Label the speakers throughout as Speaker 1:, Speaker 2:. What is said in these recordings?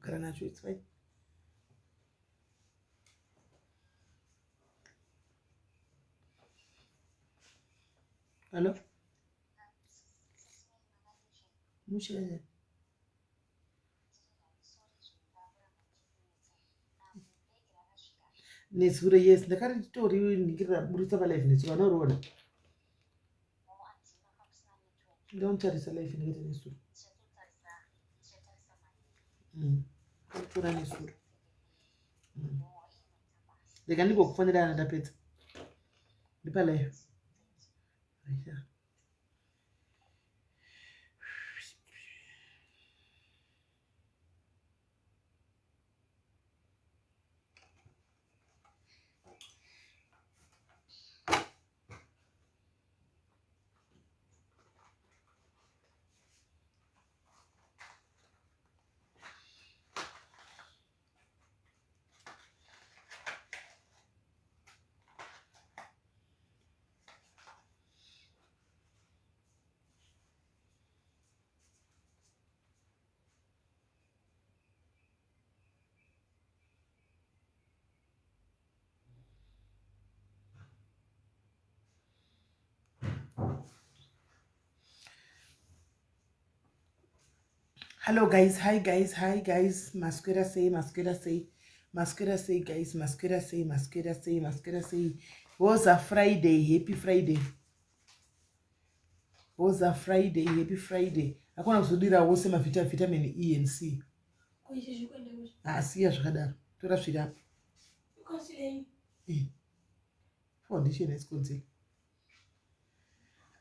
Speaker 1: Gara nacho, it's fine. Hello? Mushe. Nezuro yes, ndakaritori ningirira buritsa pa live nezuro anoriona. Ndinotarisa live ndikati nezuro. Tora nezuro. Rega ndingokufonera ana ndapedza. Ndipa live. Yeah. Hello guys, hi guys, hi guys. Maswera sei, maswera sei, maswera sei guys, maswera sei, maswera sei, maswera sei. Woza Friday, happy Friday. Woza Friday, happy Friday. Hakuna kuzodira wose mavita vitamin E and C. Ah, siya zvakadaro. Tora zviri apa. Eh. Foundation is concealer.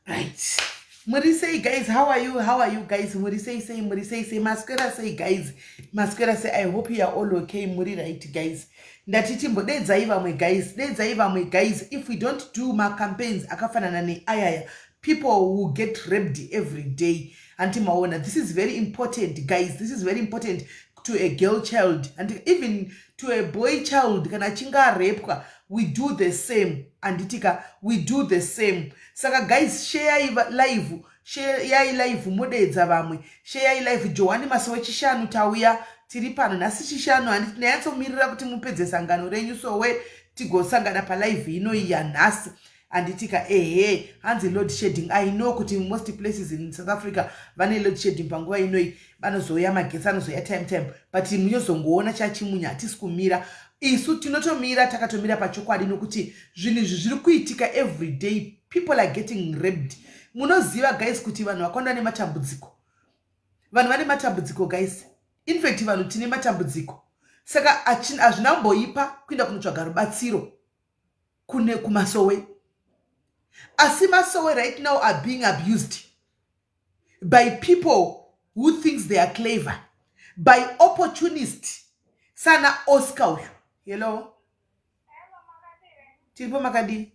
Speaker 1: Right. Muri sei guys, how are you? How are you guys? Muri sei sei, muri sei sei, maswera sei guys. Maswera sei. I hope you are all okay. Muri right guys. Ndati timbodedzai vamwe guys, dedzai vamwe guys. If we don't do ma campaigns akafanana neayaya, people will get raped every day. Anti maona, this is very important guys. This is very important to a girl child and even to a boy child kana achinge arepwa we do the same anditika we do the same saka guys sheyai live sheyai live modeedza vamwe sheyai live johani masi wechishanu tauya tiri pano nhasi chishanu handiti ndanyatsomirira kuti mupedze sangano renyu sowe tigosangana palive inoyi yanhasi Handitika ehe hanzi load shedding I know kuti most places in South Africa vane load shedding panguva inoi vanozouya magetsi anozouya time time but munozongoona chachimunya hatisi kumira isu tinotomira takatomira pachokwadi nokuti zvinhu izvi zviri kuitika every day people are getting raped munoziva guys kuti vanhu vakawanda nematambudziko vanhu vane matambudziko guys infact vanhu tine matambudziko saka hazvina kumboipa kuenda kunotsvaga rubatsiro kune kumasowe asi masowe right now are being abused by people who thinks they are clever by opportunist sana oscar uyu hello tiripo makadii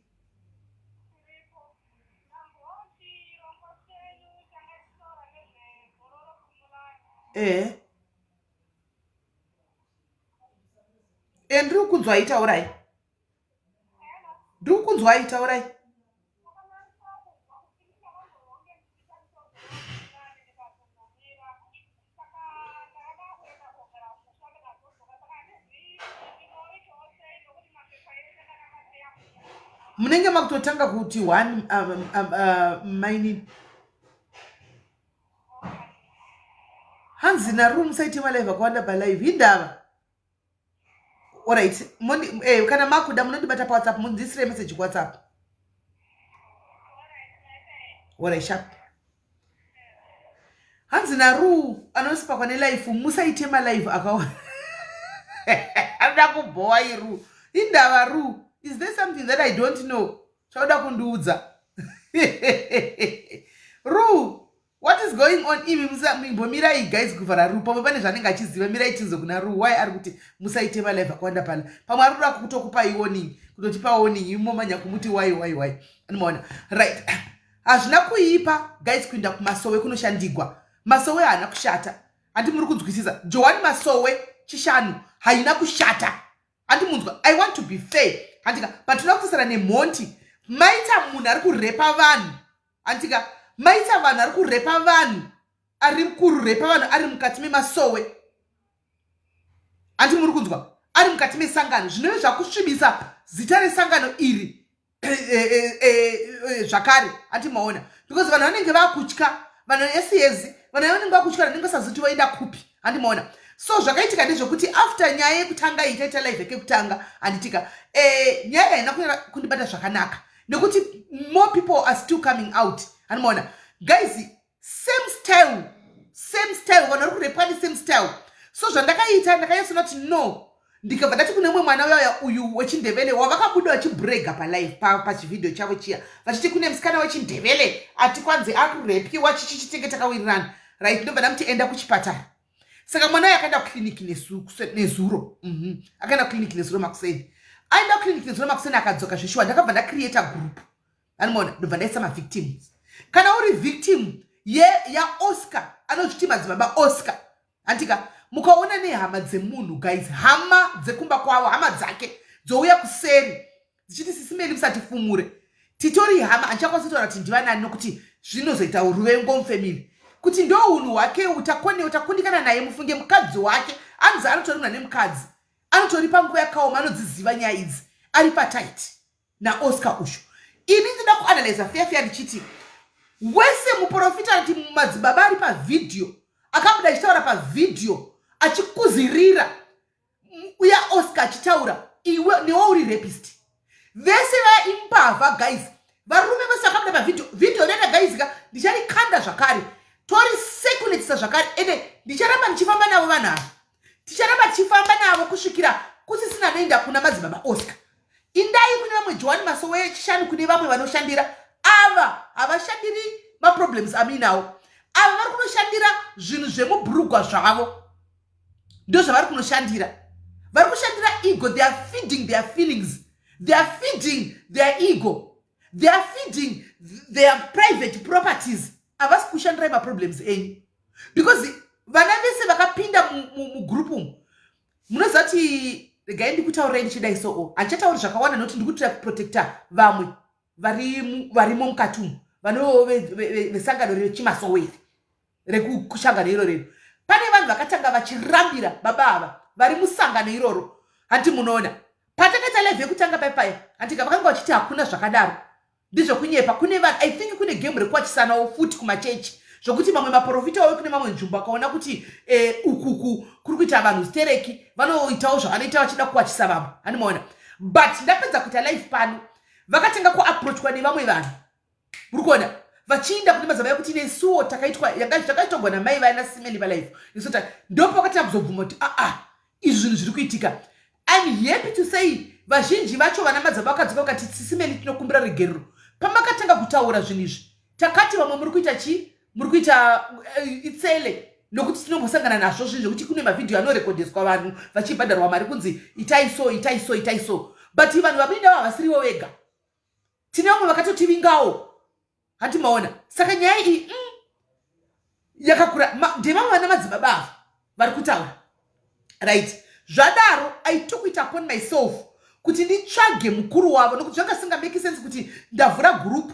Speaker 1: ehe e ndiri kukunzwai taurai ndiri kukunzwai taurai munenge makutotanga kuti one mainini hanzi naru musaite malive akawanda palive hindava Alright, moni eh, kana makuda munondibata pa WhatsApp mundiisire message ku WhatsApp. Alright, sharp. Hanzi naRu anosipakwa nelife musaite malive akawanda. Anoda kubhowa iRu. Indava Ru. Is there something that I don't know? Chauda kundiudza. Ru, What is going on imi mumbomirai guys kuvhara Ru pamwe pane zvaanenge achiziva mirai tinzwe kuna Ru why ari kuti musaite malive akawanda pala pamwe ari kuda kutokupai warning kutotipa warning imi momanya kumuti why why why anomaona right hazvina kuipa guys kuinda kumasowe kunoshandigwa masowe haana kushata handi muri kunzwisisa johani masowe chishanu haina kushata handi munzwa i want to be fair handika but tinoda kutasara nemhondi maita munhu ari kurepa vanhu Antika maita vanhu ari kurepa vanhu ari kurepa vanhu ari mukati memasowe. Handi muri kunzwa? Ari mukati mesangano, zvinove zvakusvibisa zita resangano iri zvakare. Handi maona? Because vanhu vanenge vakutya, vanhu esiyezi, vanhu vanenge vakutya, vanenge vasazivi voenda kupi. Handi maona? So zvakaitika ndezvekuti after nyaya yekutanga iyi, taita live yekutanga, handitika? Nyaya haina kundibata zvakanaka nekuti more people are still coming out. Handimaona, guys? Same style, same style, vanhu vari kurepwa nesame style. So zvandakaita, ndakanyatsoona kuti no, ndikabva ndati kune mumwe mwana uyaya uyu wechindevele wavakabuda vachibrega palive, pachivhidhio chavo chiya, vachiti kune musikana wechindevele ati kwanzi akurepiwa chichichitenge. Takawirirana, right? Ndobva ndamuti, "Enda kuchipatara." Saka mwana uyo akaenda kukliniki nezuro. Akaenda kukliniki nezuro makuseni. Aenda kukliniki nezuro makuseni, akadzoka zveshuwa. Ndakabva ndacreata group, anomaona? Ndobva ndaisa mavictims. Kana uri victim yaOscar, anozviti Madzibaba Oscar, handika? Mukaona nehama dzemunhu, guys, hama dzekumba kwavo, hama dzake dzouya kuseri dzichiti, "Sisi Meli, musatifumure, titori hama." Handichakwanisi kutaura kuti ndivanani nokuti zvinozoita ruvengo mufamily, kuti ndo unhu hwake utakundikana naye. Mufunge, mukadzi wake anzi anotori munhu ane mukadzi, anotori panguva yakaoma, anodziziva nyaya idzi, ari patight naOscar ushu. Ini ndinoda kuanalyza feya feya ndichiti wese muprofita ati madzibaba ari pavhidhiyo, akabuda achitaura pavhidhiyo achikuzirira uya Oscar achitaura, iwe newe uri rapist. Vese vaya imbavha, guys. Varume vese vakabuda pavhidhiyo, vhidhiyo rega, guys ka, ndicharikanda zvakare, torisekunetisa zvakare. Ende ndicharamba ndichifamba navo vanhu ava, ticharamba tichifamba navo kusvikira kusisina anoenda kuna Madzibaba Oscar. Indai kune vamwe Johani Masowe Echishanu, kune vamwe vanoshandira. Ava havashandiri maproblems amuinawo. Ava vari kunoshandira zvinhu zvemubhurugwa zvavo, ndo zvavari kunoshandira. Vari kushandira ego. They are feeding their feelings, they are feeding their ego, they are feeding their private properties. Havasi kushandirai maproblems enyu, because vana vese vakapinda mugroup umu, munoziva kuti, regai ndikutaurirai ndichidai soo, handichatauri zvakawanda nokuti ndikutira kuprotecta vamwe varimo mukati umu, vanovo vesangano rechimasoweri, rekushangano iro redu. Pane vanhu vakatanga vachirambira baba ava vari musangano iroro. Handi munoona patakaita live yekutanga paipaya, handika? Vakanga vachiti hakuna zvakadaro, ndizvokunyepa. Kune vanhu, I think kune game rekuwachisanawo futi kumachechi, zvokuti mamwe maprofita wave kune mamwe nzvimbo akaona kuti ukuku kuri kuita vanhu stereki, vanoitawo zvavanoita vachida kuwachisa vamwe. Handimaona? But ndapedza kuita live pano, vakatanga kuapproachwa nevamwe vanhu. Muri kuona vachiinda kune madzibaba ekuti nesuwo takaitwa takaitogwa namai vaya nasimeli palive isota. Ndopakatanga kuzobvuma kuti aa, izvi zvinhu zviri kuitika. I'm happy to say vazhinji vacho vana madzibaba vakadzoka vakati, "Sisimeli, tinokumbira regerero. Pamakatanga kutaura zvinhu izvi, takati vamwe muri kuita chii, muri kuita itsele," nokuti tinombosangana nazvo zvinhu zvekuti kune mavhidhiyo anorekodheswa vanhu vachibhadharwa mari kunzi itai so, itai so, itai so. But vanhu vamuinda havasirivo vega, tine vamwe vakatotivingawo. Hati maona? Saka nyaya iyi yakakura. Ndevamwe vana madzibaba ava vari kutaura, right? Zvadaro, I took it upon myself kuti nditsvage mukuru wavo, nokuti zvanga singamake sense kuti ndavhura group,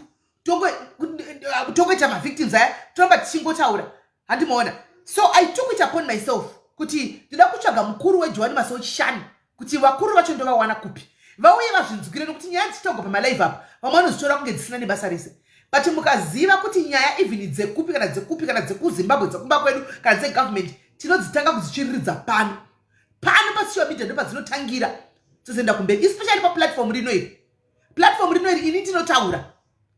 Speaker 1: tongoita mavictims aya, toramba tichingotaura. Handimaona? So I took it upon myself kuti ndida kutsvaga mukuru weJohani Masowe Chishanu, kuti vakuru vacho ndovawana kupi, vauye vazvinzwire, nokuti nyaya dzichitogwa pamalive apa, vamwe vanozitora kunge dzisina nebasa rese. But mukaziva kuti nyaya even dzekupi, kana dzekupi, kana dzekuZimbabwe, dzekumba kwedu, kana dzegovernment, tinodzitanga kudzitsviriridza pano pano pasocial media, ndopadzinotangira, tozoenda kumberi, especially paplatform rino iri. Platform rino iri, ini ndinotaura,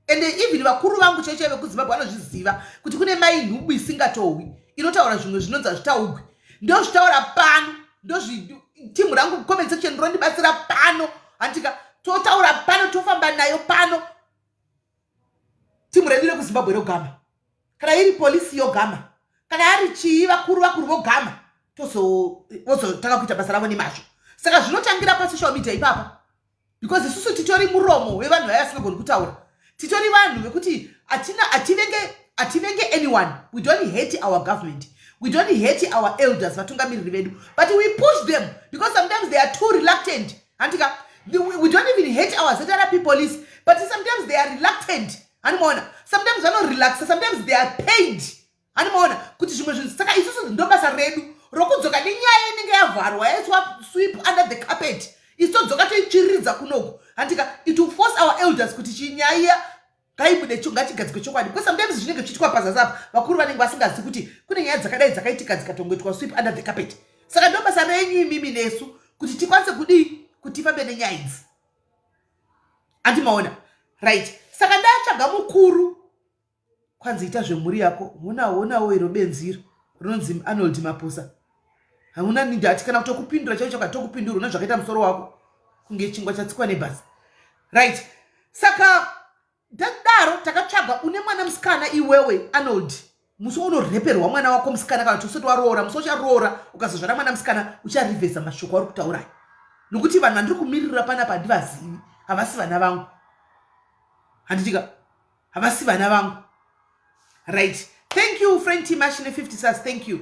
Speaker 1: ende even vakuru vangu chaicho vekuZimbabwe vanozviziva kuti kune mai nhubu isingatohwi inotaura zvimwe zvinonzi hazvitaugwi. Ndozvitaura pano, ndozvitimu rangu, comment section rondibatsira pano, handika? Totaura pano, tofamba nayo pano. Timu redu rekuZimbabwe rogama, kana iri polisi yogama, kana ari chii, vakuru vakuru vogama, vozotanga kuita basa ravo nemazvo. Saka zvinotangira pasocial media ipapa, because isusu titori muromo wevanhu vaya vasingagoni kutaura. Titori vanhu vekuti hatina, hativenge anyone. We don't hate our government, we don't hate our elders, vatungamiriri vedu, but we push them because sometimes they are too reluctant, handika? We don't even hate our ZRP police, but sometimes they are reluctant. Handimaona? Sometimes vanorelaxa, sometimes they are paid. Handimaona kuti zvimwe zvinhu? Saka isusu ndo basa redu rokudzoka nenyaya inenge yavhurwa. Yavharwa, yaiswa sweep under the carpet. Isu todzoka toitsviriridza kunoku, handika? It will force our elders kuti chinyaya ngaibude, ngatigadzikwe chokwadi, because sometimes zvinenge zvichiitwa pazasi apa, vakuru vanenge vasingazivi kuti kune nyaya dzakadai dzakaitika, dzikatongoitwa sweep under the carpet. Saka ndo basa renyu imimi nesu kuti tikwanise kudii, kuti tifambe nenyaya idzi, handimaona? Right, saka ndatsvaga mukuru, kwanzi ita zvemhuri yako. Honawo iro benziro rinonzi Arnold Mapusa, hauna ndati kana kutokupindura chaicho. Katokupindura, una zvakaita musoro wako kunge chingwa chatsikwa nebhasi. Right, saka tadaro takatsvaga une mwana musikana. Iwewe Arnold, musi unoreperwa mwana wako musikana, kana kuti usati waroora, musi ucharoora ukazozvara mwana musikana, ucharivhesa mashoko auri kutaurai, nokuti vanhu vandiri kumirira panapa handivazivi, havasi vana vangu, handitika? Havasi vana vangu. Right, thank you, friend Timash ne50 stars, thank you.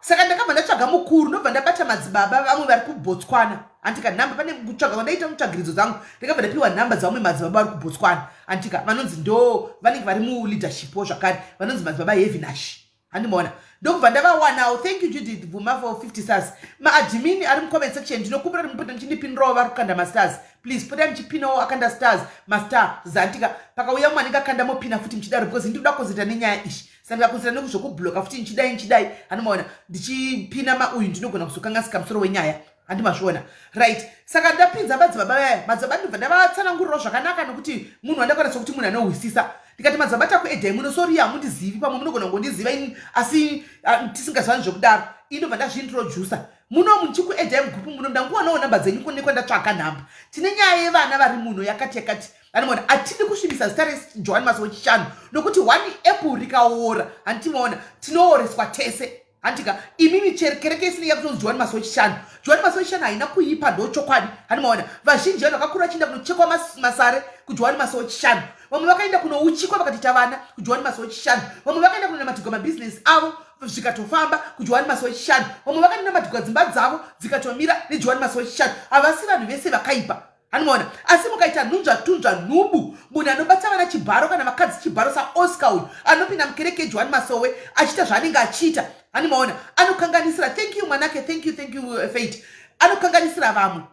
Speaker 1: Saka ndakabva ndatsvaga mukuru, ndobva ndabata madzibaba vamwe vari kuBotswana, handika? Nhamba pane kutsvaga kwandaita mutsvagiridzo dzangu, ndakabva ndapiwa nhamba dzavamwe madzibaba vari kuBotswana, handika? Vanonzi ndo vanenge vari muleadershipwo zvakare, vanonzi Madzibaba Hevinash, handimaona? Ndokubva ndavawanawo. Thank you, Judith Bvuma, for 50 stars. Maadmin ari mucomment section, ndinokumbira kuti mupota muchindipindurawo. Vari kukanda mastars, please potai muchipinawo. Akanda stars, mastar zantika. Pakauya mumwe anenge akanda, mopina futi muchidaro, because ndinoda kukonzerta nenyaya ishi. Saka ndikakonzera nekuzvokubloka futi, nchidai nchidai, handimaona? Ndichipina mauyu, ndinogona kuzokanganisika musoro wenyaya, handimazviona? Right, saka ndapinza madzibaba vaya. Madzibaba ndobva ndavatsanangurirawo zvakanaka, nokuti munhu wandakwanisa kuti munhu anohwisisa. Ndikati, "Madzibaba, takuedhai muno. Sorry, hamundizivi, pamwe munogona kungondiziva asi tisingazivani zvekudaro." Indobva ndazviintrodusa muno, muchikuedhai mugroup muno. Ndanguwanawo nhamba dzenyu kune kwandatsvaka nhamba. Tine nyaya yevana vari muno yakati yakati, anomaona? Hatidi kusvibisa zita reJohani Masowe Chishanu, nokuti one apple rikaora, handimaona, tinooreswa tese, handika? Imimi kereke isina yakutonzi Johani Masowe Chishanu. Johani Masowe Chishanu haina kuipa, ndo chokwadi, handimaona? Vazhinji vanhu vakakura vachienda kunochekwa masare kuJohani Masowe Chishanu. Vamwe vakaenda kunouchikwa vakatoita vana kuJohani Masowe Chishanu. Vamwe vakaenda kunonamatirwa mabhizinesi avo zvikatofamba kuJohani Masowe Chishanu. Vamwe vakaenda dzimba dzavo dzikatomira neJohani Masowe Chishanu. Havasi vanhu vese vakaipa, handimaona? Asi mukaita nhunzva tunzva, nhubu, munhu anobata vana chibharo kana vakadzi chibharo saOscar uyu, anopinda mukereke yeJohani Masowe achiita zvaanenge achiita, handimaona, anokanganisira. Thank you, mwanake, thank you, thank you, Fate. Anokanganisira vamwe.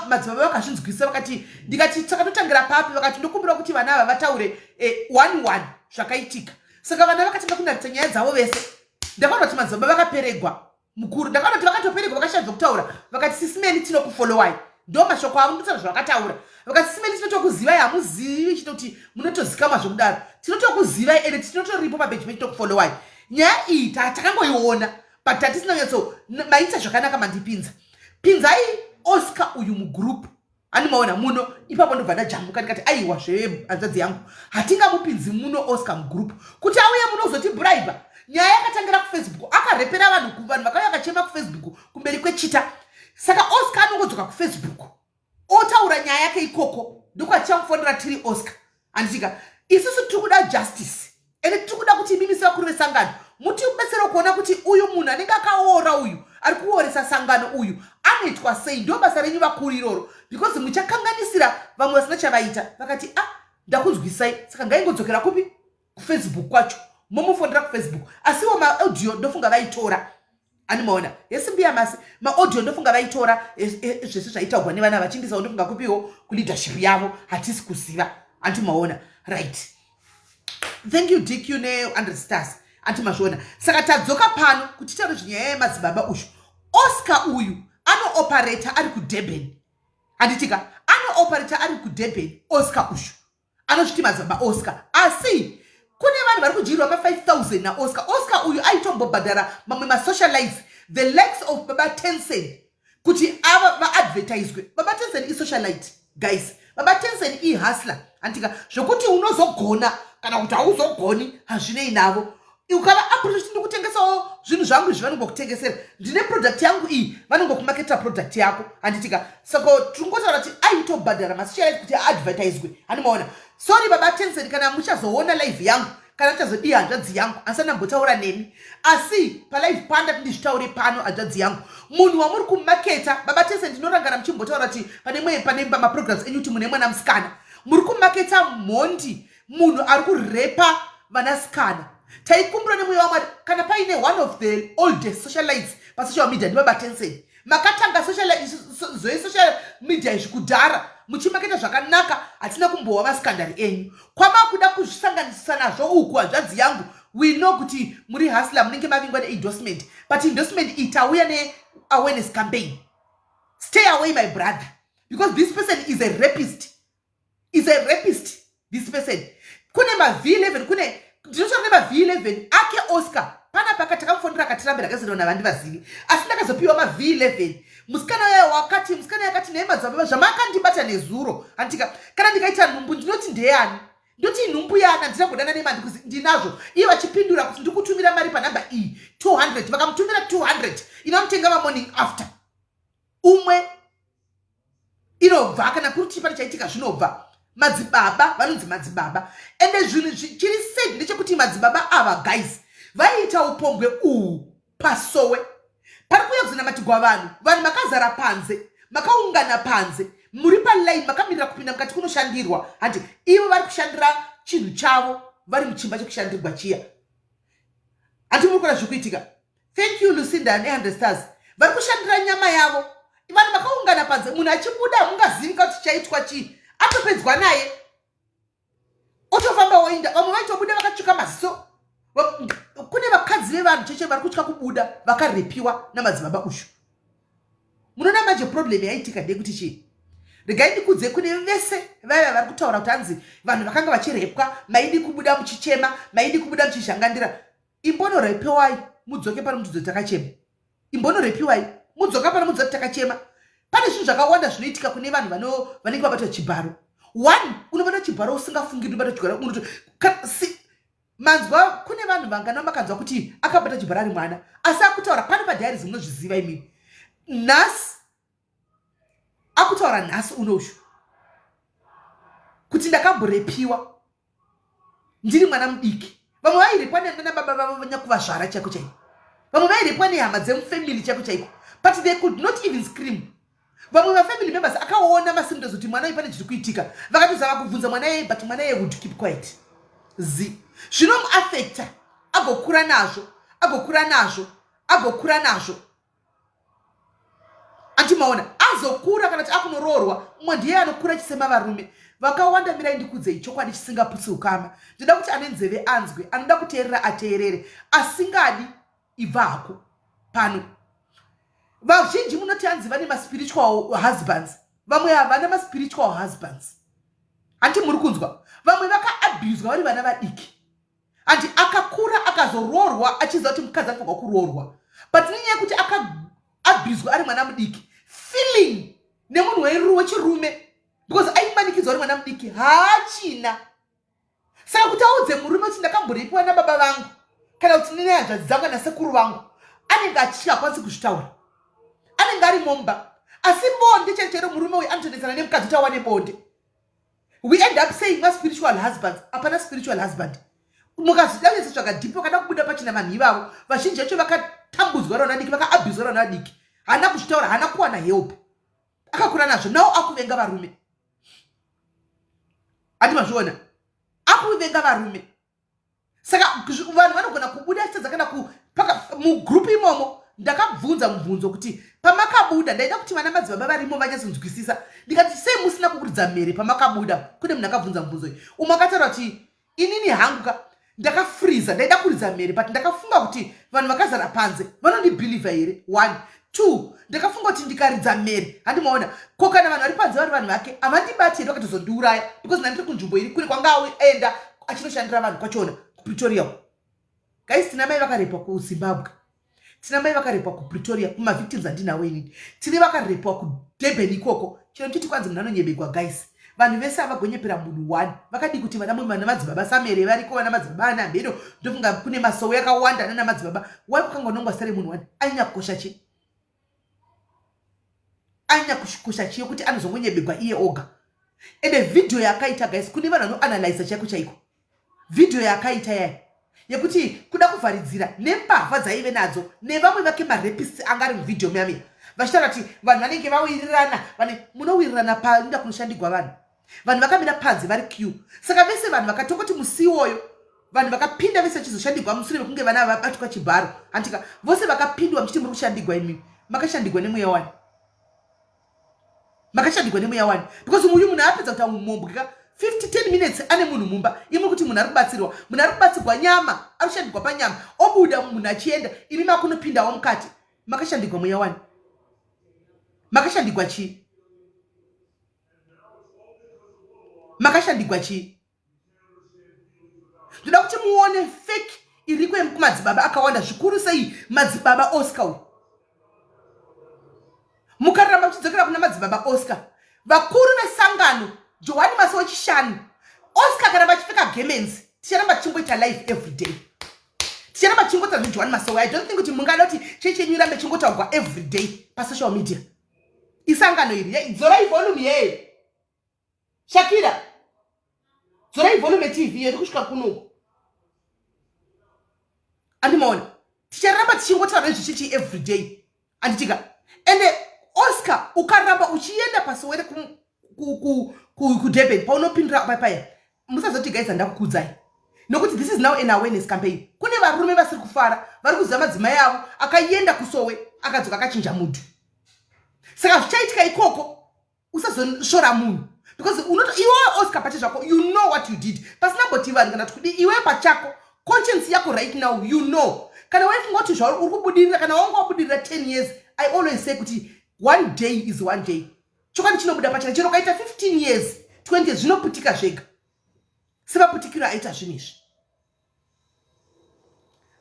Speaker 1: Madzibaba vakazvinzwisa, vakati, ndikati, "Saka papi?" Vakati, "Ndokumbira kuti vana ava vataure one one zvakaitika." Saka vana vakatanga kunaritsa nyaya dzavo vese. Ndakaona kuti madzibaba vakaperegwa mukuru. Ndakaona kuti vakatoperegwa, vakashaya zvokutaura. Vakati, "Sisi Meli, tinokufollowai." Ndo mashoko avo, ndotaura zvavakataura. Vakati, "Sisi Meli, tinotokuzivai. Hamuzivi chitoti munotozikamwa zvekudaro. Tinotokuzivai ende tinotoripo papeji pechitokufollowai. Nyaya iyi takangoiona, but tatisina kunyatso. Maita zvakanaka mandipinza. Pinzai Oscar uyu mugroup, handimaona muno." Ipapo ndobva ndajamuka, ndikati, "Aiwa zvehanzvadzi yangu, hatingamupinzi muno Oscar mugroup kuti auye munozotibraiba. Nyaya yakatangira kuFacebook, akarepera vanhu, vanhu vakauya vakachema kuFacebook kumberi kwechita. Saka Oscar anongodzoka kuFacebook otaura nyaya yake ikoko, ndokwatichamufonera tiri Oscar, handitika? Isusu tiri kuda justice, ende tiri kuda kuti imimi sevakuru vesangano mutibetsere kuona kuti uyu munhu anenge akaora uyu, ari kuoresa sangano uyu, anoitwa sei. Ndo basa renyu vakuru iroro, because muchakanganisira vamwe vasina chavaita." Vakati, "A ah, ndakunzwisai. Saka ngaingodzokera kupi? KuFacebook kwacho, momufonera kuFacebook." Asiwo maaudio ndofunga vaitora, animaona? Yesimbi yamasi, maaudio ndofunga vaitora zvese zvaitaurwa nevana vachindisawo, ndofunga kupiwo kuleadership yavo, hatisi kuziva, antimaona? Right, thank you, DQ ne100 stars, antimazviona? Saka tadzoka pano kuti titaure zvinyaya yemadzibaba uyu. Oscar uyu anooperata ari kuDurban, handitika? Anooperata ari kuDurban. Oscar uyu anozviti Madzibaba Oscar, asi kune vanhu vari kudyirwa ma5000 naOscar. Oscar uyu aitombobhadhara mamwe masocialites, the likes of Baba Tensen, kuti ava vaadvertiswe. Baba Tensen isocialite, guys. Baba Tensen ihustler, handitika? Zvokuti unozogona kana kuti hauzogoni hazvinei navo. Ukava approach, "Ndikutengesawo zvinhu zvangu izvi," vanongokutengesera. "Ndine product yangu iyi," vanongokumaketera product yako, handitika? Saka tiringotaura kuti aitobhadhara masocialite kuti aadvertiswe, handimaona? Sorry, Baba Tensen, kana muchazoona live yangu, kana muchazodiya, hanzvadzi yangu, asati ndambotaura nemi, asi palive panda ndizvitaure pano. Hanzvadzi yangu, munhu wamuri kumaketa, Baba Tensen, ndinorangana muchimbotaura kuti pane pane maprograms enyu kuti mune mwana musikana. Muri kumaketa mhondi, munhu ari kurepa vanasikana. Taikumbura nemweya waMwari, kana paine one of the oldest socialites pasocial media, ndiBaba Tensen. Makatanga zoe social media izvi kudhara, muchimaketa zvakanaka, hatina kumbowa maskandari enyu. Kwamakuda kuzvisanganisa nazvo uku, hanzvadzi yangu, we know kuti muri hustler, munenge mavingwa neendorsement, but endorsement iyi tauya neawareness campaign. Stay away, my brother, because this person is a rapist, is a rapist, this person. Kune maV11, kune ndinotaura nemaV11 ake Oscar panapa. Takamufonera akatirambira, akazirona vandivazivi, asi ndakazopiwa maV11. Musikana uya wakati, musikana yakati, "Nhema dzababa, zvamakandibata nezuro, handika kana ndikaita nhumbu ndinoti ndeyani? Ndoti nhumbu yana ndinambodana nemandi kuzi ndinazvo." Iye vachipindura kuti, "Ndikutumira mari panhamba iyi 200." Vakamutumira 200 inomutenga mamorning after umwe inobva. Kana kuri kuti pane chaitika, zvinobva madzibaba vanonzi madzibaba. Ende zvinhu chiri sad ndechekuti madzibaba ava, guys, vaiita upombwe uhu pasowe. Pari kuuya kuzonamatigwa vanhu, vanhu makazara panze, makaungana panze, muri palaini, makamirira kupinda mukati kunoshandirwa. Handi ivo vari kushandira chinhu chavo vari muchimba chekushandirwa chiya. Handi muri kuona zviri kuitika? Thank you, Lucinda ne100 stars. Vari kushandira nyama yavo, vanhu vakaungana panze. Munhu achibuda, mungazivika kuti chaitwa chii. Atopedzwa naye, otofamba woinda. Vamwe vaitobuda vakatsvuka maziso. Kune vakadzi vevanhu cheche vari kutya kubuda, vakarepiwa namadzibaba ushu. Munoona manje problem yaitika ndeyekuti chii? Regai ndikudze kune vese vaiva vari kutaura kuti hanzi vanhu vakanga vachirepwa, maidi kubuda muchichema, maidi kubuda muchizhangandira. Imbonorepiwai mudzoke pano mutidzo takachema. Imbonorepiwai mudzoka pano mudzoke takachema. Pane zvinhu zvakawanda zvinoitika kune vanhu vanenge vabatwa chibharo. One, unobatwa chibharo usingafungiri unobatwa chibharo. Manzwa kune vanhu vangana makanzwa kuti akabata chibharo ari mwana, asi akutaura pano padiaries? Munozviziva imini. Nhasi akutaura, nhasi unoshu kuti ndakamborepiwa ndiri mwana mudiki. Vamwe vairepwa nana baba vavo nyakuvazvara chaiko chaiko, vamwe vairepwa nehama dzemufamily chaiko chaiko, but they could not even scream. Vamwe vafamily members akaona masymptoms kuti mwana uyu pane zviri kuitika, vakatozama kubvunza mwana yeye, but mwana yeye would keep quiet. Zi zvinomuafecta, agokura nazvo, agokura nazvo, agokura nazvo. Andimaona azokura kana kuti akunoroorwa, mumwe ndiye anokura chisema varume vakawanda. Mirai ndikudzei chokwadi chisingaputsi ukama. Ndinoda kuti ane nzeve anzwe, anoda kuteerera ateerere, asingadi ibva hako pano. Vazhinji munoti hanzi vane maspiritual husbands. Vamwe havana maspiritual husbands. Handi muri kunzwa? Vamwe vakaabhuzwa vari vana vadiki. Handi akakura akazoroorwa achiziva kuti mukadzi anofanirwa kuroorwa, but nenyaya yekuti akaabhuzwa ari mwana mudiki, feeling nemunhu wechirume, because aimanikidzwa ari mwana mudiki, haachina. Saka kuti audze murume kuti ndakamborepiwa nababa vangu kana kuti nehanzvadzi dzangu kana sekuru vangu, anenge achitya, akwanisi kuzvitaura, anenge ari momba. Asi bonde chero chero, murume uyu anotonetsana nemukadzi kuti awane bonde. We end up saying maspiritual husbands. Hapana spiritual husband. Mukazvidanisa zvakadhipi, vakada kubuda pachina vanhu ivavo, vazhinji vacho vakatambudzwa vana diki, vakaabhuzwa vana vadiki, haana kuzvitaura, haana kuwana help, akakura nazvo. Nawo akuvenga varume. Handi mazviona? Akuvenga varume. Saka vanhu vanogona kubuda achitadza kana mugroup imomo. Ndakabvunza mubvunzo kuti pamakabuda, ndaida kuti vana madzibaba varimo vanyatsonzwisisa. Ndikati, "Sei musina kukuridza mhere pamakabuda?" Kune munhu akabvunza mubvunzo iyi. Umwe akataura kuti, "Inini hangu ka ndakafriza, ndaida kuridza mhere, but ndakafunga kuti vanhu vakazara panze vanondibhilivha here? One, two, ndakafunga kuti ndikaridza mhere, handimaona ko kana vanhu vari panze vari vanhu vake, havandibati here vakatozondiuraya? Because ndandiri kunzvimbo iri kure kwanga aenda achinoshandira vanhu kwachona kuPretoria." Guys, tina mai vakarepwa kuZimbabwe, tina mai vakarepwa kuPretoria, kumavictims andinawo inini. Tine vakarepwa kuDurban ikoko. Chero chiti kwanzi munhu anonyebegwa, guys, vanhu vese havagonyepera munhu one. Vakadi kuti vana vana madzibaba Samere variko, vana madzibaba ana mheno, ndofunga kune masowe akawanda nana madzibaba. Wai kukanganongwa sare munhu one? Ainyakukosha chii? Ainyakukosha chii yokuti anozongonyebegwa iye oga? Ende vhidhiyo yaakaita, guys, kune vanhu vanoanalyza chaiko chaiko, vhidhiyo yaakaita yaya yekuti kuda kuvharidzira nembavha dzaive nadzo nevamwe vake marepist anga ari muvhidhiyo muyamiya, vachitaura kuti vanhu vanenge vawirirana. Vane munowirirana painda kunoshandigwa vanhu, vanhu vakamira panze vari queue. Saka vese vanhu vakatongoti musi iwoyo vanhu vakapinda vese vachizoshandigwa mushure mekunge vana vabatwa chibharo, handika? Vose vakapindwa muchiti muri kushandigwa imi. Makashandigwa nemweya wani? Makashandigwa nemweya wani? Because uyu munhu apedza kuita umombwe ka 50 10 minutes ane munhu mumba, imwe kuti munhu ari kubatsirwa, munhu ari kubatsirwa nyama, ari kushandigwa panyama, obuda munhu achienda, imi makunopindawo mukati. Makashandigwa mweya wani? Makashandigwa chii? Makashandigwa chii? Ndoda kuti muone fake iriko kumadzibaba akawanda, zvikuru sei madzibaba Oscar uyu. Mukaramba muchidzokera kuna madzibaba Oscar, vakuru vesangano Johani Masi wechishanu, Oscar akaramba achipfeka gemenzi, ticharamba tichingoita live every day, ticharamba tichingotaura zveJohani Masowe. I don't think kuti mungada kuti chechi yenyu irambe ichingotaurwa every day pasocial media. Isangano iri, dzorai volume yeye. Shakira, dzorai volume yeTV yedu kusvika kunoku. Andimaona ticharamba tichingotaura nezvechechi every day, anditika? Ende Oscar, ukaramba uchienda pasowere kuDurban paunopindura paya, musazoti guys handakukudzai, nokuti this is now an awareness campaign. Kune varume vasiri kufara, vari kuziva madzimai avo akaenda kusowe, akadzoka akachinja mudhu. Saka zvichaitika ikoko, usazosvora munhu, because unoto iwewe Oscar pache zvako, you know what you did. Pasina mboti vanhu kana kuti iwewe pachako, conscience yako right now, you know, kana waifunga kuti zvauri uri kubudirira, kana wanga wabudirira 10 years, I always say kuti one day is one day. Chokwadi chinobuda pachena. Chero ukaita 15 years, 20 years, zvinoputika zvega semaputikiro aita zvinhu izvi,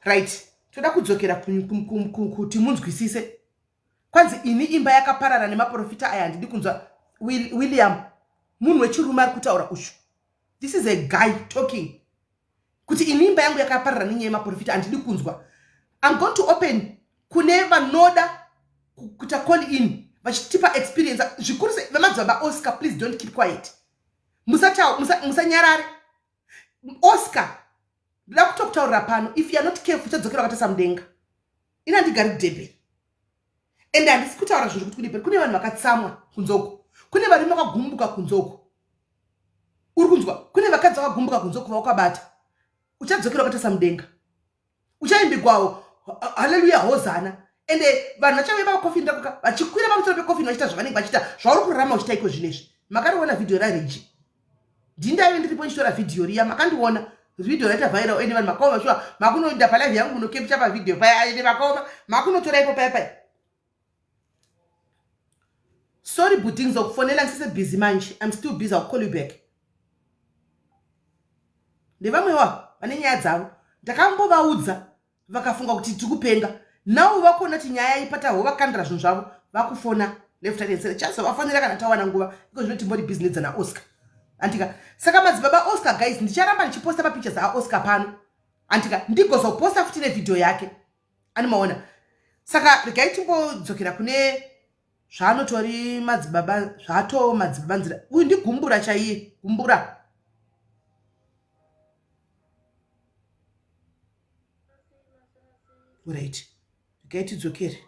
Speaker 1: right? Toda kudzokera kuti munzwisise. Kwanzi ini imba yakaparara nemaprofita aya, handidi kunzwa. William, munhu wechirume ari kutaura ushu. This is a guy talking kuti ini imba yangu yakaparara nenyaya yemaprofita, handidi kunzwa. I'm going to open kune vanoda kuita call in vachitipa experience, zvikuru vemadzibaba Oscar. Please don't keep quiet, musanyarare. Oscar, ndoda kutokutaurira pano, if you are not careful, uchadzokera wakatasa mudenga. Ini handigari kuDurban, ende handisi kutaura zvinhu zvekuti kudebheni. Kune vanhu vakatsamwa kunzoko, kune varume vakagumbuka kunzoko, uri kunzwa? Kune vakadzi vakagumbuka kunzoko vawakabata. Uchadzokera wakatasa mudenga, uchaimbigwawo haleluya hozana, ende vanhu vachauya pacoffin rakoka, vachikwira pamusoro pecoffin, vachiita zvavanenge vachiita, zvauri kurarama uchiita iko zvinezvi. Makariona vhidhiyo raRegi, ndindaive ndiripo ndichitora vhidhiyo riya, makandiona vhidhiyo raita viral. Ende vanhu makaoma shuwa, makunoenda palive yangu, munocapture pavhidhiyo paya, ende makaoma, makunotora ipo paya paya. Sorry bhuti, ngizokufonela, ngisesebusy manje. I'm still busy, I'll call you back. Ndevamwewa vane nyaya dzavo, ndakambovaudza, vakafunga kuti tiri kupenga. Now vakuona kuti nyaya ipataho, vakandira zvinhu zvavo, vakufona left, right and center. Chazovafonera kana tawana nguva. Iko zvino timbori business naOscar, andika? Saka madzibaba Oscar, guys, ndicharamba ndichiposta mapictures aOscar pano, andika? Ndigozoposta futi nevhidhiyo yake, animaona. Saka regai timbodzokera kune zvaanotori madzibaba, zvaatoo madzibaba nzira. Uyu ndigumbura chaiye, gumbura. Right, regai tidzokere.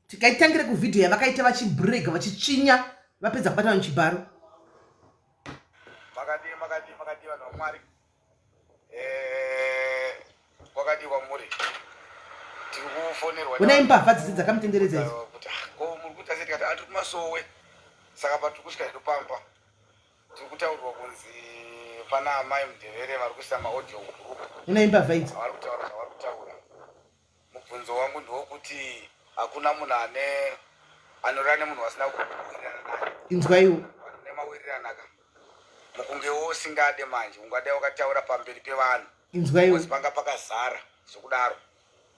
Speaker 1: Tikaitangire kuvhidhiyo yavakaita vachibrega, vachitsvinya, vapedza kubata vanhu chibharo.
Speaker 2: Makadii, makadii, makadii vanhu vaMwari? Kwakadii kwamuri? Tiri kufonerwa.
Speaker 1: Onai mbavha dzidzi dzakamutenderedza idzi.
Speaker 2: Kuti ah, ko muri kuita sei? Tikati atiri kumasowe. Saka patiri kusvika hedu pamba, tiri kutaurirwa kunzi pana amai Mudhevere vari kuisa maaudio group.
Speaker 1: Onai mbavha idzi.
Speaker 2: Vari kutaura zvavari kutaura. Mubvunzo wangu ndewokuti hakuna munhu ane anorara nemunhu wasina kuwirirana naye.
Speaker 1: Inzwaiwo.
Speaker 2: Vanhu nemawirirana ka, mukungewo usingade manje ungadai wakataura pamberi pevanhu.
Speaker 1: Inzwaiwo.
Speaker 2: Because panga pakazara zvokudaro,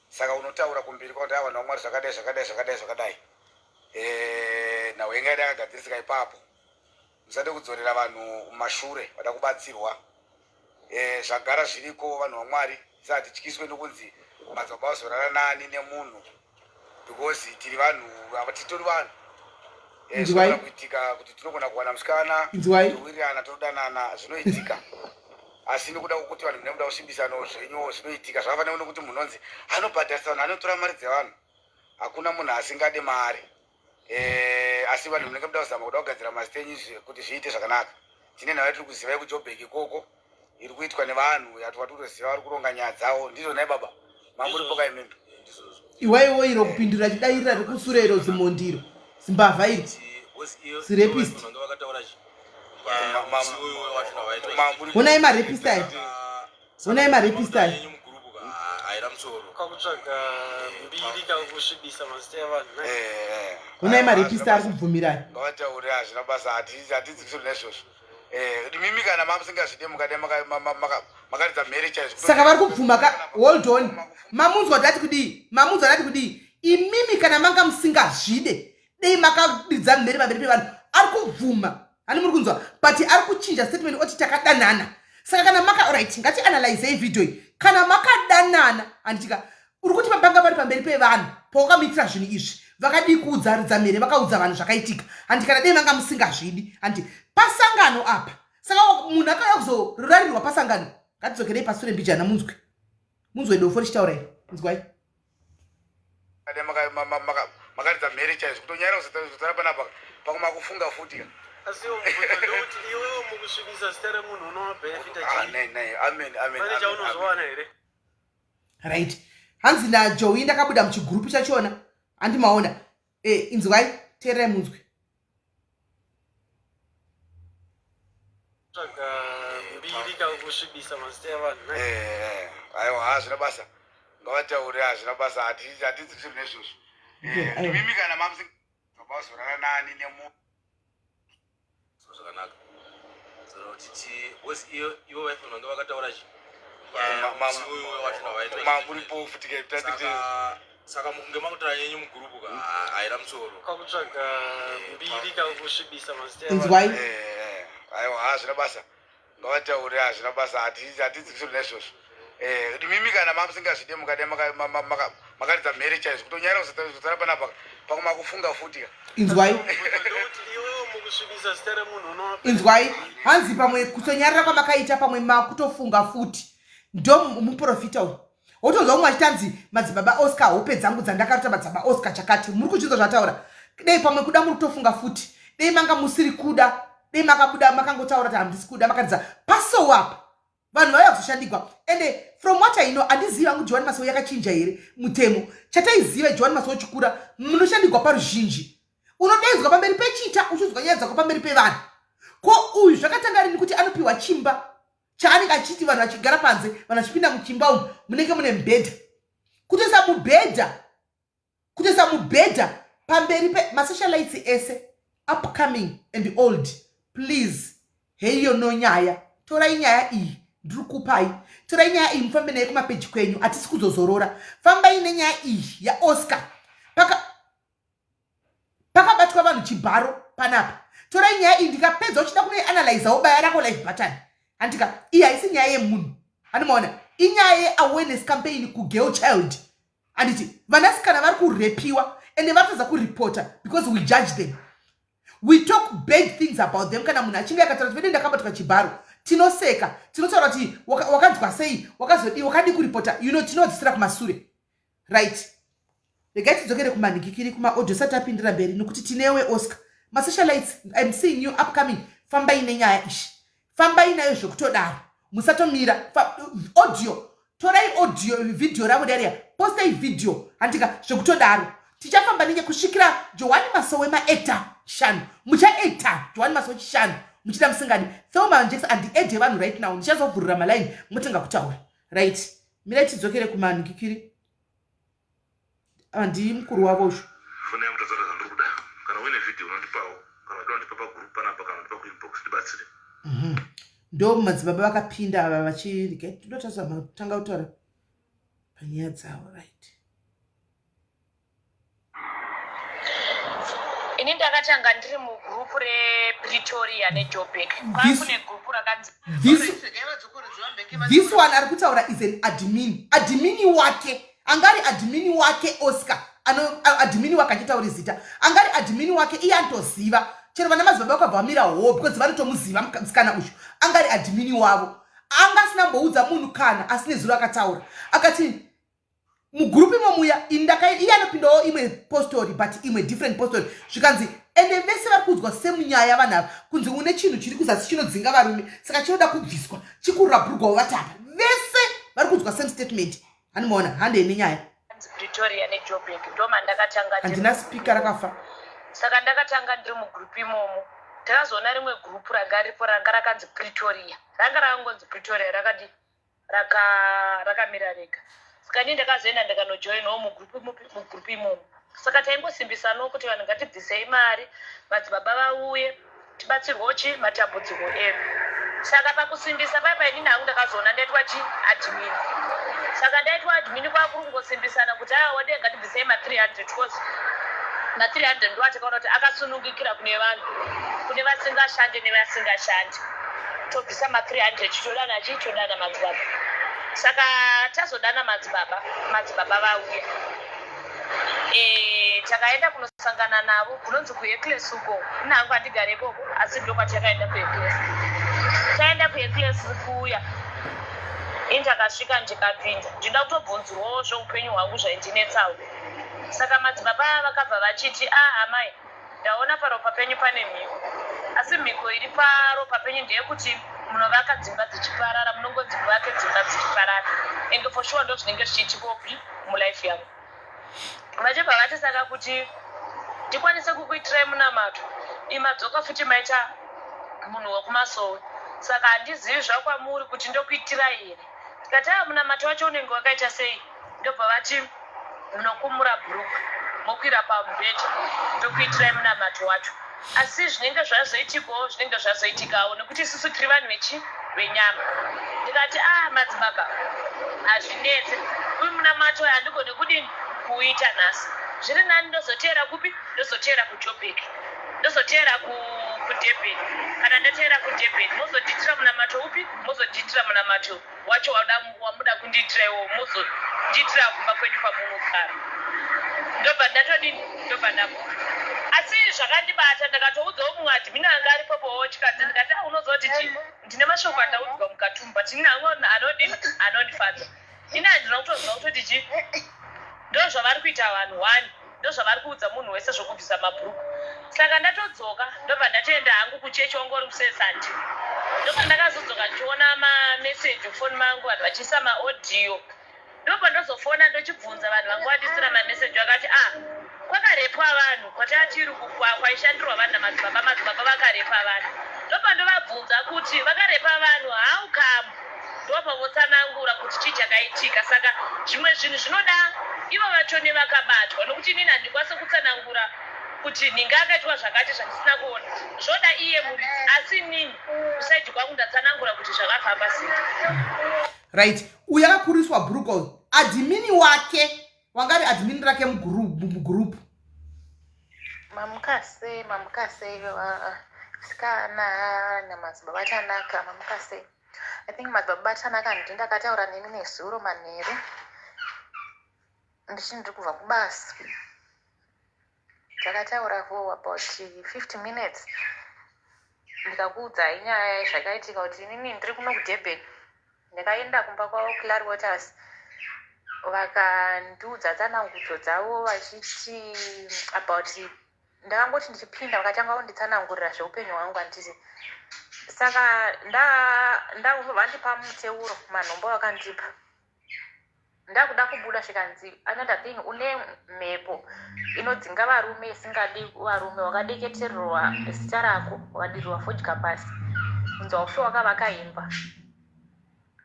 Speaker 2: saka unotaura kumberi kwakuti a vanhu vaMwari, zvakadai, zvakadai, zvakadai, zvakadai. Nhau ingaida yakagadzirisika ipapo. Musade kudzorera vanhu mumashure vada kubatsirwa. Zvagara zviriko, vanhu vaMwari. Satityiswe nokunzi madzibaba vazorara nani nemunhu, because tiri vanhu, titori vanhu.
Speaker 1: Inzwai.
Speaker 2: Zvinogona kuitika kuti tinogona kuwana musikana,
Speaker 1: Inzwai.
Speaker 2: towirirana, todanana, zvinoitika. Asi nekuda kwokuti vanhu mune kuda kusimbisanawo zvenyuwo, zvinoitika. Zvakafanana nekuti munhu unonzi anobhadharisa vanhu, anotora mari dzevanhu. Hakuna munhu asingade mari. Asi vanhu munenge muda kuzama kuda kugadzira mazita enyu kuti zviite zvakanaka. Tine nhau yatiri kuziva yekuJoburg ikoko iri kuitwa nevanhu yatwatikutoziva vari kuronga nyaya dzavo. Ndizvo nhai baba? Mamuripo ka imimi?
Speaker 1: Iwaiwo iro kupindura chidairira rikusure iro zimondiro zimbavha iri zirepist. Honai marepist aya, honai marepist aya. Honai marepist ari kubvumirani.
Speaker 2: Ngavataure, hazvina basa, hatidzikisiri naizvozvo. Imimi kana mamusingazvide mukade makaridza mhere chaizvo.
Speaker 1: Saka vari kubvuma ka. Hold on, mamunzwa tati kudii? Mamunzwa tati kudii? Imimi kana manga musingazvide dei makaridza mhere pamberi pevanhu. Ari kubvuma hani, muri kunzwa? But ari kuchinja statement oti takadanana. Saka kana maka, right, ngatianalyzei video iyi. Kana makadanana, handitika uri kuti mapanga pari pamberi pevanhu pawakamuitira zvinhu izvi, vakadii kuudza ridza mhere vakaudza vanhu zvakaitika? Handi kana dei manga musingazvidi, handi pasangano apa. Saka munhu akauya kuzorarirwa pasangano. Ngatidzokerei pasure mbijana munzwe, munzwe dofo richitaura iri. Nzwai.
Speaker 2: Makaridza mhere chaizvo kutonyara kuzotara panapa pakuma kufunga futi ka.
Speaker 3: Asi mubvunzo ndouti iwewe mukusvibisa zita remunhu unobenefita
Speaker 2: Ah, nai nai, amen amen.
Speaker 3: Pane
Speaker 2: amen,
Speaker 3: chaunozowana here?
Speaker 1: Right, hanzi naJoey ndakabuda muchigurupu chachona, handimaona. Inzwai, teererai munzwe.
Speaker 3: Tsvaga mbiri kakusvibisa mazita evanhu.
Speaker 2: Aiwa, hazvina basa, ngavataure, hazvina basa, hatidzikisiri naizvozvo.
Speaker 1: Aiwa.
Speaker 2: Imimi kana mamuzorara nani nemu
Speaker 4: Zvakanaka kuti iyo ivo vaifanira kunge vakataura chi
Speaker 2: Mamuripo futi ka.
Speaker 4: Saka mukunge makutaura nyenyu mugurupu ka haina musoro.
Speaker 3: Kakutsvaga mbiri kakusvibisa mazita evanhu.
Speaker 1: Inzwai.
Speaker 2: Aiwa, hazvina basa, ngavataure, hazvina basa, hatidzikisiri naizvozvo. Imimi kana mamusingazvide mukade makaridza mhere chaizvo kutonyara kuzotara panapa pakuma kufunga futi ka.
Speaker 1: Inzwai.
Speaker 3: Mubvunzo ndouti iwewe mukusvibisa zita remunhu unobenefita
Speaker 1: Inzwai, hanzi pamwe kutonyarara kwamakaita pamwe makutofunga futi. Ndo muprofita uyu. Wotonzwa umwe achitanzi madzibaba Oscar, hope dzangu dzandakarota, madzibaba Oscar chakati. Muri kuchinzwa zvataura? Dei pamwe kuda muri kutofunga futi. Dei manga musiri kuda, dei makabuda makangotaura kuti handisi kuda, makaridza pasow apa vanhu vauya kuzoshandigwa. Ende from what I know, handizivi hangu Johani Masowe yakachinja here mutemo. Chataiziva Johani Masowe chikura, munoshandigwa paruzhinji, unodaidzwa pamberi pechita uchinzwa nyaya dzako pamberi pevanhu. Ko uyu zvakatanga rini kuti anopiwa chimba chaanenge achiti vanhu vachigara panze, vanhu vachipinda muchimba umu munenge mune mubhedha, kutoisa mubhedha, kutoisa mubhedha pamberi pemasocialites ese, upcoming and old? Please, heiyo no nyaya. Torai nyaya iyi, ndiri kupai, torai nyaya iyi mufambe naye kumapeji kwenyu. Hatisi kuzozorora. Fambai nenyaya iyi yaOscar. Paka pakabatwa vanhu chibharo panapa. Torai nyaya iyi, ndikapedza uchida kunoianalyzawo, baya rako live button. Handika iyi haisi nyaya yemunhu, handimaona, inyaya yeawareness campaign kugirl child. Handiti vanasikana vari kurepiwa ende vatadza kuripota because we judge them, we talk bad things about them. Kana munhu achinge akataura kuti vede ndakabatwa chibharo, tinoseka, tinotaura kuti wakanzwa sei, wakazodii, wakadii kuripota, tinodzisira kumasure. Right, regai tidzokere kumanhikikiri kumaaudio sati apindira mberi, nokuti tinewe Oscar. Masocialites, I'm seeing you upcoming. Fambai nenyaya ishi, fambai nayo zvekutodaro, musatomira. Audio, torai audio, video ravo dariya, postai video. Handika zvekutodaro tichafamba nenye kusvikira Johani Masowe maactor shanu. Muchaacta Johani Masowe chishanu, muchida musingadi. Thelma Jackson, handiedhe vanhu right now, ndichazovhurira malaini motenga kutaura. Right, mirai tidzokere kumanhikikiri. Handii mukuru wavo uyu.
Speaker 5: Foni yangu tataura zvandiri kuda. Kana uine vhidhiyo unondipawo, kana uda undipa pagroup panapa, kana undipa kuinbox, ndibatsire.
Speaker 1: Ndo madzibaba vakapinda ava vachirege totanga kutaura panyaya dzavo. Right.
Speaker 6: Ini ndakatanga ndiri mugurupu rePretoria neJoburg. Kwakune gurupu rakanzi
Speaker 1: This one ari kutaura is an admin, admin wake angari admin wake Oscar ano admin wake achitauri zita, angari admin wake iye anotoziva chero vana madzibaba vakabva vamira ho because vanotomuziva musikana uyu angari admin wavo. Anga asina mboudza munhu kana asine zuro akataura akati mugurupu imo muya iye anopindawo imwe postori, but imwe different postori. Zvikanzi Ende vese vari kuudzwa semunyaya vanhu ava kunzi une chinhu chiri kuzasi chinodzinga varume, saka chinoda kubviswa, chikurura bhurugwa wavatapa. Vese vari kuudzwa same statement. Handimaona handei nenyaya.
Speaker 6: Pretoria neJoburg ndo mandakatanga.
Speaker 1: Handina speaker rakafa.
Speaker 6: Saka ndakatanga ndiri mugroup imomo. Takazoona rimwe group ranga ripo ranga rakanzi Pretoria, ranga rakangonzi Pretoria, rakadi rakamira rega. Saka ini ndakazoenda ndikanojoinawo mugroup mugroup imomo. Saka taingosimbisanawo kuti vanhu ngatibvisei mari, madzibaba vauye, tibatsirwewo chi matambudziko edu. Saka pakusimbisa paya painini hangu ndakazoona ndaitwa chi admin. Saka ndaitwa admin, kwakuri kungosimbisana kuti aiwa wadee, ngatibvisei ma300, cause ma300 ndo atakaona kuti akasunungikira kune vanhu, kune vasingashande nevasingashandi. Tobvisa ma300, todana chi todana madzibaba. Saka tazodana madzibaba, madzibaba vauya. Takaenda kunosangana navo kunonzi kuHecles uko. Ini hangu handigare ikoko, asi ndokwatakaenda kuHecles. Taenda kuHecles kuya, ini takasvika ndikapinda, ndinoda kutobvunzirwawo zveupenyu hwangu zvaindinetsawo. Saka madzibaba aya vakabva vachiti, "A ah, amai, ndaona paropa penyu pane mhiko, asi mhiko iri paropa penyu ndeyekuti munovaka dzimba dzichiparara, munongonzi muvake dzimba dzichiparara." And for sure ndo zvinenge zvichiitikopi mulife yangu. Vachibva vati, "Saka kuti tikwanise kukuitirai munamato, imadzoka futi maita munhu wekumasowe, saka handizivi zvakwamuri kuti ndokuitirai here." Tikati, "Aa, munamato wacho unenge wakaita sei?" Ndobva vati, "Munokumura bhurugwa, mokwira pamubhedha, ndokuitirai munamato wacho. Asi zvinenge zvazoitikawo, zvinenge zvazoitikawo, nekuti isusu tiri vanhu vechi venyama." Ndikati, "A ah, madzibaba, hazvinetse. Uyu munamato handigone kudini kuuita nhasi. Zviri nani ndozoteera kupi? Ndozoteera kuJobek, ndozoteera kuDurban. Kana ndateera kuDurban, mozondiitira munamato upi? Mozondiitira munamato wacho wamuda kundiitira iwo, mozondiitira kumba kwenyu kwamunogara." Ndobva ndatodini, ndobva ndabuda. Asi zvakandibata, ndakatoudzawo mumwe admin anga aripopowo chikadzi, ndikati, "Ah, unoziva kuti chii? Ndine mashoko andaudzwa mukati, but ini hangu anodini, anondifadza. Ini handina kutoziva kutoti chii, ndo zvavari kuita vanhu one, ndo zvavari kuudza munhu wese zvokubvisa mabhuruku." Saka ndatodzoka, ndobva ndatoenda hangu kuchechi, wanga uri musesandi. Ndobva ndakazodzoka ndichiona mameseji mufoni mangu, vanhu vachiisa maaudio. Ndobva ndozofona, ndochibvunza vanhu vanga vandisira mameseji. Vakati, "Ah, kwakarepwa vanhu kwatatiri, kwaishandirwa vanhu namadzibaba, madzibaba vakarepa vanhu." Ndobva ndovabvunza kuti vakarepa vanhu how come? Ndobva votsanangura kuti chii chakaitika. Saka zvimwe zvinhu zvinoda ivo vachone vakabatwa, nokuti inini handikwanisi kutsanangura kuti nhinga akaitwa zvakati zvandisina kuona. Zvoda iye muridzi, asi inini kuside kwangu ndatsanangura kuti zvakafamba sei.
Speaker 1: Right, uyu akakuriswa bhurugwa uyu, admin wake wanga ari admin rake mugroup.
Speaker 7: Mamuka sei? Mamuka sei, sikana namadzibaba Tanaka? Mamuka sei? I think madzibaba Tanaka, ndi ndakataura nemi nezuro manheru ndichi ndiri kubva kubasa. Takataura for about 50 minutes, ndikakuudzai nyaya zvakaitika kuti inini ndiri kuno kuDurban. Ndakaenda kumba kwavo Clary Waters, vakandiudza tsanangudzo dzavo vachiti about, ndakangoti ndichipinda vakatanga kunditsanangurira zveupenyu hwangu, handiti? Saka vandipa muteuro, manhombo vakandipa. Ndakuda kubuda, zvikanzi, "Another thing, une mhepo inodzinga varume, isingadi varume. Wakadeketererwa zita rako, wakadirirwa fodya pasi, kunzi waufe wakavaka imba,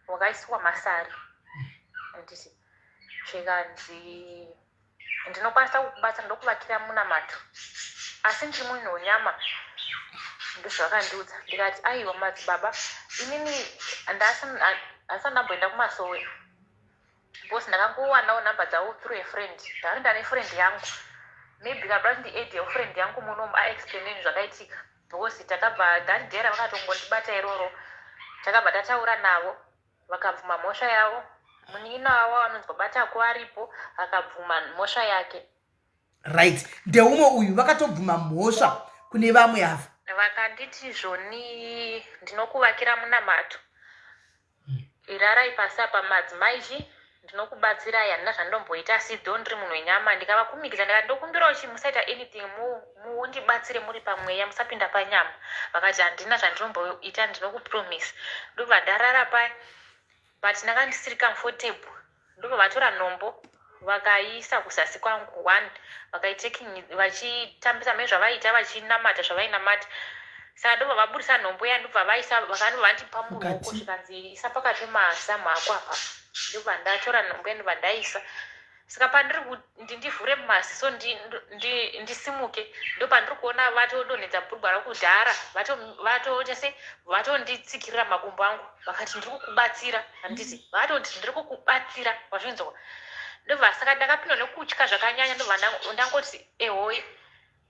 Speaker 7: wakaiswa masari," handiti? Zvikanzi, "Ndinokwanisa kukubatsira, ndokuvakira munamato, asi ndiri munhu wenyama." Ndozvavakandiudza. Ndikati, "Aiwa madzibaba, inini handisati ndamboenda kumasowe, because ndakangowanawo nhamba dzavo through a friend. Ndakaenda nefriend yangu. Maybe kabda kuti ndiadde friend yangu munomu aexplaineni zvakaitika, because takabva that day ravakatongondibata iroro, takabva tataura navo, vakabvuma mhosva yavo. Munin'ina wavo anonzwa Batako aripo, akabvuma mhosva yake."
Speaker 1: Right, ndeumwe uyu vakatobvuma mhosva kune vamwe ava.
Speaker 7: Vakanditi zvoni, "Ndinokuvakira munamato. Irarai pasi apa, madzimai chi." Ndinokubatsirai, handina zvandomboita, asi though ndiri munhu wenyama, ndikavakumikidza ndikati ndokumbirawo chi musaita anything, mundibatsire muri pamweya, musapinda panyama. Vakati handina zvandinomboita, ndinokupromise. Ndobva ndarara paya, but ndanga ndisiri comfortable. Ndobva vatora nhombo vakaiisa kuzasi kwangu one, vakaitaking vachitambisa mhe zvavaiita, vachinamata zvavainamata. Saka ndobva vabudisa nhombo iya, ndobva vaisa, vakanobva vandipa muruoko.
Speaker 1: Mukati.
Speaker 7: Zvikanzi isa pakati pemazamu ako apa. Ndobva ndatora nhombo iya, ndobva ndaisa. Saka pandiri kuti ndivhure maziso, ndisimuke, ndopandiri kuona vatodonhedza bhurugwa rakudhara, vatoita se vatonditsikirira makumbo angu. Vakati ndiri kukubatsira, handiti? Vatoti ndiri kukubatsira, wazvinzwa? Ndobva saka ndakapindwa nekutya zvakanyanya. Ndobva ndangoti ehoi.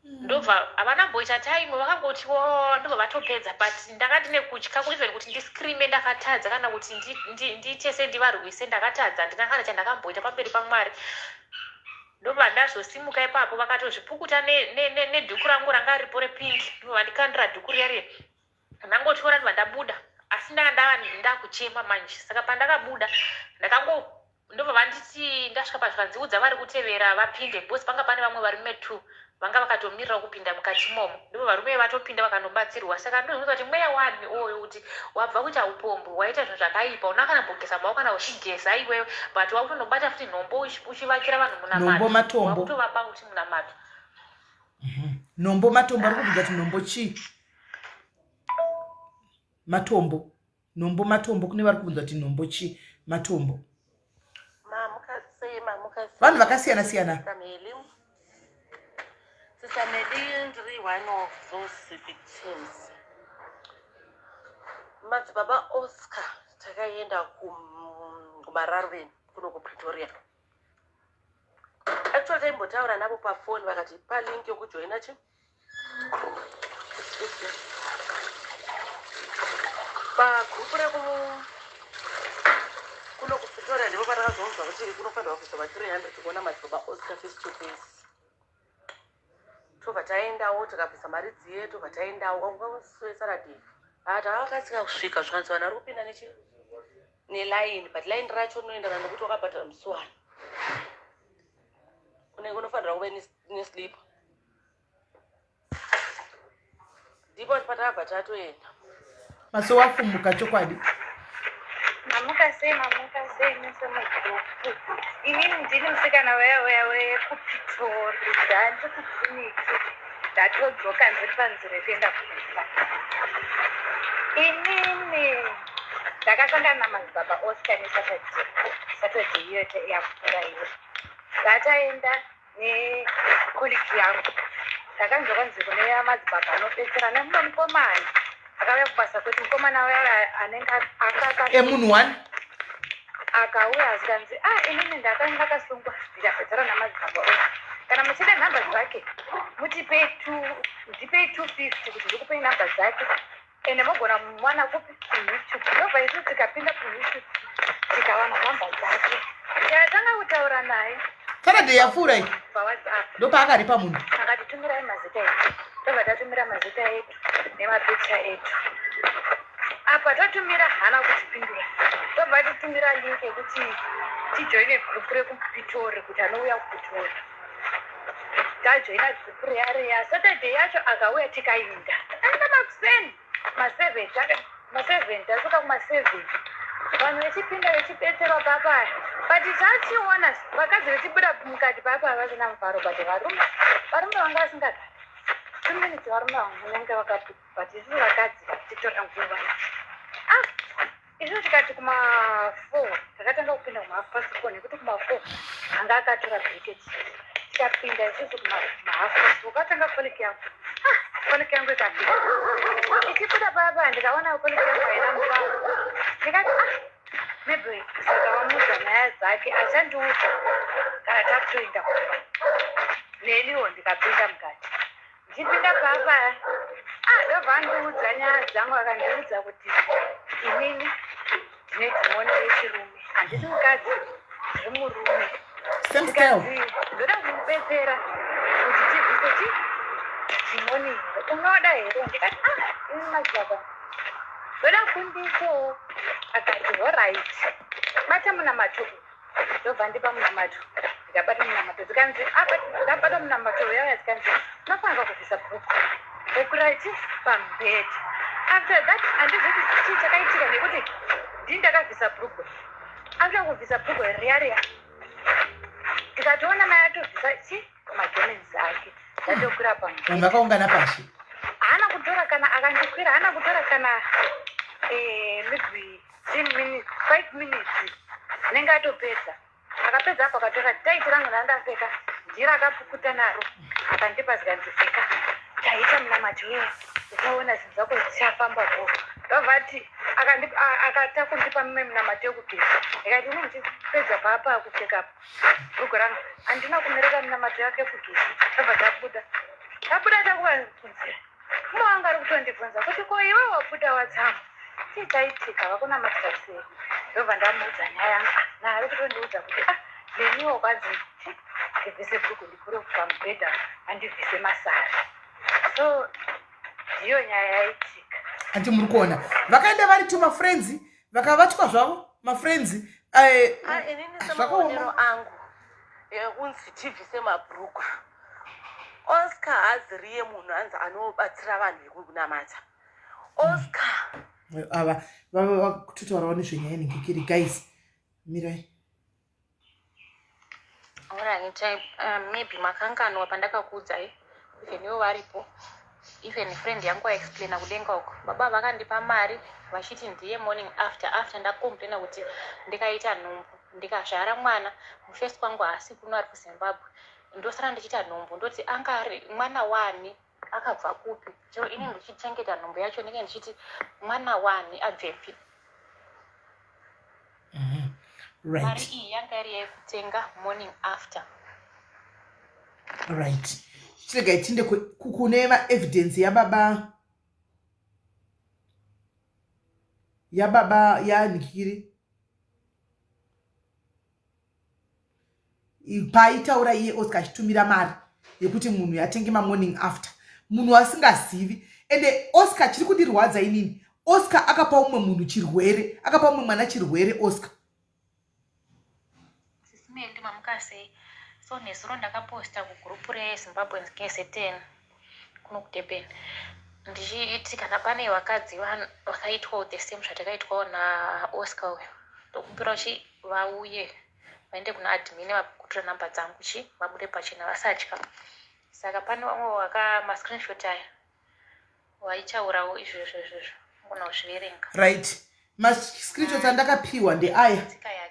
Speaker 7: Ndobva havana mboita time, vakangoti wo, ndobva vatopedza. But ndanga ndine kutya, even kuti ndiscreame ndakatadza, kana kuti ndiite sendivarwise ndakatadza. Handina kana chandakamboita pamberi paMwari. Ndobva ndazosimuka ipapo, vakatozvipukuta nedhuku rangu ranga ripo repink. Ndobva vandikandira dhuku riya riya, ndangotora, ndobva ndabuda. Asi ndanga ndava ndakuchema manje. Saka pandakabuda ndakango ndobva vanditi, ndasvika pazvikanziudza vari kutevera vapinde, because panga pane vamwe varume two vanga vakatomirira kupinda mukati imomo. Ndobva varume vatopinda vakanobatsirwa. Saka ndozvinzwa kuti mweya wani uwoyo kuti wabva kuita upombwe, waita zvinhu zvakaipa, una kana mbogeza maoko, kana uchigeza iwewe, but wakutonobata futi nhombo uchivakira vanhu
Speaker 1: Nhombo
Speaker 7: munamato.
Speaker 1: matombo.
Speaker 7: Wakutovapa kuti munamato.
Speaker 1: Nhombo matombo. Ari kubvunza kuti nhombo chii? Matombo. Nhombo matombo. Kune vari kubvunza kuti nhombo chii? Matombo.
Speaker 8: Mamuka sei, mamuka sei?
Speaker 1: Vanhu vakasiyana siyana.
Speaker 8: Sister Meli. Sister Meli, ndiri one of those victims. Madzibaba Oscar, takaenda kuMararweni kuno kuPretoria. Actually taimbotaura navo pafoni, vakati palink yokujoina chi Excuse me. Pagrupu reku kuno kuPretoria, ndipo patakazonzwa kuti kunofanirwa kuiswa va300 kuona Madzibaba Oscar face to face. Tobva taendawo, tikabvisa mari dziye, tobva taendawo. Kwanguswesaradi takakasika kusvika, zvikanzi vanhu vari kupinda nechi nelaini, but line racho rinoenderana nekuti wakabhadhara musi wani, unenge unofanira kuve neslip. Ndipo patakabva tatoenda.
Speaker 1: Maso wafumuka chokwadi.
Speaker 9: Mamuka sei, mamuka sei mese mugrupu? Inini ndini musikana weya weya wekuPitori, ndandi kuPhoenix, ndatodzoka, ndiri panzira yekuenda kumba. Inini ndakasangana naMadzibaba Oscar neSaturday, Saturday iyo yapfuura iyo. Ndataenda necolleague yangu, takanzwa kwanzi kune madzibaba anobetsera nemumwe mukomana akauya kubasa kwetu. Mukomana uya anenge akaka
Speaker 1: Emunhu one.
Speaker 9: Akauya azikanzi, ah, inini ndakanga ndakasungwa, ndikabhedzera namadzibaba Oscar. Kana muchida nhamba dzake, mutipei ndipei 250 kuti ndikupei nhamba dzake, ende mogona mumwana kupi? KuYouTube. Ndobva isu tikapinda kuYouTube, tikawana nhamba dzake, tikatanga kutaura naye.
Speaker 1: Saturday yapfuura iyi.
Speaker 9: PaWhatsApp.
Speaker 1: Ndopaakaripa munhu.
Speaker 9: Akati tumirai mazita edu, tobva tatumira mazita edu nemapicha edu. Apa tatumira, haana kutipindura. Tobva titumira link yekuti tijoine group rekuPitori, kuti anouya kuPitori. Tajoina group riya riya. Saturday yacho akauya, tikainda. Aenda makuseni ma7, ma7, tasvika kuma7, vanhu vechipinda vechibetserwa papaya. But tachiona vakadzi vechibuda mukati papaya vasina mufaro, but varume vanga vasingagari 2 minutes. Varume vanenge vakaputa, but isusu vakadzi titora nguva. Ah, isusu tikati kuma4 takatanga kupinda kuma4:30, nekuti kuma4 anga akatora break. Tikapinda isusu kuma4:30, ukatanga colleague yangu. Ah, colleague yangu ikapinda, ichibuda paya, ndikaona colleague yangu haina mufaro. Ndikati, ah, maybe saka vamuudza nyaya dzake, achandiudza kana takutoenda kumba. Neniwo ndikapinda mukati. Ndichipinda papa, ah, ndobva andiudza nyaya dzangu. Akandiudza kuti inini ndine dhimoni rechirume, handisi mukadzi, ndiri murume.
Speaker 1: Same style.
Speaker 9: Ndikanzi, ndoda kumubetsera kuti tibvise chi dhimoni here, unoda here? Ndikati, ah, ini madzibaba ndoda kundisowo. Akati, alright, bata munamato. Ndobva ndipa munamato, ndikabata munamato zikanzi ndabata munamato uya uya zikanzi unofanirwa kubvisa bhuku wokurati pamubhedha. After that handizivi kuti chii chakaitika nekuti ndini ndakabvisa bhurugwa. After kubvisa bhurugwa riya riya ndikatoona mai atobvisa chi magemenzi ake ndatokwira pamubhedha.
Speaker 1: Vanhu vakaungana pashi.
Speaker 9: Haana kutora kana akandikwira haana kutora kana eh, maybe 10 minutes 5 minutes anenge atopedza akapedza apo akatora taiti rangu randapfeka ndiro akapukuta naro akandipa zikanzi pfeka taita munamato wee uchaona zvinhu zvako zvichafamba bho ndobva ati akata kundipa mimwe minamato yekugeza ndikati ini ndichipedza paapa kupfeka apa bhuku rangu handina kumereka minamato yake yekugeza ndobva tabuda tabuda takuva kunzira Mumwe wangu ari kutondibvunza kuti ko iwe wabuda watsamwa chii chaitika vakunamatira sei ndobva ndamuudza nyaya yangu ah, naye ari kutondiudza kuti ah neniwo kwanzi chi ndibvise bhuku ndikure pamubhedha andibvise masari so ndiyo nyaya yaitika
Speaker 1: anti muri kuona vakaenda vari two mafriends vakavatwa zvavo mafriends eh,
Speaker 8: ah, inini semaonero angu ekunzi tibvise mabhurukwa Oscar haazi riye munhu hanzi anobatsira vanhu vekunamata. Oscar.
Speaker 1: Ava vava vakutotaurawo nezvenyaya inenge kiri guys. Mirai.
Speaker 7: Alright, uh, maybe makanganwa pandakakuudzai even ivo varipo even friend yangu aexplaina kudenga uko baba vakandipa mari vachiti ndiye morning after after ndacomplaina kuti ndikaita nhumbu ndikazvara mwana mufesi kwangu haasi kuno ari kuzimbabwe ndosara ndichiita nhumbu ndoti anga ari mwana wani akabva kupi chero ini ndichichengeta nhumbu yacho ndinge ndichiti mwana wani abvepi
Speaker 1: Right.
Speaker 7: Mari iyi yanga iri yekutenga morning after.
Speaker 1: Right. Chiregai tiende kune maevidence yababa yababa yanikiri paaitaura iye Oscar achitumira mari yekuti munhu yatenge mamorning after munhu asingazivi ende Oscar chiri kundirwadza inini Oscar akapa umwe munhu chirwere akapa umwe mwana chirwere Oscar
Speaker 7: Sisi Melly mamuka sei? So nezuro ndakaposta kugroup reZimbabweans KZN kuno kuDurban ndichiti kana pane vakadzi vakaitwawo the same zvatakaitwawo naOscar uyu ndokumbira chi vauye vaende kuna admin vakutora number dzangu chi vabude pachena vasatya saka pane vamwe vaka mascreenshot aya waitaurawo izvozvo izvozvo ungona kuzviverenga
Speaker 1: right mascreenshots andakapiwa ndeaya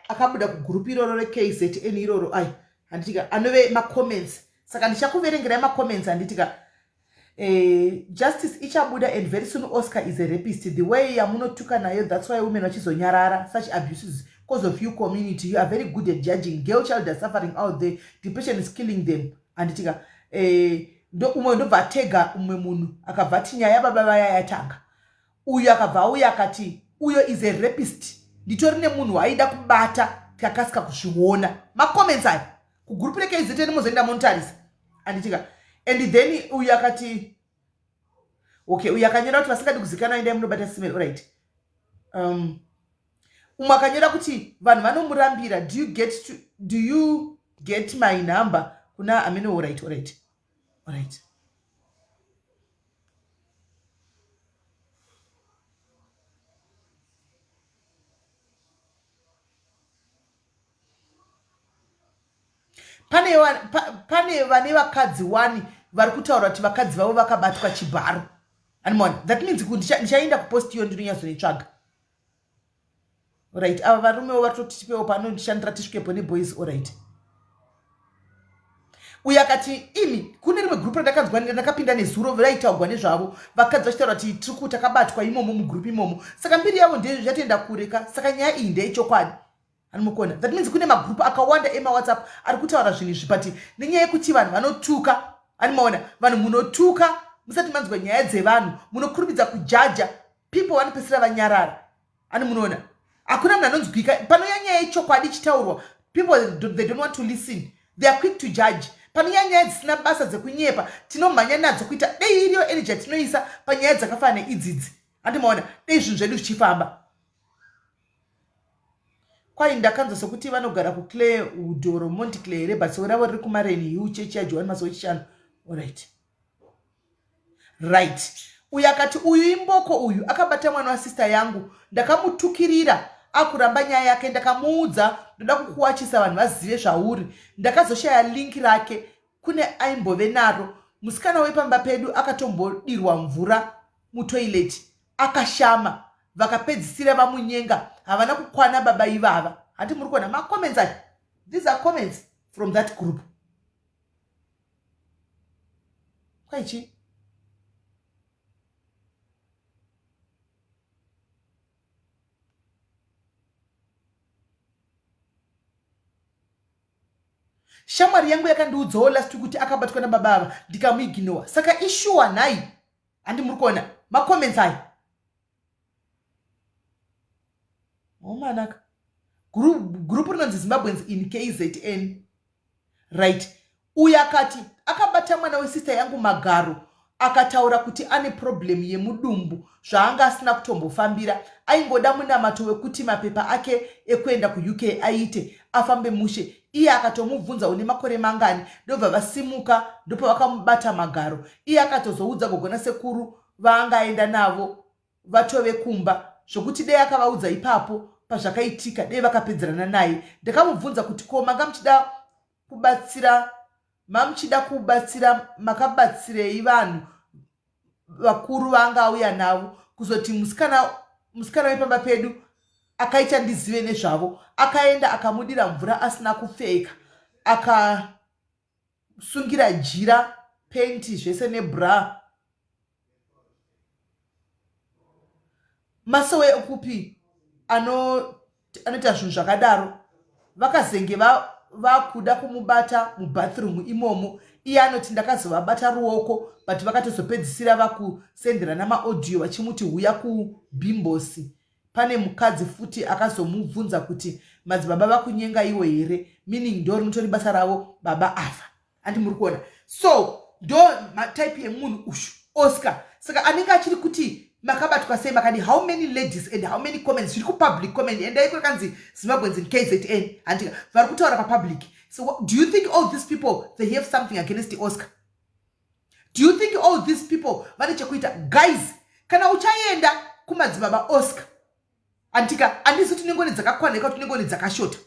Speaker 1: akabuda kugurupu iroro rekzn iroro aya handitika anove macomments saka ndichakuverengerai macomments handitika Eh, justice ichabuda and very soon oscar is a rapist the way yamunotuka nayo that's why women vachizonyarara such abuses cause of you community you are very good at judging girl child are suffering out there depression is killing them handitika eh, ndo umwe ndobva atega umwe munhu akabva ati nyaya baba vaya yatanga uyu akabva auya akati uyo is a rapist nditori nemunhu waaida kubata tikakasika kuzviona macomments aya kugurupu rekzn mozoenda monotarisa anditika and then uyu akati okay uyu akanyora kuti vasingadi kuzikanwa endai munobata simel orit um, umwe akanyora kuti vanhu vanomurambira do you get to, do you get my number kuna amene orit orit orit pane, pane vane vakadzi wani vari kutaura kuti vakadzi vavo vakabatwa chibharo animona that means kuti ndichaenda kupost iyo ndinonyatsoitsvaga orit ava varumewo vari totitipewo panondishandira tisvikepo neboys orit uyo akati imi kune rimwe gurupu randakanzwa ndakapinda nezuro raitaugwa nezvavo vakadzi vachitaura kuti tiri ku takabatwa imomo mugurupu imomo saka mbiri yavo ndeyatoenda kure ka saka nyaya iyi ndeyechokwadi anomukona that means kune magrupu akawanda emawhatsapp ari kutaura zvinhu izvi but nenyaya yekuti vanhu vanotuka animaona vanhu munotuka musati manzwa nyaya dzevanhu munokurumidza kujaja people vanopedzisira vanyarara ani munoona hakuna munhu anonzwika panouya nyaya yechokwadi ichitaurwa people they don't want to listen they are quick to judge panouya nyaya dzisina basa dzekunyepa tinomhanya nadzo kuita dei iriyo energy yatinoisa panyaya dzakafanana neidzidzi handimaona dei zvinhu zvedu zvichifamba. Kwai ndakanzwa sekuti vanogara kuClarewood or Montclair here but sowe ravo riri kuMareni Hill chechi yaJohani Masowe Chishanu. Alright. Right. Uyu akati uyu imboko uyu akabata mwana wasister yangu ndakamutukirira akuramba nyaya yake ndakamuudza ndoda kukuwachisa vanhu vazive zvauri ndakazoshaya link rake kune aimbove naro musikana wepamba pedu akatombodirwa mvura mutoilet akashama vakapedzisira vamunyenga havana kukwana baba ivava hanti muri kuona macomments aya these are comments from that group kwaichi shamwari yangu yakandiudzawo last week kuti akabatwa nababa ava ndikamuignowa saka ishuwa nhai handi muri kuona macomments aya omanaka group rinonzi zimbabweans in kzn right uyo akati akabata mwana wesister yangu magaro akataura kuti ane problem yemudumbu zvaanga asina kutombofambira aingoda munamato wekuti mapepa ake ekuenda kuuk aite afambe mushe iye akatomubvunza une makore mangani ndobva vasimuka ndopavakamubata magaro iye akatozoudza gogo nasekuru vaanga aenda navo vatove kumba zvokuti dei akavaudza ipapo pazvakaitika dei vakapedzerana naye ndakamubvunza kuti ko manga muchida kubatsira mamuchida kubatsira makabatsirei vanhu vakuru vaanga auya navo kuzoti musikana musikana wepamba pedu akaita ndizive nezvavo akaenda akamudira mvura asina kupfeka akasungira jira penti zvese nebra masowe ekupi anoita zvinhu zvakadaro vakazenge vakuda kumubata mubathroom imomo iye anoti ndakazovabata ruoko but vakatozopedzisira vakusenderana maaudio vachimuti huya kubhimbosi pane mukadzi futi akazomubvunza kuti madzibaba vakunyenga iwo here meaning ndo rinotori basa ravo baba ava handi muri kuona so ndo matype yemunhu ushu oscar saka anenge achiri kuti makabatwa sei makadi how many ladies and how many comments zviri kupublic comment endai kwekanzi zimbabweans in kzn handika vari kutaura papublic so do you think all these people they have something against oscar do you think all these people vane chekuita guys kana uchaenda kumadzibaba oscar Andika andisi tine ngoni dzakakwana ika tine ngoni dzakashota.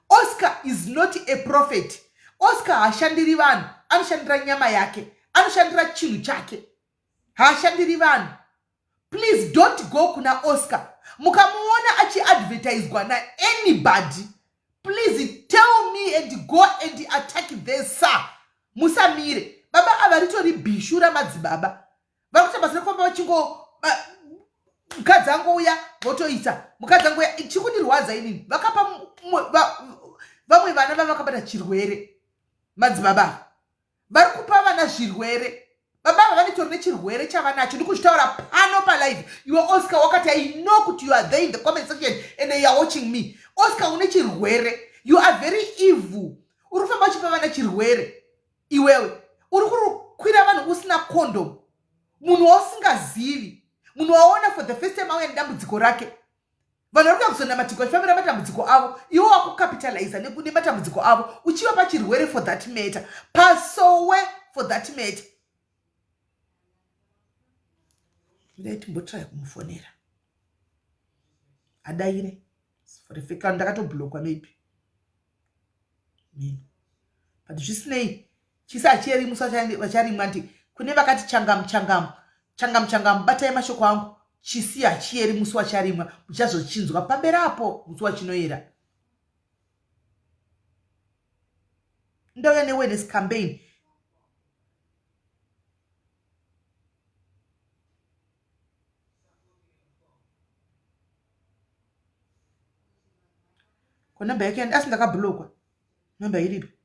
Speaker 1: Oscar is not a prophet. Oscar haashandiri vanhu, anoshandira nyama yake, anoshandira chinhu chake. Haashandiri vanhu. Please don't go kuna Oscar. Mukamuona achiadvertiswa na anybody, please tell me and go and attack the sir. Musamire. Baba ava ritori bhishu ramadzibaba. Vari kuita basa rekufamba vachingo mukadzi angouya votoita mukadzi angouya chikundirwadza inini vakapa vamwe vana vavakabata chirwere madzibaba vari kupa vana zvirwere baba ava vanetori nechirwere chavanacho ndikuzvitaura pano palive iwe oscar wakati i know kuti you are there in the comment section and you are watching me oscar une chirwere you are very evil uri kufamba uchipa vana chirwere iwewe uri kukwira vanhu usina condom munhu wausingazivi munhu waona for the first time auya nedambudziko rake vanhu vari kuda kuzonamatirwa vachifambira matambudziko avo iwe wakucapitaliza nematambudziko avo uchivapa chirwere for that matter pasowe for that matter ndai timbotraya kumufonera adaire for a ndakatoblokwa maybe mhino but zvisinei chisi hachiyeri musi vacharimwa nti kune vakati changamu changamu changamu changamu batai mashoko angu chisi hachiyeri musi wacharimwa muchazochinzwa pamberi apo musi wachinoyera ndauya neawareness campaign ko namba yake asi ndakablockwa namba iripi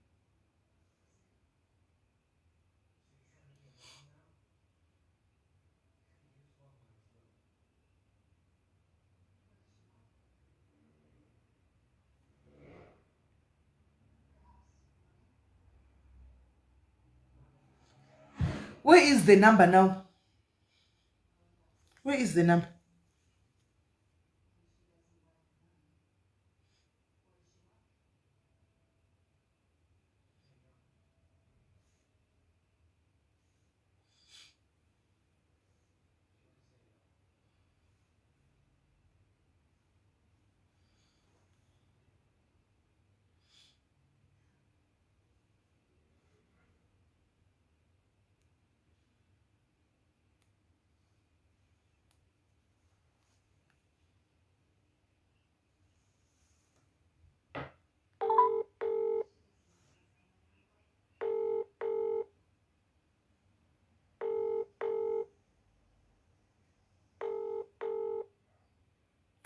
Speaker 1: Where is the number now? Where is the number?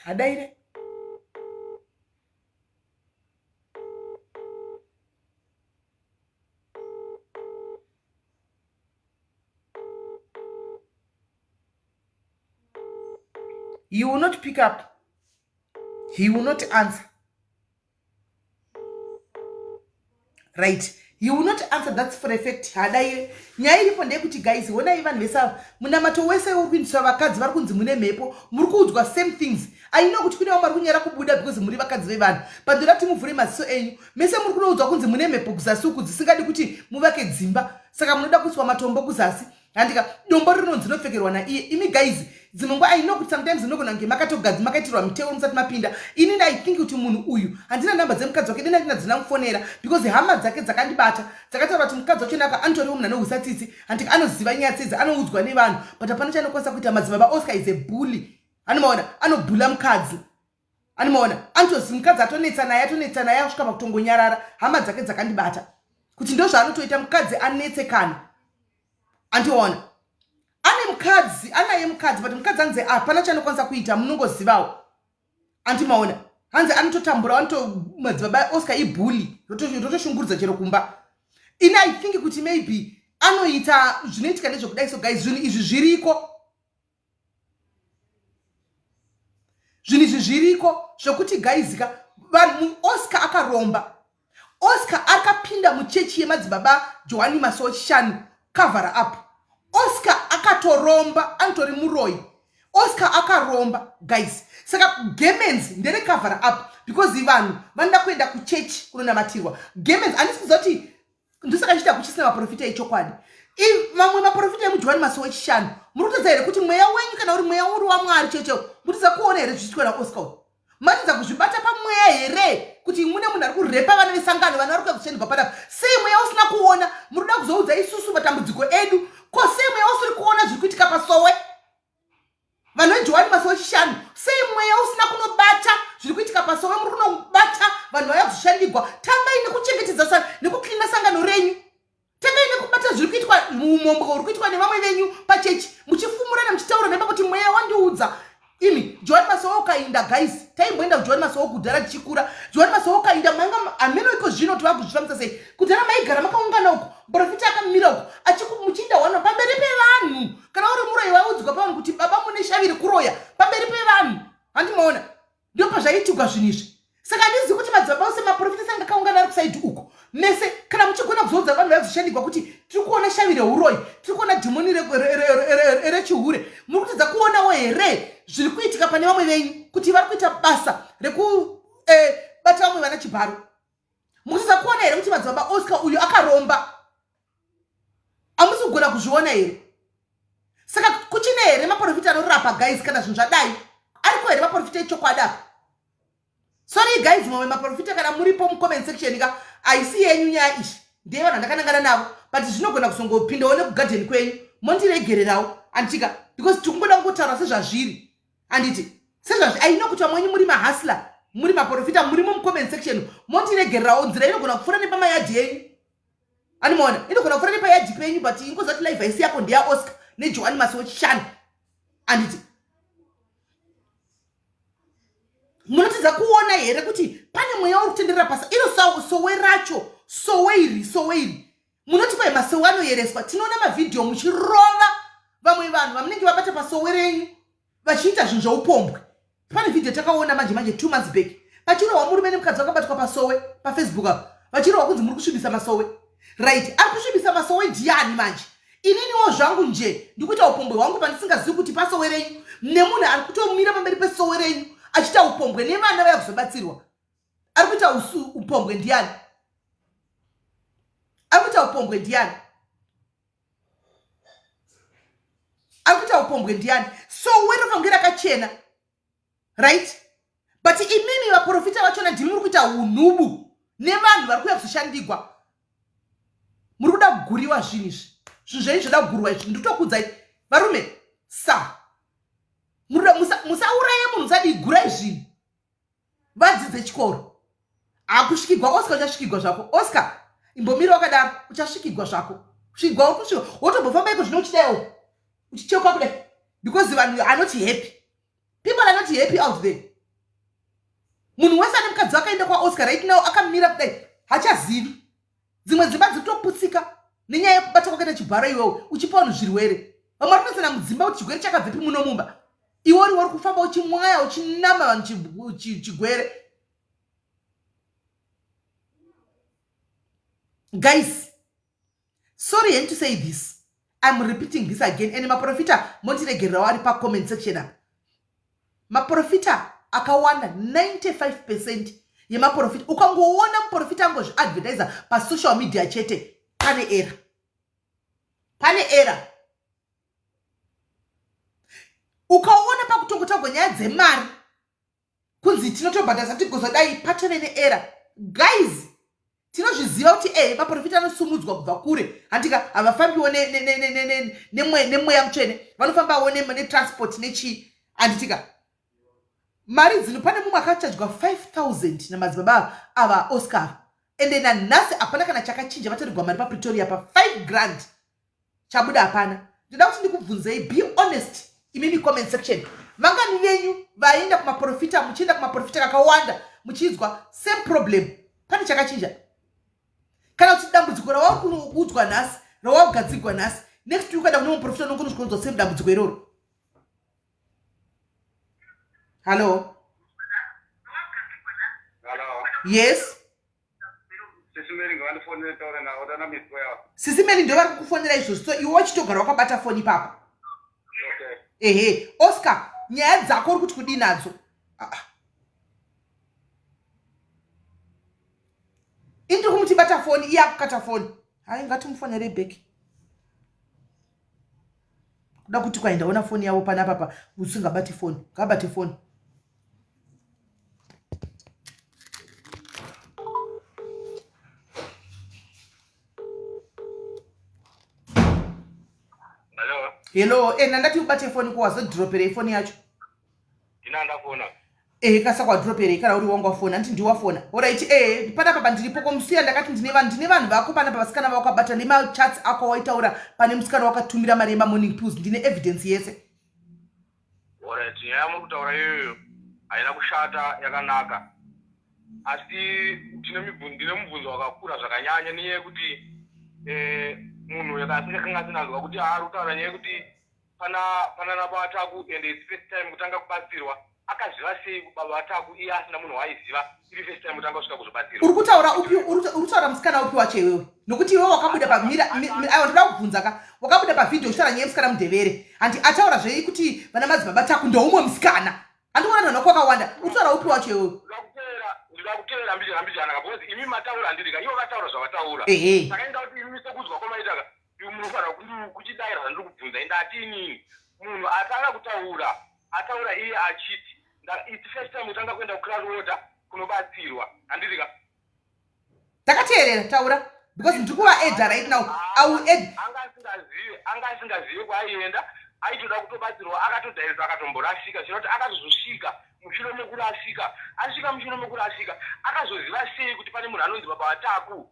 Speaker 1: Hadaire. He will not pick up. He will not answer. Right. He will not answer, that's for a fact. Hadaire. Nyaya iripo ndeyekuti guys, honai vanhu vese ava, munamato wese uri kuindiswa vakadzi vari kunzi mune mhepo, muri kuudzwa same things. I know kuti kune vamwe vari kunyara kubuda because muri vakadzi vevanhu. But ndoda kuti muvhure maziso enyu. Mese muri kunoudzwa kunzi mune mhepo kuzasi uku dzisingadi kuti muvake dzimba. Saka munoda kuiswa matombo kuzasi. Handika dombo rinonzi rinopfekerwa naiye. Imi guys, dzimwe nguva I know kuti sometimes munogona kunge makatogadzi makaitirwa miteuro musati mapinda. Ini I think kuti munhu uyu handina namba dzemukadzi wake, dai ndina dzinamufonera because hama dzake dzakandibata dzakataura kuti mukadzi wacho naka anotoriwo munhu anohwisa tsitsi. Handika anoziva nyaya dzedzi, anoudzwa nevanhu but hapana chaanokwanisa kuita. Madzibaba Oscar is a bully. Anomaona anobhula mukadzi. Anomaona anotozi mukadzi atonetsa naye, atonetsa naye asvika pakutongonyarara. Hama dzake dzakandibata kuti ndozvaanotoita mukadzi anetsekana. Andiona ane mukadzi, anaye mukadzi but mukadzi anzi hapana chaanokwanisa kuita, munongozivawo. Andimaona hanzi anototambura, anoto madzibaba Oscar ibhuli rotoshungurudza chero kumba. Ini I think kuti maybe anoita zvinoitika ndezvekudai. So guys, zvinhu izvi zviriko, zvinhu izvi zviriko zvekuti guys ka vanhu, Oscar akaromba. Oscar akapinda muchechi yemadzibaba Johani Masoshanu cover up. Oscar akatoromba, anotori muroyi. Oscar akaromba guys. Saka Gemens ndere cover up because vanhu vanoda kuenda kuchechi kunonamatirwa. Gemens handisi kuziva kuti ndosaka ndichita kuchisina maprofita echokwadi. Mamwe maprofita emuJohani Masowe Chishanu, muri kutadza here kuti mweya wenyu kana uri mweya uri waMwari chete, mutadza kuona here zvichiitwa naOscar uyu? Matadza kuzvibata pamweya here kuti mune munhu ari kurepa vana vesangano, vana vari kuya kushandwa panapa? Sei mweya usina kuona? Muri kuda kuzoudza isusu matambudziko edu. Ko sei mweya usiri kuona zviri kuitika pasowe? Vanhu veJohani Masowe Chishanu, sei mweya usina kunobata zviri kuitika pasowe? Muri kunobata vanhu vaya kuzoshandigwa. Tangai nekuchengetedza nekuklina sangano renyu. Tangai nekubata zviri kuitwa, umhombwe huri kuitwa nevamwe venyu pachechi, muchifumurana muchitaura nemba kuti mweya wandiudza. Imi Johani Masowe ukainda guys, taimboenda kuJohani Masowe kudhara tichikura. Johani Masowe ukainda manga hameno iko zvino tova kuzvifambisa sei. Kudhara maigara makaungana uku, muprofita akamira uku muchiinda hwana pamberi pevanhu. Kana uri muroyi waiudzwa pavanhu kuti baba mune shavi rekuroya pamberi pevanhu. Handimaona ndipo pazvaiitigwa zvinhu izvi. Saka handizivi kuti madzibaba ose maprofita sanga akaungana ari kusaidi uko mese, kana muchigona kuzoudza vanhu vaizoshandigwa kuti tiri kuona shavi reuroyi, tiri kuona dhimoni rechihure, muri kutadza kuonawo here zviri kuitika pane vamwe venyu kuti vari kuita basa rekubata vamwe vana chibharo? Mukutadza kuona here kuti madzibaba Oscar uyu akaromba? Hamusi kugona kuzviona here? Saka kuchine here maprofita anorapa guys kana zvinhu zvadai? Ariko here maprofita echokwadi apa? Sorry guys, mamwe maprofita kana muripo mucomment section ka, haisi yenyu nyaya iyi, ndiye vanhu vandakanangana navo, but zvinogona kuzongopindawo nekugadheni kwenyu, mondiregererawo anditika, because tikungoda kungotaura sezvazviri. Handiti sezvazvi, I know kuti vamwe wenyu muri mahustler, muri maprofita, murimo mucomment section, mondiregererawo. Nzira inogona kupfuura nepamayadhi yenyu, animaona inogona kupfuura nepayadhi penyu, but ingoziva kuti live haisi yako, ndeyaOscar neJohani Masowe Chishanu. Handiti munotadza kuona here kuti pane mweya uri kutenderera pasa iro sowe racho, sowe iri, sowe iri munoti kwai masowe anoyereswa. Tinoona mavhidhiyo muchirova vamwe vanhu vamunenge vabata pasowe renyu vachiita zvinhu zveupombwe. Pane vhidhiyo takaona manje manje 2 months back pachirohwa murume nemukadzi vakabatwa pasowe paFacebook apa, vachirohwa kunzi muri kusvibisa masowe. Right, ari kusvibisa masowe ndiani manje? Ininiwo zvangu nje ndikuita upombwe hwangu pandisingazivi kuti pasowe renyu nemunhu ari kutomira pamberi pesowe renyu achiita upombwe nevana vaya kuzobatsirwa. Ari kuita upombwe ndiani? Ari kuita upombwe ndiani? Ari kuita upombwe ndiani? Sowe rofange rakachena, right? But imimi vaprofita vachona ndimi muri kuita unhubu nevanhu vari kuuya kuzoshandigwa. Muri kuda kuguriwa zvinhu izvi, zvinhu zvenyu zvoda kugurwa izvi. Nditokuudzai varume, sa musauraye munhu, musadii, gurai zvinhu, vadzidze chikoro. Hakusvikigwa Oscar, uchasvikigwa zvako Oscar, imbomira wakadaro, uchasvikigwa zvako. Svikigwa uri kusvika wotombofamba iko zvino uchidaiwo uchicheuka kudai, because vanhu are not happy, people are not happy out there. Munhu wese ane mukadzi wakaenda kwaOscar right now akamira kudai hachazivi. Dzimwe dzimba dziri kutoputsika nenyaya yekubata kwakaita chibharo iwewe uchipa vanhu zvirwere. Vamwe vari kutotsana mudzimba kuti chigwere chakabvepi muno mumba. Iwe uri uri kufamba uchimwaya uchinama vanhu chigwere. Guys, sorry hen to say this. I'm repeating this again and maprofita mondiregererawo ari pacomment section apa. Maprofita akawanda 95% yemaprofita ukangoona muprofita angozviadvertisa pasocial media chete pane era. Pane era. Ukaona pakutongotagwa nyaya dzemari kunzi tinotobhadharisa tigozodai patove neera guys tinozviziva kuti ehe maprofita anosumudzwa kubva kure handika havafambiwo nemweya mutsvene vanofambawo netransport nechii handitika mari dzino pane mumwe akachajwa 5000 namadzibaba ava oscar ende nanhasi hapana kana chakachinja vatorigwa mari papretoria pa 5 grand chabuda hapana. Ndoda kuti ndikubvunzei, be honest imimi comment section, vangani venyu vaenda kumaprofita, muchienda kumaprofita kakawanda muchiidzwa same problem, pane chakachinja? Kana kuti dambudziko rawauri kuudzwa nhasi, rawakugadzigwa nhasi, next week ukaenda kune muprofita unongonosvikonzwa same dambudziko iroro. Hallo? Yes.
Speaker 10: Sisi Mary ngavandifonere taure navo dana mizwa yavo.
Speaker 1: Sisi Mary ndo vari kukufonera izvozvi so iwe wachitogara wakabata foni ipapo.
Speaker 10: Okay.
Speaker 1: Ehe, Oscar, nyaya dzako uri kuti kudii nadzo? Ah. ah. Indiri kumuti bata foni iye akukata foni. Hayi ngatimufonere back. Kuda kuti kwai ndaona foni yavo panapa pa usingabati foni. Ngabate foni.
Speaker 10: Hello.
Speaker 1: Hello, eh ndandati ubate foni ko wazodroperei foni yacho?
Speaker 10: Ndina ndafona.
Speaker 1: Eh kasa kwadroperei kana uri wangu wafona handiti ndiwe wafona. Alright eh panapa pandiripo ko musiya ndakati ndine vanhu ndine vanhu vako panapa vasikana vawakabata nemachats ako waitaura pane musikana wakatumira mari yemamorning pills ndine evidence yese.
Speaker 10: Alright, nyaya yamuri kutaura iyoyo haina kushata yakanaka asi tine ndine mubvunzo wakakura zvakanyanya nenyaya yekuti eh, munhu yakanga asinanzwa kuti ari kutaura nyaya yekuti pana pana nababa Taku and its first time kutanga kubatsirwa akaziva sei baba Taku iye asina munhu waaiziva iri first time kutanga kusvika kuzobatsirwa
Speaker 1: uri kutaura upi uri kutaura musikana upi wacho iwewe nokuti iwewe wakabuda pamira aiwa ndoda kubvunza ka wakabuda pavhidhiyo uchitaura nyaya yemusikana mudhevere handi ataura zvei kuti vana madzibaba Taku ndoumwe musikana handikuona vanhu vako vakawanda uri kutaura upi wacho iwewe
Speaker 10: ndoda kuteera mbijana mbijana ka because imi mataura handiri ka ivo vataura zvavataura saka inda kuti imi sekudzwa kwamaita ka iwe munofanira kuchidaira zvandiri kubvunza indati inini munhu atanga kutaura ataura iye achiti its first time kutanga kuenda kuclarwater kunobatsirwa handiti ka
Speaker 1: takateerera taura because ndiri kuvaedha right now i will add
Speaker 10: anga asingazive anga asingazive kwaaienda aitoda kutobatsirwa akatodhairwa akatomborasika zvinoti kuti akatozosvika mushure mekurasika asvika mushure mekurasika akazoziva sei kuti pane munhu anonzi baba vataku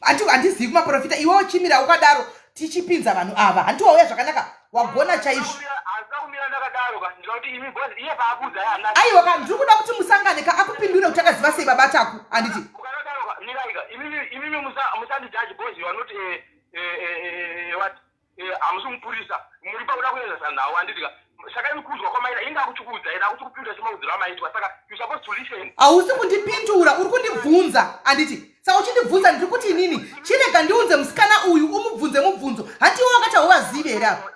Speaker 1: Hanti handizivi kumaprofita iwe uchimira ukadaro tichipinza vanhu ava hanti wauya zvakanaka wagona chaizvo aiwa ka ndiri kuda kuti musangane ka akupindure kuti akaziva sei baba taku handiti
Speaker 10: imimi musandijaji because you are not a, a, a, what Eh, hamusi mupurisa muri pakuda kuenzesa nhau handiti ka saka imi kuudzwa kwamaita inga akuchikuudza ina akuti kupindura semaudziro amaitwa saka you supposed to listen
Speaker 1: hausi kundipindura uri kundibvunza handiti saka uchindibvunza ndiri kuti inini chirega ndiunze musikana uyu umubvunze mubvunzo hanti iwe wakati hauvazivi here apa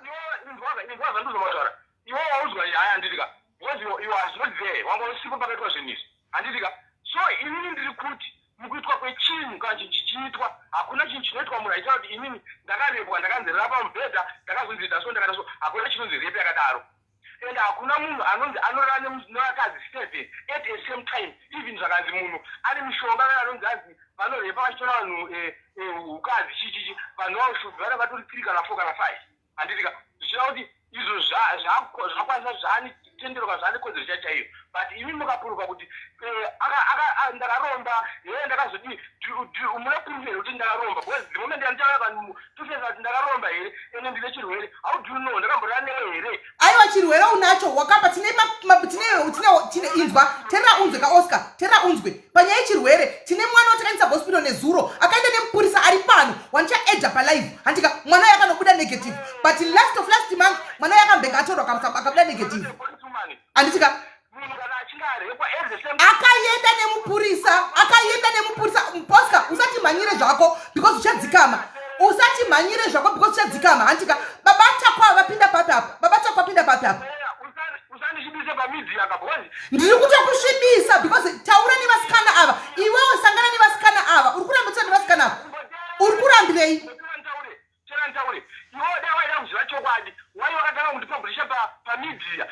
Speaker 10: inzwa zvandozomataura iwe waudzwa nyaya handiti ka because you was not there wanga usipo pakaitwa zvinhu izvi handiti ka so inini ndiri kuti mukuitwa kwechinhu kana chinhu chichiitwa hakuna chinhu chinoitwa munhu aitaura kuti inini ndakarepwa ndakanzi rara pamubhedha ndakazonzi ita so ndakata so hakuna chinonzi repe yakadaro and hakuna munhu anonzi anorara nevakadzi seven at a same time even zvakanzi munhu ane mishonga kana anonzi anzi vanorepa vachitora vanhu eh, eh, ukadzi chichichi vanhu vaushubi vana vatori three kana four kana five handiti ka zvichida kuti izvo zvakwanisa zvaani tendero ka zvaane kodzero chai chaiyo but imi mukapuruka kuti eh, ndakaromba hee ndakazodii mune proof here kuti ndakaromba because the moment yandichauya vanhu tofesa kuti ndakaromba here ende ndine chirwere how do you know ndakamborara newe here
Speaker 1: aiwa chirwere unacho wakapa tine Tine, inzwa, terera unzwe kaOscar, terera unzwe. Panyaya yechirwere, tine mwana watakaendesa hospital nezuro, akaenda nemupurisa ari pano wandichaedha palive, handika? Mwana uyo akanobuda negative, but last of last month mwana uyo akambenge atorwa, akabuda negative, handitika?
Speaker 10: Munhu kana achinge arepwa at the same
Speaker 1: Akaenda nemupurisa, akaenda nemupurisa. Oscar, usati mhanyire zvako because uchadzikama. Usati mhanyire zvako because uchadzikama, handika? Baba Takwa vapinda papi apa? Baba Takwa vapinda papi apa?
Speaker 10: Usandisvibise pamedia ka, because
Speaker 1: Ndiri kutokusvibisa because taura nevasikana ava. Iwewe sangana nevasikana ava. Uri kurambisa nevasikana ava, uri kurambirei?
Speaker 10: Chera nditaure. Iwewe dai waida kuziva chokwadi, wai wakatanga kundipublisha pamedia?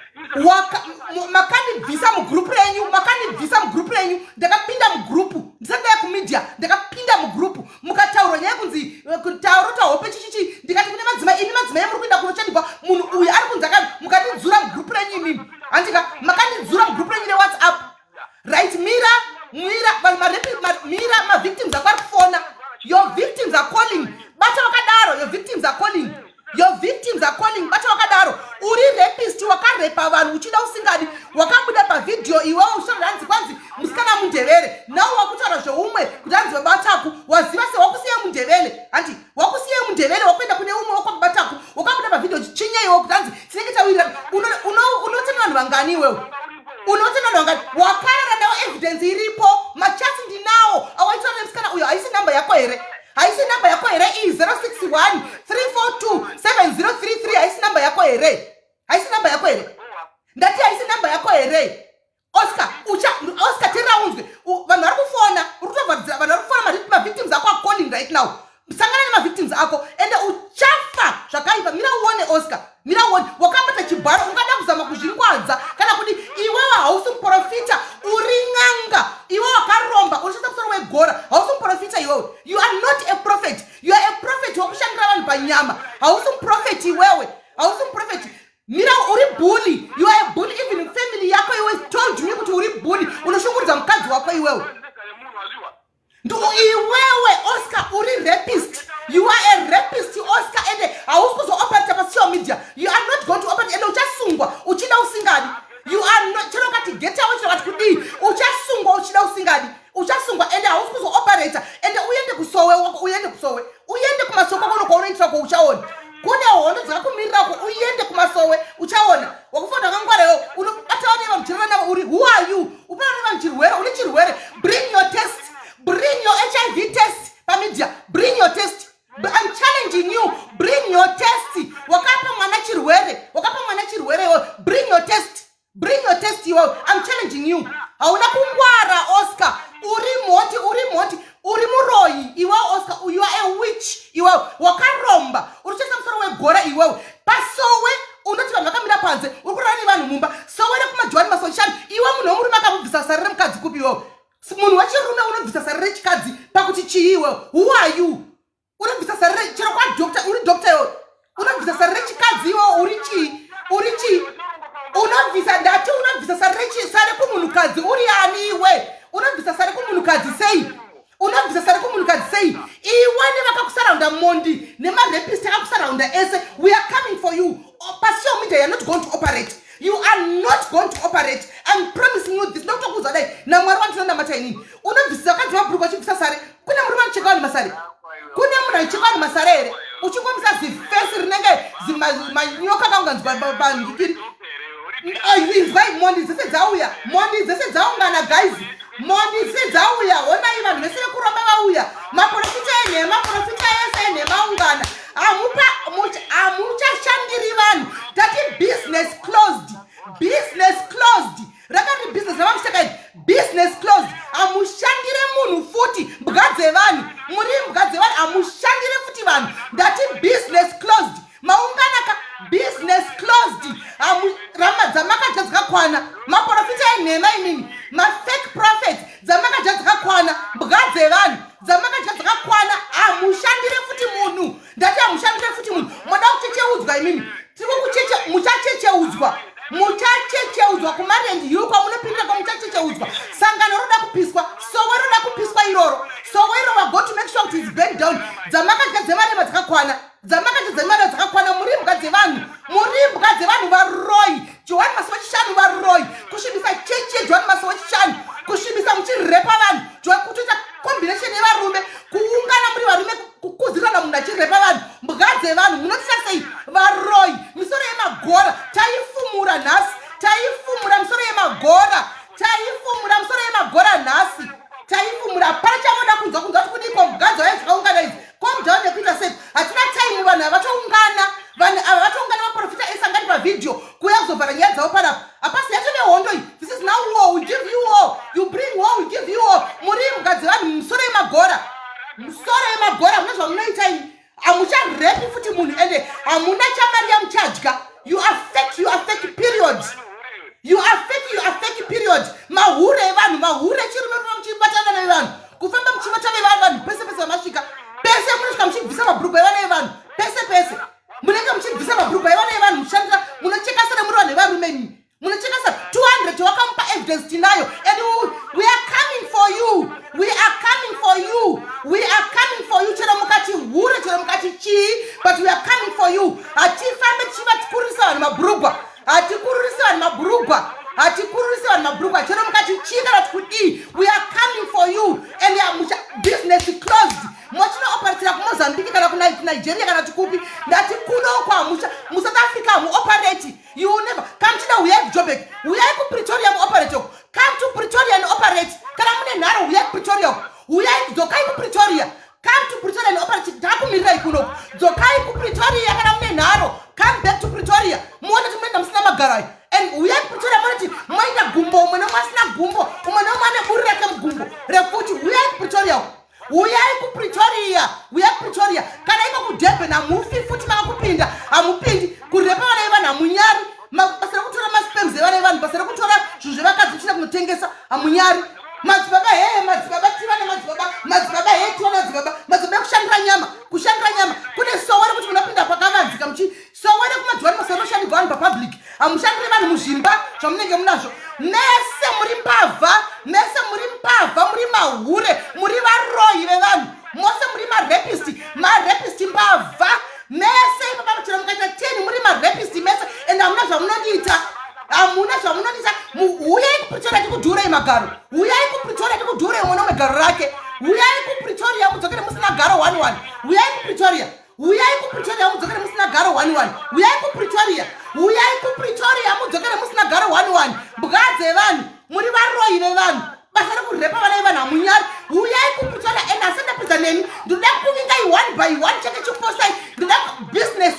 Speaker 1: Makandibvisa mugrupu renyu, makandibvisa mugrupu renyu. Ndakapinda mugrupu ndisati ndaya kumedia. Ndakapinda mugrupu mukataurwa nyaya yekunzi taurota hope chichichi. Ndikati kune madzimai, imi madzimai muri kuenda kunoshandikwa, munhu uyu ari kunzi aka. Mukandidzura mugrupu renyu imimi, handika? Makandidzura mugrupu renyu reWhatsApp, right? Mira, mira, vanhu mira, mavictims ako ari kufona. Your victims are calling. Bata wakadaro. Your victims are calling, your victims are calling. Bata wakadaro. Uri rapist, wakarepa vanhu uchida usingadi. Wakabuda pavhidhiyo iwewe uchitaura hanzi kwanzi musikana mundevere. Nawo wakutaura zveumwe kuti hanzi babataku. Waziva se wakusiya mundevere, handi? Wakusiya mundevere, wakuenda kune umwe wakwabataku. Wakabuda pavhidhiyo chichinya iwe kuti hanzi tinenge tawirira. Unotena vanhu vangani iwewe? Unotena vanhu vangani wakarara nawo? Evidence iripo, machats ndinawo awaitaura nemusikana uyo. Haisi namba yako here? Haisi namba yako here iyi, 061 342 7033? Haisi namba yako here? Haisi namba yako here? Ndati haisi namba yako here, Oscar? Ucha Oscar, terera unzwe. Vanhu vari kufona, uri kutovharidzira vanhu vari kufona. Mavictims ako are calling right now. Sangana nemavictims ako ende uchafa zvakaipa. Mira uone, Oscar, mira uone. Wakabata chibharo, ungada kuzama kuzvingwadza kana kuti iwewe hausi muprofita, uri n'anga. Iwe wakaromba, unoshandisa musoro wegora. Hausi muprofita iwewe. You are not a prophet. You are a prophet wekushandira vanhu panyama. Hausi muprofeti iwewe, hausi muprofeti. Mira, uri bully. You are a bully. Even family yako iwe told me kuti uri bully, unoshungurudza mukadzi wako iwewe. Ndo iwewe Oscar, uri rapist. You are a rapist, Oscar. Ende hausi kuzooperata pasocial media. You are not going to operate. Ende uchasungwa uchida usingadi. You are not, chero ukati get away, chero ukati kudii, uchasungwa uchida usingadi, uchasungwa. Ende hausi kuzooperata. Ende uende kusowe wako, uende kusowe, uende kumasoko kono kwaunoitira ko, uchaona kune hondo dzakakumirirako. Uende kumasowe, uchaona wakufanira wakangwarayo. Unobata vane vanhu chireva navo. Uri, who are you? Upana vanhu chirwere, une chirwere. Bring your test, bring your HIV test pamedia. Bring your test. I'm challenging you. Bring your test. Wakapa mwana chirwere, wakapa mwana chirwere iwewe. Bring your test, bring your test iwewe. I'm challenging you. Hauna kungwara, Oscar. Uri mhoti, uri mhoti, uri muroyi iwewe, Oscar. You are a witch iwewe. Wakaromba, uri kuchandisa musoro wegora iwewe. Pasowe unoti vanhu vakamira panze, uri kurara nevanhu mumba. Sowe rekumaJohani Masowe. Iwe munhu wemurume akamubvisa sare remukadzi kupi iwewe? Munhu wechirume unobvisa sare rechikadzi pakuti chii iwewe? Who are you? Unobvisa sare chero kwadoctor, uri doctor iwewe, unobvisa sare rechikadzi iwewe. Uri chii? Uri chii? Unobvisa, ndati unobvisa sare sare kumunhukadzi. Uri ani iwe? Unobvisa sare kumunhukadzi sei? Unobvisa sare kumunhukadzi sei iwe? Nevakakusaraunda, mondi nemarapist akakusaraunda ese, we are coming for you. Pasocial media you are not going to operate. You are not going to operate. I'm promising you this. Ndokutokuudza dai naMwari wandinonamata inini. Unobvisisa vakadzi mabhuruku achibvisa sare. Kune murume anocheka vanhu masare? Kune munhu anocheka vanhu masare here? Uchingomisa zifesi rinenge manyoka kaunganzwa pandikiri. Inzwai, mondi dzese dzauya, mondi dzese dzaungana, guys. Mondi dzese dzauya. Honai, vanhu vese vekuromba vauya. Maprofita enhema, maprofita ese enhema aungana. Hamuchashandiri vanhu. Tati business closed, business closed. Rakati business ravamushakaidi, business closed. Hamushandire munhu futi. Mbwa dzevanhu, muri mbwa dzevanhu. Hamushandire futi vanhu. Ndati business closed. Maunganaka, business closed. Rama dzamakadya dzakakwana. Maprofita enhema imini, mafake prophets, dzamakadya dzakakwana. Mbwa dzevanhu, dzamakadya dzakakwana. Hamushandire futi munhu. Ndati hamushandire futi munhu. Moda kuchecheudzwa imimi? Tiri kukucheche. Muchachecheudzwa, muchachecheudzwa kumarendi hill kwamunopindira kwamuchachecheudzwa. Sangano roda kupiswa, sowe roda kupiswa iroro. Sowe iro, we got to make sure kuti is burned down. Dzamakadya dzemarema dzakakwana, dzamakadya dzemarema dzakakwana. Muri mbwa dzevanhu, muri mbwa dzevanhu, varoi. Johani Masowe Chishanu, varoi. Kusvibisa chechi. Muchirepa vanhu, kutoita combination yevarume, kuungana muri varume, kukuzirana munhu achirepa vanhu. Mbwa dzevanhu, munotisa sei varoi? Misoro yemagora taifumura nhasi, taifumura misoro yemagora, taifumura misoro yemagora nhasi, taifumura. Hapana chamoda kunzwa, kunzwa kuti kudiko. Mbwa wayo dzakaungana idzi, calm down nekuita sei. Hatina time. Vanhu ava vatoungana, vanhu ava vatoungana. Maprofita ese angani pavhidhiyo kuuya kuzovhara nyaya dzavo panapa. Hapasi yatove hondo iyi. This is now war. We give you war, you bring war, we give you war. Muri imbwa dzevanhu, musoro yemagora, musoro yemagora. Mune zvamunoita imi, hamucharepi futi munhu, ende hamuna chamari yamuchadya. You are fake, you are fake, period. You are fake, you are fake, period. Mahure evanhu, mahure. Chirume muchibata vana vevanhu, kufamba muchibata vevanhu pese pese vamasvika, pese munosvika muchibvisa mabhurugwa evana vevanhu, pese pese munenge muchibvisa mabhurugwa evana vevanhu, muchishandira. Munochekasana muri vanhu vevarume imi, munochekasa. 200 wakamupa, evidence tinayo, and we are coming for you, we are coming for you, we are coming for you. Chero mukati hure, chero mukati chii, but we are coming for you. Hatifambe tichivatikururisa vanhu mabhurugwa, hatikururisi vanhu mabhurugwa, hatikururisi vanhu mabhurugwa. Chero mukati chii kana kuti kudii, we are coming for you and business closed. Mochinooperatira kuMozambique kana kuNigeria kana tikupi. Ndati kunoko hamucha, muSouth Africa hamuoperati. You will never come. Chida uyai kuJobek, uyai kuPretoria muoperate uko. Come to Pretoria and operate. Kana mune nharo, uyai kuPretoria uko, uyai, dzokai kuPretoria. Come to Pretoria and operate. Takumirirai kunoko. Dzokai kuPretoria kana mune nharo. Come back to Pretoria muone kuti munoenda musina magaro. And uyai kuPretoria muone kuti moenda gumbo, umwe nomwe asina gumbo, umwe nomwe ane buri rake mugumbo rekuti. Uyai kuPretoria uko, uyai kuPretoria, uyai kuPretoria. Kana iko kuDurban hamufi futi makakupinda, hamupindi. Kurepa vana vevanhu hamunyari. Basa rekutora masperms evana vevanhu, basa rekutora zvinhu zvevakadzi uchida kunotengesa, hamunyari. Madzibaba hee, madzibaba, tiva nemadzibaba, madzibaba hee, tiva nemadzibaba, madzibaba ekushandira nyama, kushandira nyama. Kune sowe rekuti munopinda pakavanzika muchi sowe rekumadhwani, masowe rinoshandirwa vanhu papublic. Hamushandiri vanhu muzvimba zvamunenge munazvo. Mese muri mbavha, mese muri mbavha, muri mahure, muri varoyi vevanhu mose, muri marapist, marapist, mbavha mese. Ipapa chero mukaita 10, muri marapist mese, and hamuna zvamunondiita, hamuna zvamunondiita. Uyai kuPretoria tikudhurei magaro. Uyai kuPretoria tikudhurei mwana wegaro rake. Uyai kuPretoria mudzokere musina garo 11. Uyai kuPretoria, uyai kuPretoria mudzokere musina garo 11. Uyai kuPretoria, uyai kuPretoria mudzokere musina garo 11. Mbwa dzevanhu, muri varoyi vevanhu. Basa rekurepa vana vevanhu, hamunyari. Uyai kuPretoria. And asi ndapedza nemi, ndinoda kuvingai one by one. Cheke chipostai, ndinoda business.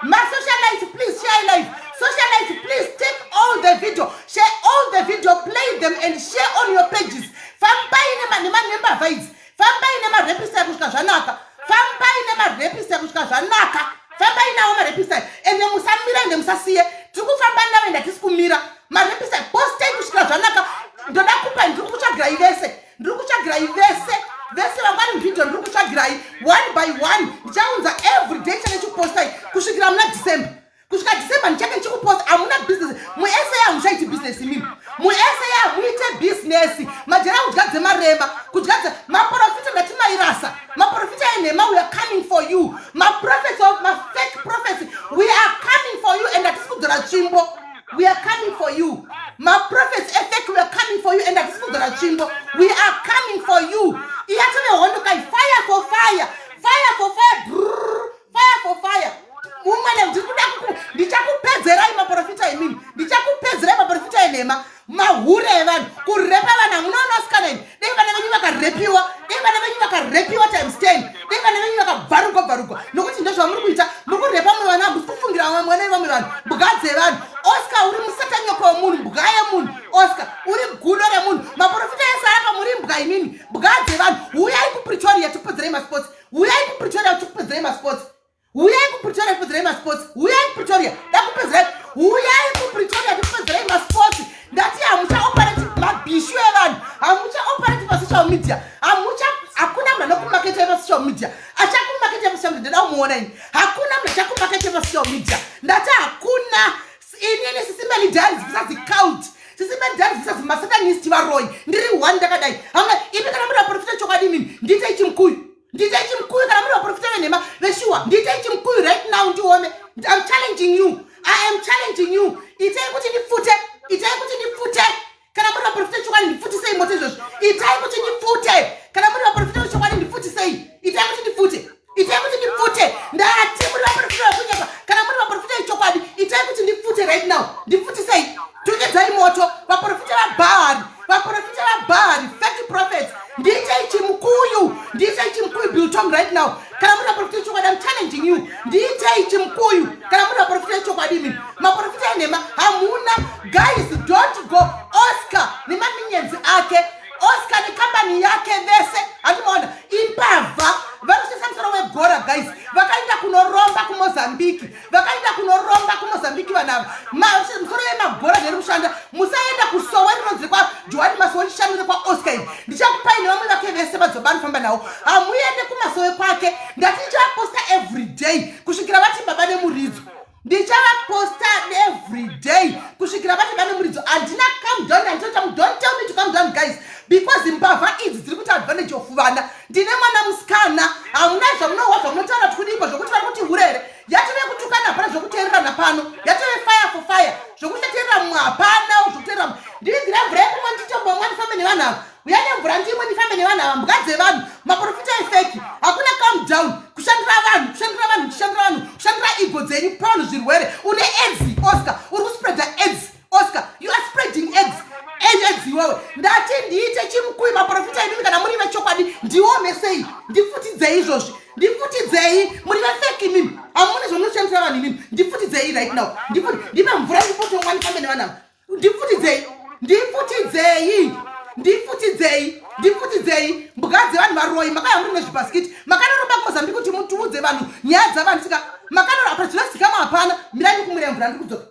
Speaker 1: Masocialites, please share live. Socialites, please take all the video, share all the video, play them and share on your pages. Fambai nembavha idzi, fambai nemarepisa kusvika zvanaka, fambai nemarepisa kusvika zvanaka. Fambai nawo marepisa, ende musamira, ende musasiye. Tiri kufamba navo, ende hatisi kumira. Marepisa, postei kusvikira zvanaka. Ndoda kupa, ndiri kutsvagirai vese, ndiri kutsvagirai vese, vese vangwani vhidhio. Ndiri kutsvagirai one by one. Ndichaunza every day, change chikupostai kusvikira muna December, kusvika December ndichange ndichikuposta. Hamuna business muSA, hamuchaiti business imimi. MuSA hamuite business. Majera kudya dzemarema, kudya dze maprofita. Ndati mairasa maprofita enhema, we are coming for you. Maprophets of mafake prophets, we are coming for you, and hatisi kudzora tsvimbo. We are coming for you. Maprophets efake, we are coming for you, and hatisi kudzora tsvimbo. We are coming for you. Iyatove hondo kai. Fire for fire, fire for fire. Brrr, fire for fire. Mumwe ndikuda, ndichakupedzerai maprofita imimi, ndichakupedzerai maprofita enhema, mahure evanhu, kurepa vanhu. Hamunoona vasikana ini, dai vana venyu vakarepiwa, dai vana venyu vakarepiwa times 10, dai vana venyu vakabvarugwa bvarugwa, nokuti ndozvamuri kuita. Muri kurepa mumwe vana, hamusi kufungira vamwe mwana vevamwe vanhu. Mbwa dzevanhu. Oscar, uri musatanyoko wemunhu, mbwa yemunhu. Oscar, uri gudo remunhu. Maprofita ese arapa, muri mbwa imimi, mbwa dzevanhu. Uyai kuPretoria tikupedzerei masports. Uyai kuPretoria tikupedzerei masports. Uyai kuPretoria tikupedzerei masports. Uyai kuPretoria, ndakupedzerai. Uyai kuPretoria tikupedzerei masports. Ndati hamuchaoperate, mabhishu evanhu. Hamuchaoperate pasocial media, hamucha. Hakuna munhu anokumaketa pasocial media. Achakumaketa pasocial media, ndoda kumuona ini. Hakuna munhu achakumaketa pasocial media. Ndati hakuna. Inini Sisi Melly Diaries versus cult, Sisi Melly Diaries versus masatanist, varoi. Ndiri one ndakadai. Hamuna imi. Kana muri vaprofita chokwadi imimi, ndiitei chimukuyu, ndiitei chimukuyu. Kana muri vaprofita venhema veshuwa, ndiitei chimukuyu right now ndione. I'm challenging you, I am challenging you. Itei kuti ndipfute, itei kuti ndipfute. Kana muri vaprofita chokwadi, ndipfutisei moto izvozvo. Itai kuti ndipfute. Kana muri vaprofita vechokwadi, ndipfutisei. Itai kuti ndipfute, itai kuti ndipfute. Ndati muri vaprofita vekunyepa. Kana muri vaprofita vechokwadi, itai kuti ndipfute right now. Ndipfutisei, tungidzai moto. Vaprofita vaBhahari, vaprofita vaBhahari, fake prophets, ndiitei chimukuyu, ndiitei chimukuyu. Biltong right now. Kana muri vaprofita vechokwadi, I'm challenging you, ndiitei chimukuyu. Kana muri vaprofita vechokwadi, imimi maprofita enhema hamuna. Guys, don't go. Oscar nemaminions ake, Oscar nekambani yake vese, handimaona imbavha, vanoshandisa musoro wegora. Guys, vakaenda kunoromba kuMozambiki, vakaenda kunoromba kuMozambiki vanhu ava. Musoro yemagora nderi kushanda. Musaenda kusowe rinonzi kwaJohani Masowe chishamire kwaOscar iri. Ndichakupai nevamwe vake vese vadzoba anofamba navo. Hamuende kumasowe kwake. Ndati ndichavaposta every day kusvikira vati baba nemuridzo. Ndichavaposta every day kusvikira vati vane muridzo. Handina calm down. Handinoita, don't tell me to calm down, guys, because mbavha idzi dziri kuita advantage of vana. Ndine mwana musikana. Hamuna zvamunohwa zvamunotaura tikudiko zvokuti vari kuti hurere yatove kutukana. Hapana zvokuteererana pano, yatove fire for fire. Zvokuchateerera mumwe hapana, zvokuteerera mumwe. Ndirigira mvura yekumwa, nditombomwa, ndifambe nevanhu ava. Uya nemvura ndimwe, ndifambe nevanhu ava. Mbwa dzevanhu, maprofita efake. Hakuna calm down. Kushandira vanhu, kushandira vanhu, kushandira vanhu, kushandira ego dzenyu, kupa vanhu zvirwere. Une AIDS, Oscar. Uri kuspreada AIDS, Oscar. You are spreading AIDS, AIDS iwewe. Ndati ndiite chimukuyi. Maprofita imimi, kana muri vechokwadi, ndiomesei, ndipfutidzei izvozvi, ndipfutidzei. Muri vefake imimi, hamuni zvamunoshandisa vanhu imimi. Ndipfutidzei right now. Ndipe mvura ndipotomwa, ndifambe nevanhu ava. Ndipfutidzei, ndipfutidzei, ndipfutidzei, ndipfutidzei. Mbwa dzevanhu, varoyi. Makauya muri nezvibhasikiti, makanoromba kuMozambiki kuti mutiudze vanhu nyaya dzavanhu. Sika makanoro apa zvinozikamwa hapana. Mirai ndikumwira mvura, ndiri kudzoka.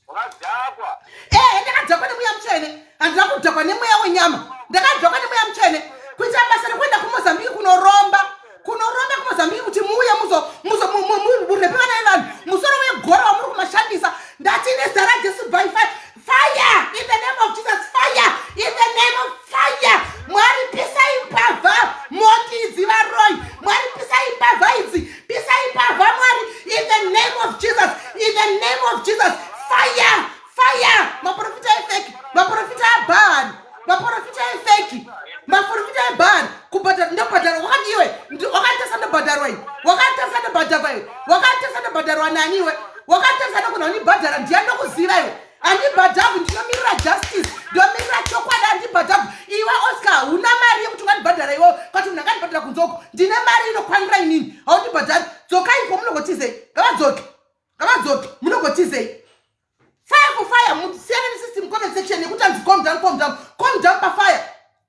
Speaker 10: Wakadhakwa.
Speaker 1: Ehe, ndakadhakwa nemweya mutsvene. Handina kudhakwa nemweya wenyama, ndakadhakwa nemweya mutsvene. Kuita basa rekuenda kuMozambiki kunoromba, kunoromba kuMozambiki kuti muuye murepe vana vevanhu. Musoro wegora wamuri kumashandisa. Ndati nezita raJesu, by fire, fire in the name of Jesus, fire in the name of fire. Mwari, pisai mbavha, mhondi idzi, varoi. Mwari, pisai mbavha idzi, pisai mbavha. Mwari, in the name of Jesus, in the name of Jesus, fire, fire. Maprofita efake, maprofita aBhahari, maprofita efake, maprofita eBhahari. Kubhadhara, ndobhadharwa. Wakati iwe wakatarisa ndobhadharwa iwe, wakatarisa ndobhadharwa iwe, wakatarisa ndobhadharwa nani iwe, wakatarisa ndogona kundibhadhara. Ndiani ndokuziva iwe? Handibhadharwi. Ndinomirira justice, ndomirira chokwadi. Handibhadharwi. Iwe Oscar, hauna mari yekuti ungandibhadhara iwewe. Kati munhu akandibhadhara kunzoko, ndine mari inokwanira inini. Haundibhadhari. Dzokai ko, munogotizei? Ngavadzoke, ngavadzoke. Munogotizei? Fire for fire. Musiyane nesystem comment section yekuti anzi calm down, calm down, calm down pafire,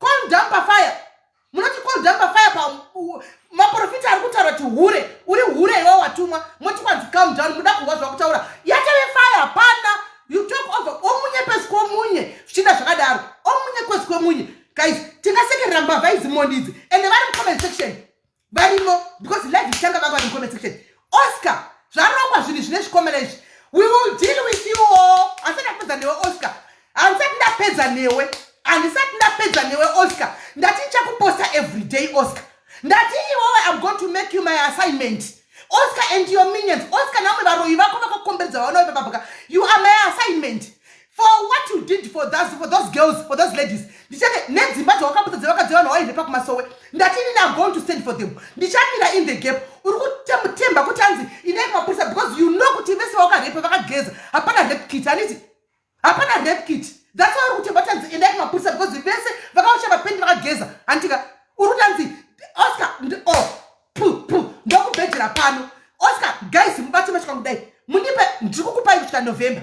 Speaker 1: calm down pafire. Munoti calm down pafire pa maprofita ari kutaura kuti hure, uri hure iwe watumwa. Moti kwanzi calm down. Muda kuhwa zvakutaura, yatove fire. Hapana, you talk over omunye pesi kwomunye, zvichienda zvakadaro, omunye kwesi kwemunye. Guys, tingasekerera mbavha idzi, mondi idzi, ende vari mucomment section varimo, because live ichitanga vanga vari mucomment section. Oscar, zvarongwa zvinhu zvine zvikomera izvi. We will deal with you all. Handisati ndapedza newe, Oscar. Handisati ndapedza newe, handisati ndapedza newe, Oscar. Ndati ndichakuposta every day, Oscar. Ndati iwewe, I'm going to make you my assignment, Oscar and your minions. Oscar namwe varoyi vako vakakomberedza vaona vepapaka, you are my assignment for what you did for those girls, for those ladies. Ndichake nedzimba dzawakaputsa dzevakadzi vanhu wairepa kumasowe. Ndati inini I'm going to stand for them. Ndichamira in the gap. Uri kutemba kuti anzi inai kumapurisa because you know kuti vese vawakarepa vakageza. Hapana rape kit, handiti? Hapana rape kit. That's why uri kutemba kuti anzi endai kumapurisa, because vese vakaucha vapendi vakageza, handitika? Uri kuti anzi Oscar oh, pu pu, ndokubhejera pano. Oscar, guys, mubate masvika kudai, mundipe. Ndiri kukupai kusvika November,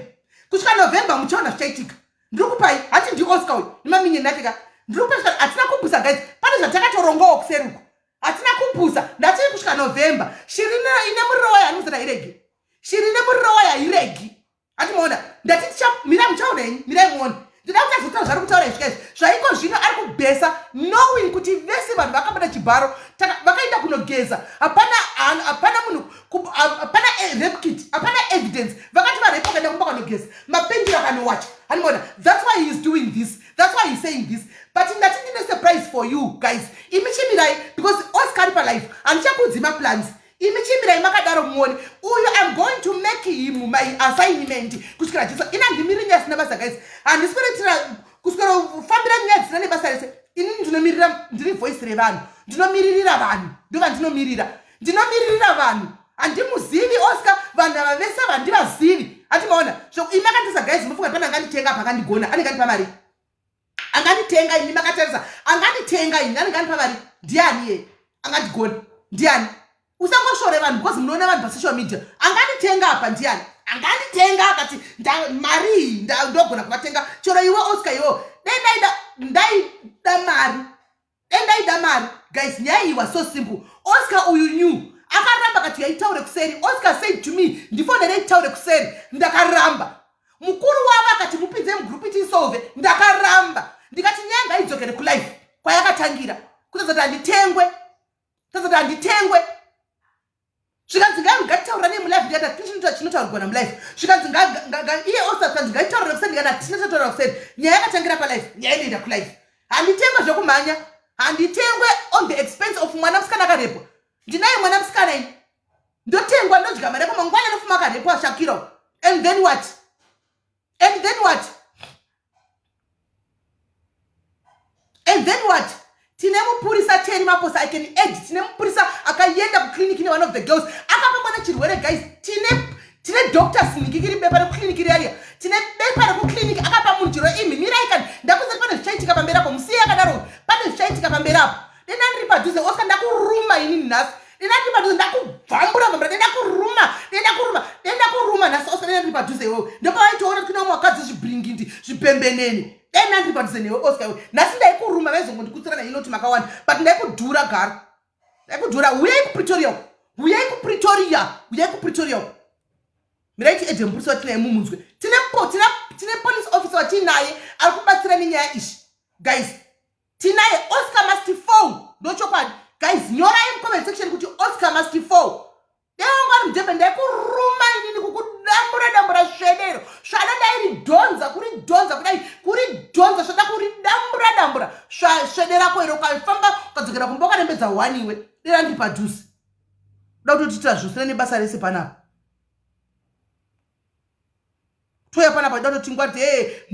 Speaker 1: kusvika November muchaona zvichaitika. Ndiri kupai. Hati ndiOscar uyu nemaminyeni ake ka. Ndiri kupai kusvika. Hatina kupusa, guys. Pane zvatakatorongawo kuseri uku, hatina kupusa. Ndati kusvika November. Shiri ine muriro wayo hanomuzana iregi. Shiri ine muriro wayo hairegi. Hatimaona. Ndati mira, muchaona henyu. Mirai muone. Ndida kuti azotaura zvari kutaura izvika izvi zvaiko zvino. Ari kubhesa knowing kuti vese vanhu vakabata chibharo, vakaenda kunogeza. Hapana, hapana munhu, hapana rape kit, hapana evidence. Vakati varepa, vakaenda kumba kanogeza, mapendiro akanowacha. Hanimona. That's why he is doing this, that's why he is saying this. But ndati ndine surprise for you guys. Imi chimirai, because Oscar ari palife. Handichakudzi maplans. Imi chimirai makadaro muone. Uyu I'm going to make him my assignment kusvikira Jesu. Ini handimiriri nyaya dzisina basa guys. Handisi kuretera kuswera kufambira nyaya dzisina nebasa rese. Ini ndinomirira ndiri voice revanhu. Ndinomiririra vanhu. Ndovandinomirira. Ndinomiririra vanhu. Handimuzivi Oscar vanhu ava vese ava handivazivi. Hati maona. So imi makatarisa guys mufunga pane anganditenga apa akandigona. Anenge andipa mari. Anganditenga imi makatarisa. Anganditenga ini anenge andipa mari. Ndiani iye? Angandigona. Ndiani? Usangoshore vanhu because munoona vanhu pasocial media. Anganditenga apa ndiani? Anganditenga akati mari iyi ndogona kuvatenga. Chero iwe Oscar iwe. Dai ndaida ndaida mari. Dai ndaida mari guys nyaya iyi was so simple Oscar uyu knew akaramba akati yaitaure kuseri Oscar said to me ndifonerei titaure kuseri ndakaramba mukuru wavo akati mupinze mugroup tisolve ndakaramba ndikati nyaya ngaidzokere kulife kwayakatangira kutadza kuti handitengwe kutadza kuti handitengwe zvikanzi ngatitaurane mulife ndikati hatina chinotaurwa namulife zvikanzi iye osa zvikanzi ngaitaurane kuseni ndikati hatina chinotaurwa kuseni nyaya yakatangira palife nyaya inoenda kulife handitengwe zvekumhanya handitengwe on the expense of mwana musikana akarepwa ndinaye mwana musikana ini ndotengwa ndodya mari yako mangwana anofuma akarepwa shakira and then what and then what and then what tine mupurisa cheri maposa i can add tine mupurisa akaenda kuclinic ne one of the girls akapa mwana chirwere guys tine tine doctors nikikiri bepa rekuclinic riariya tine bepa rekuclinic akapa munhu chirwere imi mirai kani ndakuza pane zvichaitika pamberi apo musiye akadaro pane zvichaitika pamberi apo dena ndiri padhuze oscar ndakuruma inini nhasi dena ndiri padhuze ndakubvambura bvambura dena kuruma dena kuruma dena kuruma nhasi oscar dena ndiri padhuze iwewe ndopawaitoona kuti kune vamwe vakadzi zvibhiringindi zvipembenene dena ndiri padhuze newe oscar iwe nhasi ndaikuruma vaizongondikutsirana inoti makawanda but ndaikudhura gara ndaikudhura huyai kupretoria huyai kupretoria huyai kupretoria mirai tiedhe mupurisa watinaye mumunzwe tine tine police officer watinaye ari kubatsira nenyaya izvi guys tinaye oscar must fall ndochokwadi guys nyorai mucomment section kuti oscar must fall dai wangu ari mudhebhe ndaikuruma inini kukudambura dambura svedero svada ndairidhonza kuridhonza kudai kuridhonza svada kuridambura dambura svede rako iro ukafamba ukadzokera kumba ukarembedza one iwe dera ndiri padhuze uda kutotiitira zvose nebasa rese panapa touya panapa da totingwa kuti ee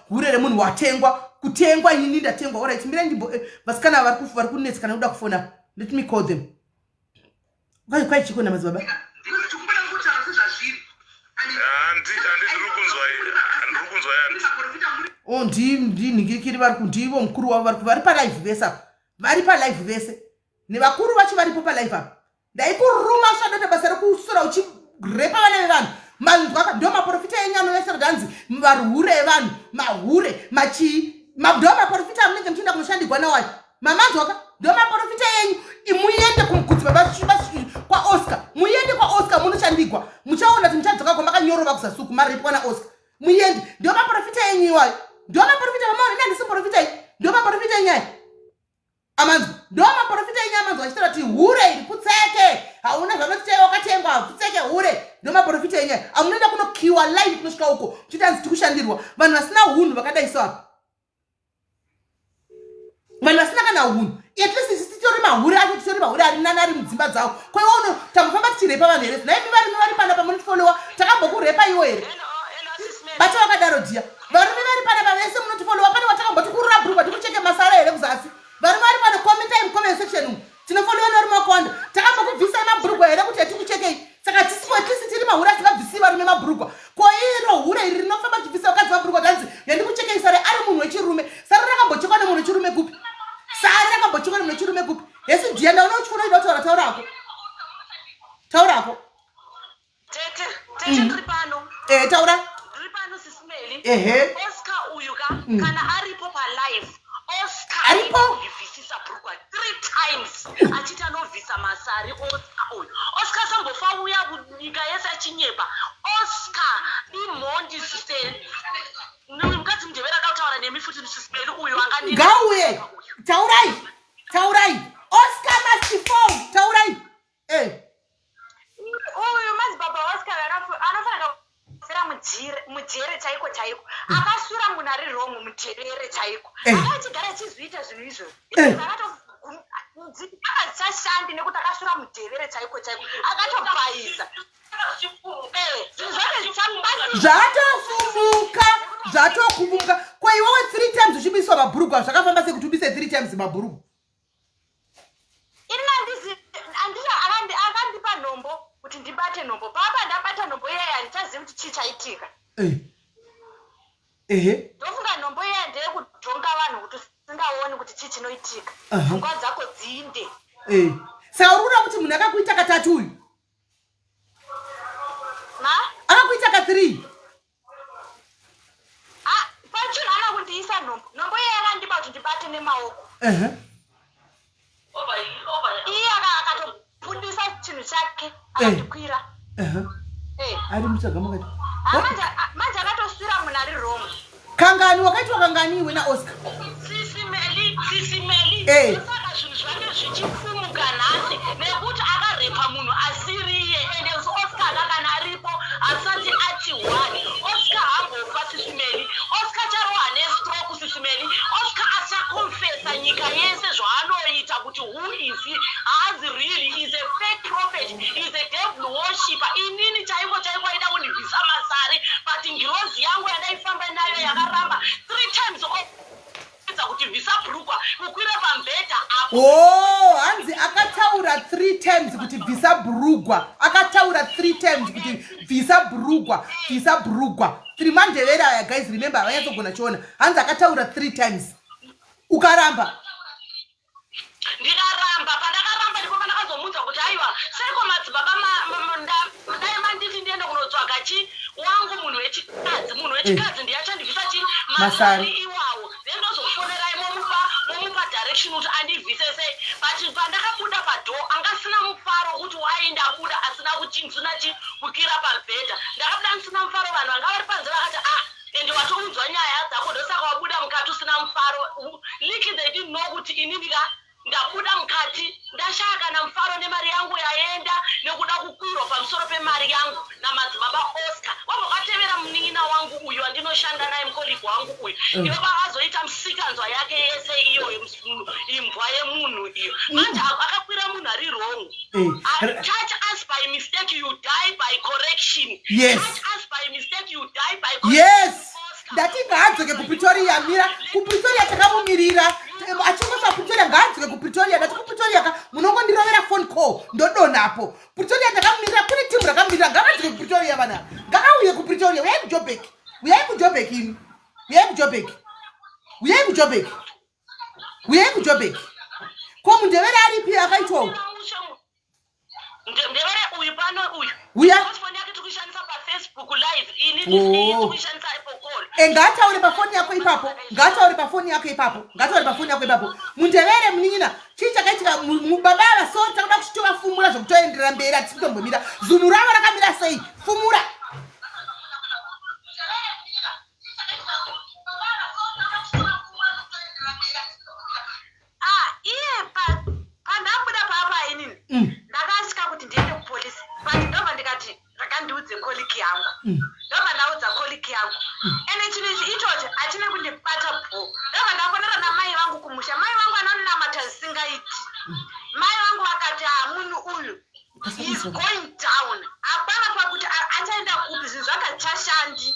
Speaker 1: hure remunhu watengwa kutengwa ini ndatengwa orit mirai ndimbo eh, vasikana vari kunetsekana kuda kufona let me call them kwai kwai chiko namadzibaba o oh, ndinhingirikiri vari ndivo mukuru wavo vari vari palive vese apa vari palive vese nevakuru vacho varipo palive apa ndaikuruma usada basa rekusora uchirepa vana vevanhu manzwaka ndo maprofita enyu anovaisa kuti hanzi varhure evanhu mahure machii ndo maprofita amunenge muchienda kunoshandigwa nawayo mamanzwaka ndo maprofita enyu muende kumukudzi kwaoscar muende kwaoscar munoshandigwa muchaona kuti muchadzoka kwamakanyorova kuzasuku marepwa naoscar muende ndo maprofita enyu iwayo ndo maprofita vamaona ini handisi muprofita iyi ndo maprofita enyu ayo amanzwa ndo maprofita enyu amanzwa achitaura kuti hure iri putseke hauna zvanoti chaiwa wakatengwa putseke hure ndo maprofita enyu aya amunoenda kunokiwa line kunosvika uko muchiti hanzi tikushandirwa vanhu vasina hunhu vakadai so apa vanhu vasina kana hunhu at least isu titori mahure acho titori mahure ari nani ari mudzimba dzavo kwaiwa uno tambofamba tichirepa vanhu here naimi varume vari pana pamunotifolowa takambokurepa iwo here bata vakadaro dhiya varume vari panapa vese munotifolowa pane watakamboti kurura bhurugwa tikucheke masara here kuzasi varume vari pano commentai mucomment section umu tinofolowa nevarume vakawanda takambokubvisai mabhurugwa here kuti hatikuchekei saka tisiko atleast tiri mahure asingabvisii varume mabhurugwa ko iro hure iri rinofamba richibvisa vakadzi mabhurugwa tanzi yandikuchekei sare ari munhu wechirume sare rakambochekwa nemunhu wechirume kupi sare rakambochekwa nemunhu wechirume kupi hesi dhiya ndaona uchifona ida kutaura taurako taurako
Speaker 8: tete tete mm. ndiri pano
Speaker 1: eh taura
Speaker 8: ndiri pano sisimeli
Speaker 1: ehe
Speaker 8: oscar uyu ka mm. kana aripo palive oscar
Speaker 1: aripo
Speaker 8: bvisisa brukwa three times achiti anobvisa masari oscar uyu oscar sambofa uya nyika yese achinyepa oscar imhondi sise mukadzi mundevera ada kutaura nemi futi sisimeli uyu anga
Speaker 1: ngauye taurai taurai oscar must fall taurai Eh.
Speaker 9: Uyu madzibaba Oscar anofanira kufira mujere chaiko chaiko. Eh. Akasura munhu ari wrong mujere chaiko. Eh. Akachigara achizviita zvinhu izvozvo. Eh.
Speaker 8: Akachashandi nekuti akasvira mudhevere chaiko chaiko, akatobhaisa.
Speaker 1: Zvatofumuka, zvatokumuka. Ko iwewe three times uchibiswa mabhurugwa, zvakafamba sei kuti ubise three times mabhurugwa?
Speaker 8: Ini akandipa nhombo kuti ndibate nhombo. Papa ndabata nhombo iyaya, handichazivi kuti chii chaitika.
Speaker 1: Ehe.
Speaker 8: Ndofunga nhombo iyaya ndeyekudhonga vanhu kuti usingaoni kuti chii chinoitika, pfungwa dzako dziinde.
Speaker 1: Saka uri kuda kuti munhu akakuita katatu uyu?
Speaker 8: Ma?
Speaker 1: Akakuita ka3?
Speaker 8: Ah, pachinhu ana kundiisa nhombo. Nhombo iye yakandipa kuti ndibate nemaoko. Iye akatobudisa chinhu chake, akandikwira.
Speaker 1: Ari muchaga makati.
Speaker 8: Ah, manje akatosvira munhu ari wrong.
Speaker 1: Kangani wakaitwa kangani iwe naOscar?
Speaker 8: Sisi Meli, Sisi Meli, saka zvinhu zvake zvichifumuka nhasi nekuti akarepa munhu asiriye. Ende Oscar ka kana aripo asati ati one. Oscar hambofa, Sisi Meli. Oscar charohwa nestroke, Sisi Meli. Oscar achakonfesa nyika yese zvaanoita kuti who is he. Haazi real, is a fake prophet, is a devil worshipper. Inini chaiko chaiko aida kundibvisa masari, but ngirozi yangu yandaifamba nayo yakaramba three times edza kuti bvisa bhurukwa ukwire pamubhedha apo.
Speaker 1: Oh, hanzi akataura three times kuti bvisa bhurugwa. Akataura three times kuti bvisa bhurugwa, bvisa bhurugwa. Three mandevere aya guys, remember havanyatsogona chiona. Hanzi akataura three times. Ukaramba.
Speaker 8: Ndikaramba. Pandakaramba ndipo pandakazomuudza kuti aiwa, seiko madzibaba dai manditi ndiende kunotsvaga chi wangu munhu wechikadzi, munhu wechikadzi ndiye achandibvisa chi
Speaker 1: masari
Speaker 8: iwawo, then ndozokufonerai momupa direction kuti andibvise sei. But pandakabuda padoor angasina mufaro kuti wai ndabuda asina kuti ndisina chi kukira pamubhedha. Ndakabuda ndisina mufaro, vanhu vanga vari panze vakati, "Ah, ende watoudzwa nyaya dzako, ndosaka wabuda mukati usina mufaro." Little they didn't know kuti inini ka ndabuda mukati ndashaya kana mufaro, nemari yangu yaenda nekuda kukwirwa pamusoro pemari yangu namadzibaba Oscar. Wabva kwatevera munin'ina wangu uyu wandinoshanda naye, mucolleague wangu uyu. Ndivo vakazoita musikanzwa yake yese iyoyo, imbwa yemunhu iyo. Manje akakwira munhu ari wrong. Touch us by mistake, you die by correction. Touch us by mistake, you die by correction.
Speaker 1: Yes, ndati ngaadzoke kuPretoria. Mira, kuPretoria takamumirira achingosva Pretoria. Ngaadzoke kuPretoria. Ndati kuPretoria ka munongondirovera phone call, ndodonapo. Pretoria takamumirira, kune timu rakamumirira. Ngavadzoke kuPretoria vana, ngavauye kuPretoria. Uyai kuJobek, uyai kuJobek imi, uyai kuJobek, uyai kuJobek, uyai kuJobek. Ko mundevere aripi akaitwa uyu?
Speaker 8: Ndevere uyu pano uyu.
Speaker 1: Uya.
Speaker 8: Foni yake tiri kuishandisa paFacebook live, ini tiri kuishandisa Apple call.
Speaker 1: Ngaataure pafoni yako ipapo, ngaataure pafoni yako ipapo, ngaataure pafoni yako ipapo. Mundevere munin'ina, chii chakaitika? Baba ava so takuda kuchitovafumura zvekutoenderera mberi, hatisi kutombomira. Zunhu ravo rakamira sei? Fumura.
Speaker 8: Ah, iye pandabuda papa inini ndakasvika kuti ndiende kupolisi, but ndobva ndikati rakandiudze colleague yangu. Ndobva ndaudza colleague yangu, ende chinhu ichi ichocho hachina kundibata bho. Ndobva ndafonera namai vangu kumusha. Mai vangu anonamata zvisingaiti. Mai vangu vakati, "Ha, munhu uyu is going down, hapana pakuti achaenda kupi, zvinhu zvakachashandi."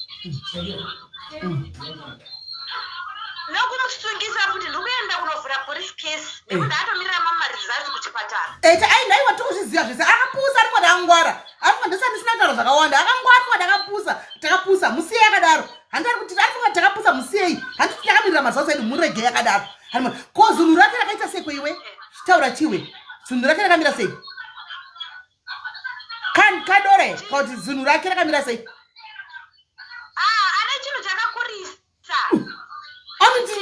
Speaker 8: Nokumusungisa futi, ndikuenda kunovhura police case nekuti atomirira mamaresults kuchipatara.
Speaker 1: Ete ai, ndaiwa tikuzviziva zvese. Akapusa, ari kwati angwara, ari kwati ndisati ndisina kutaura zvakawanda. Akangwara, ari kwati akapusa, takapusa, musiyei akadaro. Handi ari kuti ari kwati takapusa, musiyei. Handiti takamirira mazuva edu, muregei akadaro. Ko zunhu rake rakaita sei kweiwe? Chitaura chiwe, zunhu rake rakamira sei? Kadore kuti zunhu rake rakamira sei?
Speaker 8: Ah, ane chinhu chakakurisa.
Speaker 1: Anoti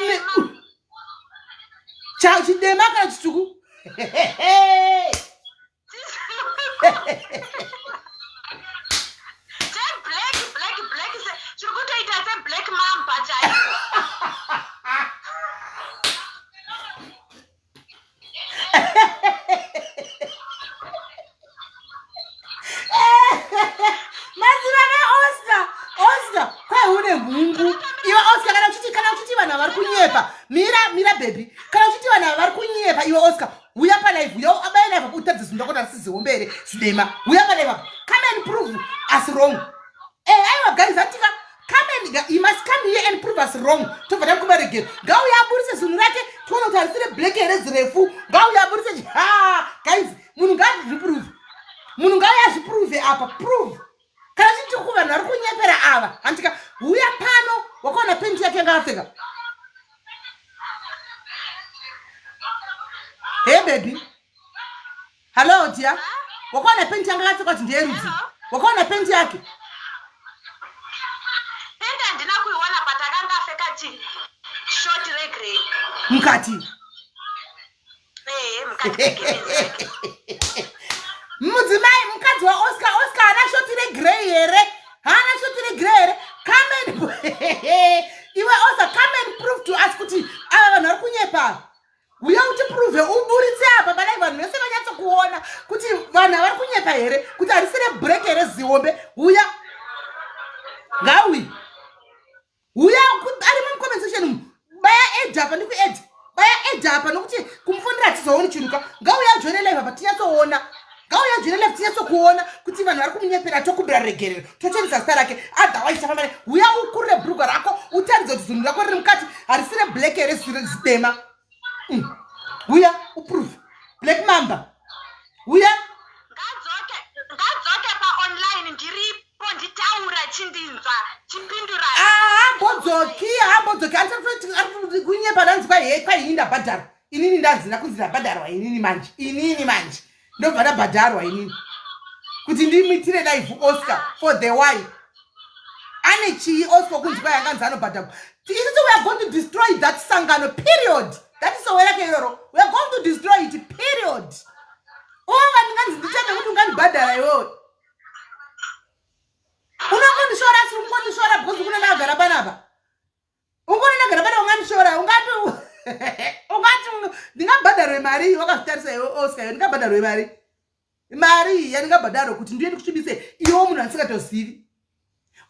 Speaker 1: chidema kana chitsvuku?
Speaker 8: Cheblack, black, black, chiri kutoita seblack mamba chaiko.
Speaker 1: Madzibaba Oscar, Oscar, kwai une mhungu iwe Oscar. Kana uchiti vanhu vari kunyepa, mira, mira baby. Kana uchiti vanhu ava vari kunyepa, iwe Oscar, uya pa here zidema uya padeva come and prove us wrong eh aiwa guys atika come and you must come here and prove us wrong tobva takuba regero ngauya aburitse zvinhu rake tione kuti harisire black here zirefu ngauya aburitse ha guys munhu ngaazviprove munhu ngauya azviprove apa prove kana chiti kuvanhu vari kunyepera ava handika huya pano wakaona penti yake ngaapfeka hey baby hallo dear wakaona penti yanga akapfeka kuti ndeyerudzi wakaona penti yake
Speaker 8: penti handina kuiona but akanga apfeka chi short regrey
Speaker 1: mukati
Speaker 8: ee mukati megemenzi rake
Speaker 1: mudzimai mukadzi waoscar oscar haana shoti regrey here haana shoti regrey here come and iwe oscar come and prove to us kuti ava vanhu vari kunyepa uya utiprove uburitse apa badai vanhu vese vanyatsokuona kuti vanhu havari kunyepa here kuti harisi rebreak here zihombe uya ngauyi uya arimo mucomment section umu baya ed apa ndikued baya ed apa nokuti kumufonera hatizooni chiruka ngauya ajoine live apa tinyatsoona ngauya ajoine live tinyatsokuona kuti vanhu vari kumunyepera tokumbira regerero tochenesa zita rake otherwise tafamba naye uya ukurire bhurugwa rako utaridze kuti zunhu rako riri mukati harisi reblack here zidema mm. uya uprove black mamba uya
Speaker 8: ngadzoke ngadzoke paonline ndiripo nditaura chindinzwa chipindura
Speaker 1: haambodzoki haambodzoki kunyepa ndanzi kwaini ndabhadharwa inini ndanzi ndakunzi ndabhadharwa inini manje inini manje ndobva ndabhadharwa inini kuti ndimuitire live oscar for the why ane chii oscar kunzi kwai anganzi anobhadharwa isusu we are going to destroy that sangano period that is sowe rake iroro we are going to destroy it period ova ndinganzi ndichame kuti ungandibhadhara iwewe unongondishora asi ungondishora because kuna ndakagara panapa ungoni ndagara pana ungandishora ungati ungati ndingabhadharwe mari wakazvitarisa iwe oscar ndingabhadharwe mari mari iyi yandingabhadharwe kuti ndiye ndikusvibise iwe munhu andisingatozivi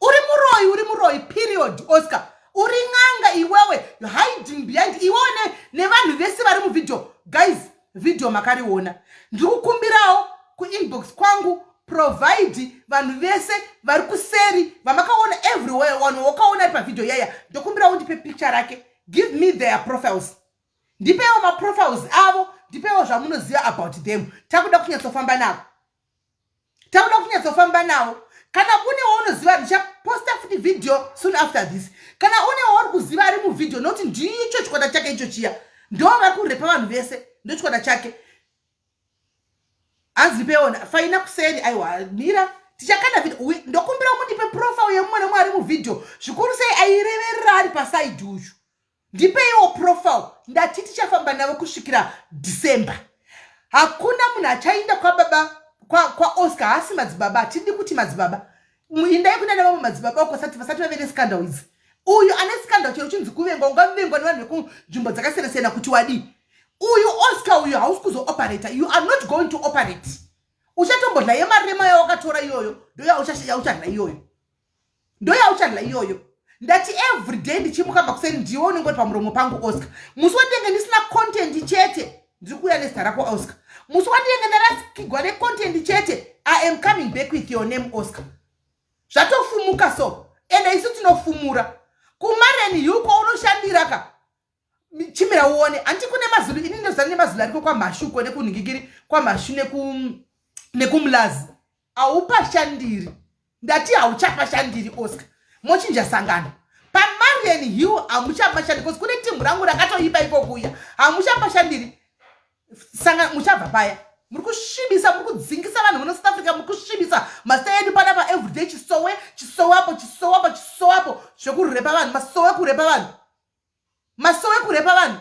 Speaker 1: uri muroyi uri muroyi period oscar uri n'anga iwewe hiding behind iwewe nevanhu vese vari muvhidhio guys vhidhio makariona ndiri kukumbirawo kuinbox kwangu provide vanhu vese vari kuseri vamakaona everywhere vanhu wakaona ari pavhidhio yaya ndokumbirawo ndipe picture rake give me their profiles ndipewo maprofiles avo ndipewo zvamunoziva about them takuda kunyatsofamba navo takuda kunyatsofamba navo kana une waunoziva ndichaposta futi video soon after this kana une wauri kuziva ari muvhidhio nokuti ndicho chikwata chake icho chiya ndo vari kurepa vanhu vese ndo chikwata chake hanzi ndipeona faina kuseri aiwa mira tichakanda video ndokumbira mundipe profile yemumwe nemumwe ari muvhidhio zvikuru sei aireverera ari pasaidi uyu ndipeiwo profile ndati tichafamba navo kusvikira december hakuna munhu achainda kwababa kwaoscar kwa haasi madzibaba hatidi kuti madzibaba indai kuna nevamwe madzibaba uko sati vasati vave nescandal idzi uyu ane scandal chero chinzi kuvengwa ungavengwa nevanhu vekunzvimbo dzakasiyana siyana kuti wadii uyu oscar uyu hausi kuzooperata you are not going to operate uchatombodla yemarema yawakatora iyoyo ndoyauchadla iyoyo ndoyauchadla iyoyo ndati everyday ndichimuka makuseni ndiwe unenge uri pamuromo pangu oscar musi wandinenge ndisina content chete ndiri kuuya nezita rako oscar musi wandinenge ndarasikigwa necontent chete i am coming back with your name oscar zvatofumuka so ende isu tinofumura kumareni yuko unoshandira ka chimira uone hanti kune mazulu ini ndozana nemazulu ariko kwamhashu uko nekunhingikiri kwamhashu nekumulazi haupashandiri ndati hauchapashandiri oscar mochinja sangano pamarian hill hamuchapashandiri bcause kune timu rangu rakatoipa ikokuya hamuchapashandiri sanga muchabva paya muri kusvibisa muri kudzingisa vanhu muno south africa muri kusvibisa mazita edu panapa everyday chisowe chisowe apo chisowe apo chisowe apo zvekurepa vanhu masowe kurepa vanhu masowe kurepa vanhu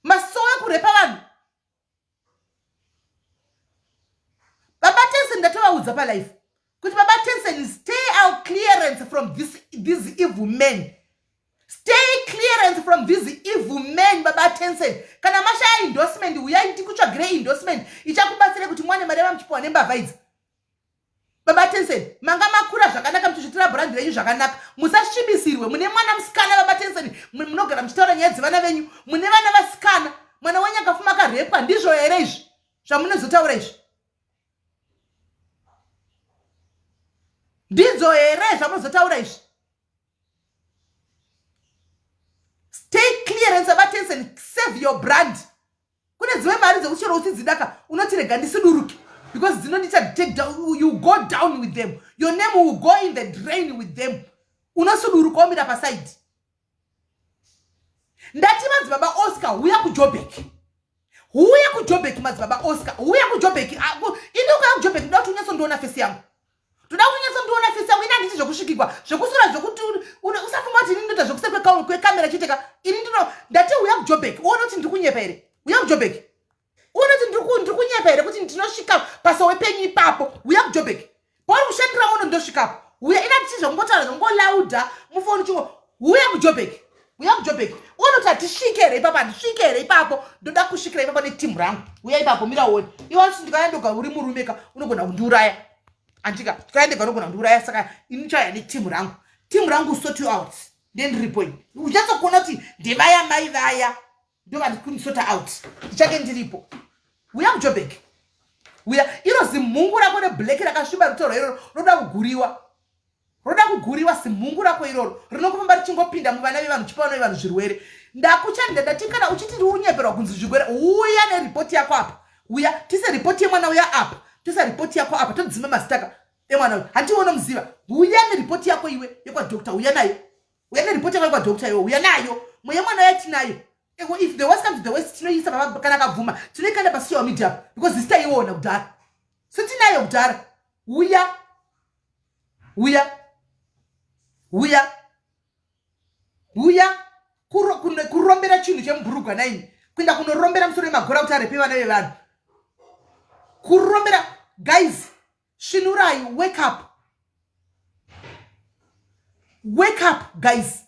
Speaker 1: masowe kurepa vanhu baba tensen ndatovaudza palife kuti baba tensen stay out clearance from this, these evil men stay clearance from these evil men baba tensen kana mashaya endorsement uyai ndikutsvagire endorsement ichakubatsire kuti mwane mari yavamuchipiwa nembavha idzi baba tensen manga makura zvakanaka muchizvitira bhurandi renyu zvakanaka musasvibisirwe mune mwana musikana baba tensen munogara muchitaura nyaya dzevana venyu mune vana vasikana mwana wenyu akafuma akarepwa ndizvo here izvi Zvamunozotaura izvi ndidzo here zvamunozotaura izvi? Stay clearance abatensen, save your brand. Kune dzimwe mari dzekuti chero uchidzidaka unoti rega ndisiduruke because dzinondiita take down, you go down with them, your name will go in the drain with them. Unosuduruka womira pasaidi. Ndati madzibaba Oscar, huya kuJobek, huya kuJobek. Madzibaba Oscar, huya kuJobek. Ini ukaya kuJobek, ndoda kuti unyatsondiona fesi yangu, toda kuti unyatsondiona fesi yangu. Ini handiti zvekusvikigwa zvekusura zvekuti usafunga kuti ini ndoita zvekusekwe kwekamera chete ka. Ini ndino ndati huya kuJobek uone kuti ndiri kunyepa here. Huya kuJobek uone kuti ndiri kunyepa here, kuti ndinosvika pasowe penyu ipapo. Huya kuJobek pauri kushandira uno, ndosvikapo. Huya. Ina tichi zvakungotaura zvangolaudha mufoni chingo. Huya kuJobek, huya kuJobek uone kuti hatisvike here ipapo. Handisvike here ipapo? Ndoda kusvikira ipapo netimu rangu. Huya ipapo, mira uone. Iwe ndikaya ndoga uri murume ka, unogona kundiuraya andika. Ndikaya ndega unogona kundiuraya, saka ini chaya netimu rangu. Timu rangu sort you out. Ndendiripo ini, uchatsokuona kuti ndevaya mai vaya ndo vari kundisota out. Ndichange ndiripo. Uya kuJobek, uya. Iro zimhungu rako reblack rakasviba rutorwa iroro roda kuguriwa, roda kuguriwa. Zimhungu rako iroro rinongofamba richingopinda muvana vevanhu, chipa vana vevanhu zvirwere. Ndakuchandida ndati kana uchiti ndiri kunyeperwa kunzi zvirwere, uya neripoti yako apa. Uya tise ripoti yemwana uya apa, toisa ripoti yako apa, todzima mazitaka emwana uyu. Handiwe unomuziva. Uya neripoti yako iwe yekwadoctor, uya nayo. Uya neripoti yako yekwadoctor iwe, uya nayo. Mweya mwana uya tinayo. If the worst comes to the worst, tinoisa baba kana akabvuma, tinoikanda pasocial media because zita iona kudhara, so tinayo kudhara. Uya, uya, uya, uya. Kurombera chinhu chemubhurugwa naini, kuenda kunorombera musoro wemagora kuti arepe vana vevanhu, kurombera. Guys, svinurai, wake up, wake up guys,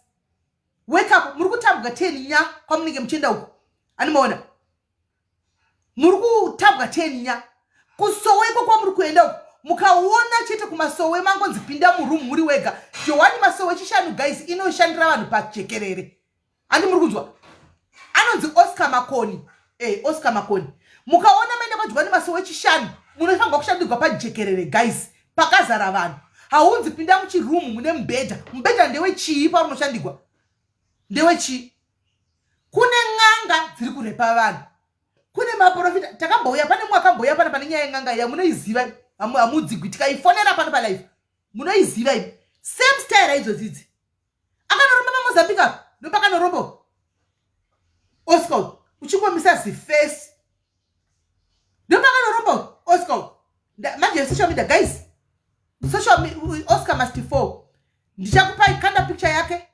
Speaker 1: wake up. Muri kutambwa 10 nya kwamunenge muchienda uko, animaona muri kutambwa 10 nya kusowe iko kwamuri kuenda uko. Mukaona chete kumasowe mangonzi pinda muroom muri wega. Johani Masowe Chishanu guys inoshandira vanhu pajekerere, handi muri kunzwa? Anonzi Oscar Makoni, Oscar Makoni. Mukaona maenda kwaJohani Masowe Chishanu, munofanirwa kushandirwa pajekerere guys, pakazara vanhu. Haunzi pinda muchirumu mune mubhedha. Mubhedha ndewechii? Paunoshandirwa ndewechii? Kune n'anga dziri kurepa vanhu, kune maprofita. Takambouya pane mumwe akambouya pana pane nyaya yen'anga iya, munoiziva, hamudzigwi. Tikaifonera pano palive, munoiziva imi. Same style idzodzidzi akanoromba paMozambique apa, ndopakanoromba Oscar uchingomisa zifesi, ndopakanoromba Oscar. Manje social media guys, social Oscar must fall. Ndichakupai kanda picture yake.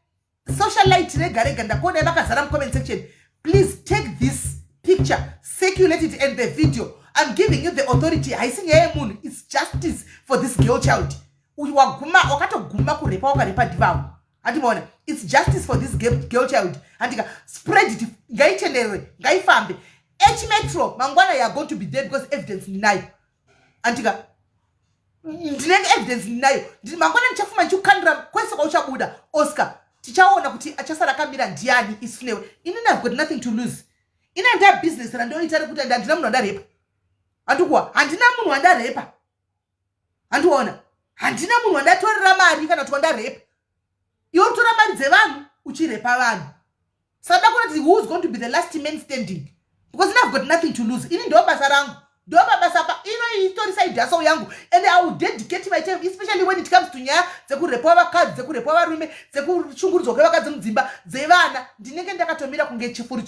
Speaker 1: Socialite rega rega ndakuonai vakazara mucomment section, please take this picture, circulate it and the video. I'm giving you the authority. Haisi nyaya yemunhu, it's justice for this girl child. Waguma wakatoguma kurepa, wakarepa ndivavo, handimaona? It's justice for this girl child, handika? Spread it, ngaitenderere, ngaifambe. H Metro mangwana you are going to be there because evidence ndinayo, andika? Ndinenge evidence ndinayo. Mangwana ndichafuma ndichikukandira kwese kwauchabuda Oscar. Tichaona kuti achasara akamira ndiani isu newe. Inini have got nothing to lose. Ina nda business randoita rekuti handina munhu wandarepa, handikuwa, handina munhu wandarepa, handiona, handina munhu wandatorera mari kana kuti wandarepa. Iwe utora mari dzevanhu uchirepa vanhu. Saka ndakuona kuti who is going to be the last man standing, because I've got nothing to lose. Ini ndo basa rangu, ndo mabasa pa ino itori side hustle yangu and I will dedicate my time, especially when it comes to nyaya dzekurepa vakadzi, dzekurepa varume, dzekushungurudzwa kwevakadzi mudzimba, dzevana. Ndinenge ndakatomira kunge chifuru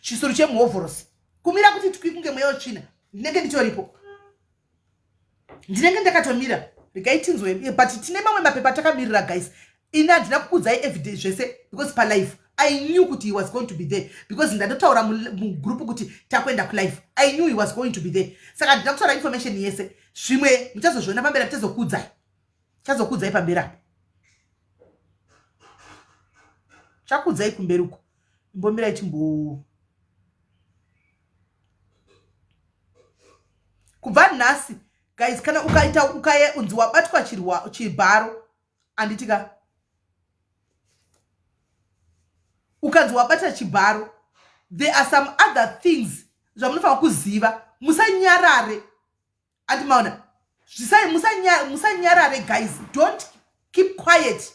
Speaker 1: chisuru chemuhovhorosi, kumira kuti twi kunge mweya wetsvina. Ndinenge nditoripo, ndinenge ndakatomira. Regai tinzwe, but tine mamwe mapepa takamirira guys. Ini handina kukudzai everyday zvese because palife I knew kuti he was going to be there, because ndatotaura mugroup kuti takuenda kulife. I knew he was going to be there, saka handina kutaura information yese. Zvimwe muchazozviona pamberi, tichazokudzai, chazokudzai pamberi apo, chakudzai kumberi uko. Imbomirai chimbo kubva nhasi guys, kana ukaita ukaye unzi wabatwa chibharo, handiti ka? Ukanzi wabata chibharo, there are some other things. zvamunofanira kuziva musanyarare anti maona zvisai musanyarare guys don't keep quiet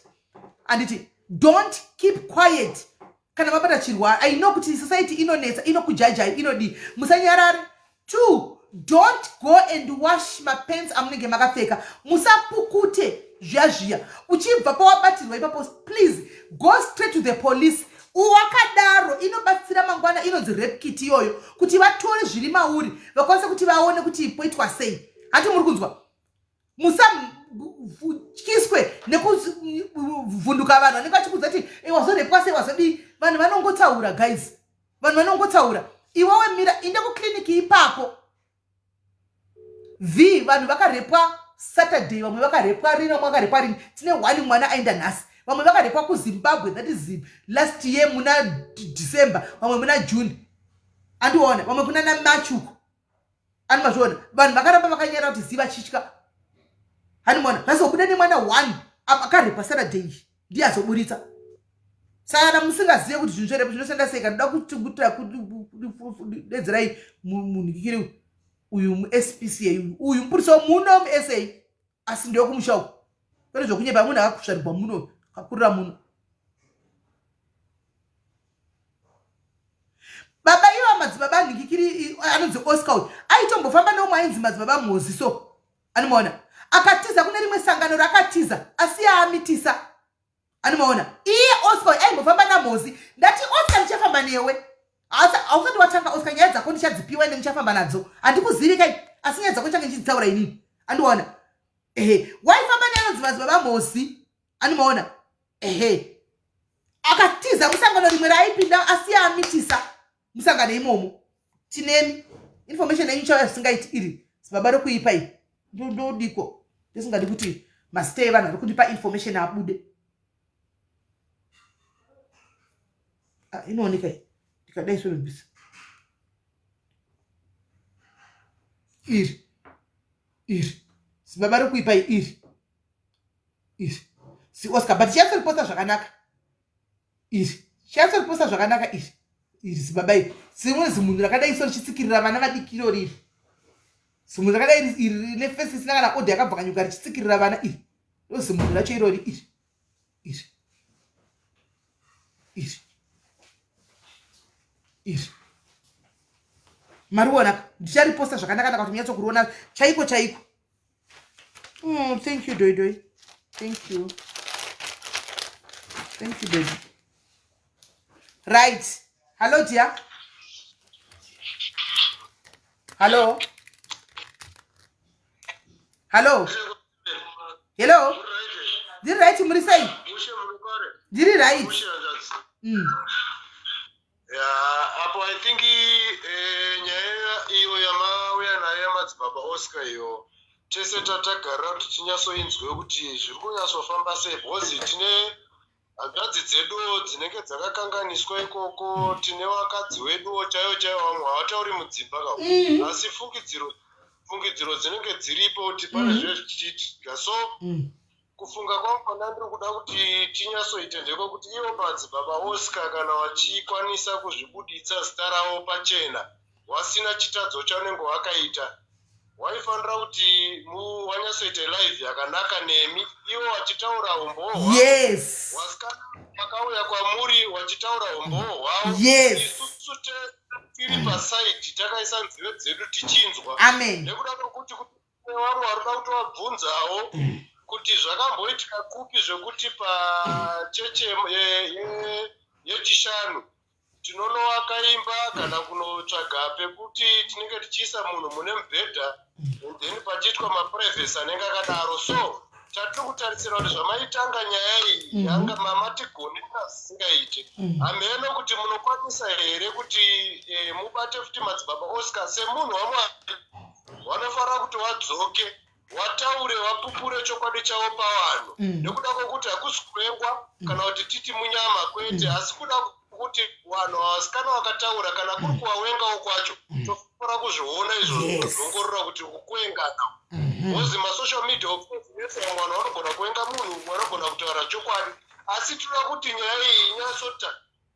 Speaker 1: anditi don't keep quiet kana mabata chirwara i know kuti society inonetsa inokujajai inodii musanyarare two don't go and wash mapants amunenge makapfeka musapukute zviya zviya uchibva pawabatirwa ipapo please go straight to the police wakadaro inobatsira mangwana inonzi rape kit iyoyo kuti vatore zviri mauri vakwanise kuti vaone kuti poitwa sei hati muri kunzwa musatyiswe nekuvhunduka vanhu vanenge vachikuudza kuti eh, wazorepwa sei wazodii vanhu vanongotaura guys vanhu vanongotaura iwewe mira inde kuclinic ipapo v vanhu vakarepwa saturday vamwe vakarepwa rini vamwe vakarepwa rini tine one mwana aenda nhasi vamwe vakarepwa kuzimbabwe that is last year muna december vamwe muna june andiona vamwe kuna namarch uko animazviona vanhu vakaramba vakanyara kuti ziva chitya hanimona vazobuda nemwana one akarepwa saturday ndiye azoburitsa saka kana musingazive kuti zvinhu zverepo zvinoshanda sei kana uda kudedzerai munhikikiri uyu muspca uyu uyu mupurisa muno musa asi ndewokumusha uku kwete zvokunyepa munhu akakuzvarigwa muno akakurira muno baba iva madzibaba nhikikiri anonzi oscar uyu aitombofamba neumwe ainzi madzibaba mhozi so anomaona akatiza kune rimwe sangano rakatiza asi yaamitisa anomaona iye oscar aimbofamba namhozi ndati oscar ndichafamba newe hausati watanga oscar nyaya dzako ndichadzipiwa ende ndichafamba nadzo handikuzivi kai asi nyaya dzako ndichange ndichidzitaura inini andiona ehe waifamba neanonzi madzibaba mhozi anomaona ehe akatiza musangano rimwe raaipinda asi yaamitisa musangano imomo tinemi information yenyu chauya zvisingaiti iri zibaba rokuipa iri ndodiko ndisingadi kuti mazita evanhu ari kundipa information abude ah, inooneka iyi ndikadai sonobvisa iri iri zibaba rokuipa iri iri zioscar but chiyatsoriposta zvakanaka iri chiyatsoriposta zvakanaka iri iri zibaba iri zimwe zimunhu rakadai so richitsikirira vana vadiki irori iri zimunhu rakadai iri rine fesi isina kana odha yakabvakanyuka richitsikirira vana iri ndo zimunhu racho irori iri iri iri iri mariona ndichariposta zvakanaka naka kuti munyatso kuriona chaiko chaiko Oh, thank you, Doi Doi. Thank you. Thank you, baby. Right. Hello, dear. Hello. Hello. Hello. Ndiri right muri sei? Ndiri right.
Speaker 3: Ya, apo I think eh, nyaya iyo yamauya nayo yamadzibaba Oscar iyo tese tatagara kuti tinyatsoinzwe kuti zviri kunyatsofamba sei because tine hanzvadzi dzeduwo dzinenge dzakakanganiswa ikoko tine vakadzi weduwo chaivo chaivo vamwe havatauri mudzimba ka mm. asi fungidziro fungidziro dzinenge dziripo kuti pane mm. zvinenge zvichiitika so mm. Kufunga kwangu kwandandiri kuda kuti tinyatsoite ndekwekuti ivo madzibaba Oscar kana vachikwanisa kuzvibuditsa zita ravo pachena wasina chitadzo chaunenge wakaita waifanira kuti wanyatsoite live yakanaka nemi ivo vachitaura umbowo hwavo
Speaker 1: yes
Speaker 3: wasikana vakauya kwamuri wachitaura umbowo hwavo
Speaker 1: yes
Speaker 3: isusu tiri pasaidi takaisa nzeve dzedu tichinzwa
Speaker 1: amen
Speaker 3: nekuda kwekuti Vamwe vari kuda kutovabvunzawo kuti zvakamboitika kupi zvekuti pacheche yechishanu tinonovaka imba kana kunotsvaga pekuti tinenge tichiisa munhu mune mubhedha and then pachiitwa maprivacy anenge akadaro so chatiri kutarisira kuti zvamaitanga nyaya iyi mhm. yanga mamatigonera zvisingaite mhm. hameno kuti munokwanisa here kuti eh, mubate futi madzibaba oscar semunhu wamwari Vanofanira kuti wadzoke wataure wapupure chokwadi chavo pavanhu mm. nekuda kwekuti hakusi kuvengwa mm. kana kuti titi munyama kwete mm. asi kuda kuti vanhu vasikana vakataura kana kuri mm. kuvawengawo kwacho mm. tofanira kuzviona izvozvo kuzviongorora kuti kukuengana mm-hmm. because masocial media of course vese vamwe vanhu vanogona kuvenga munhu vanogona kutaura chokwadi asi tinoda kuti nyaya iyi inyatsota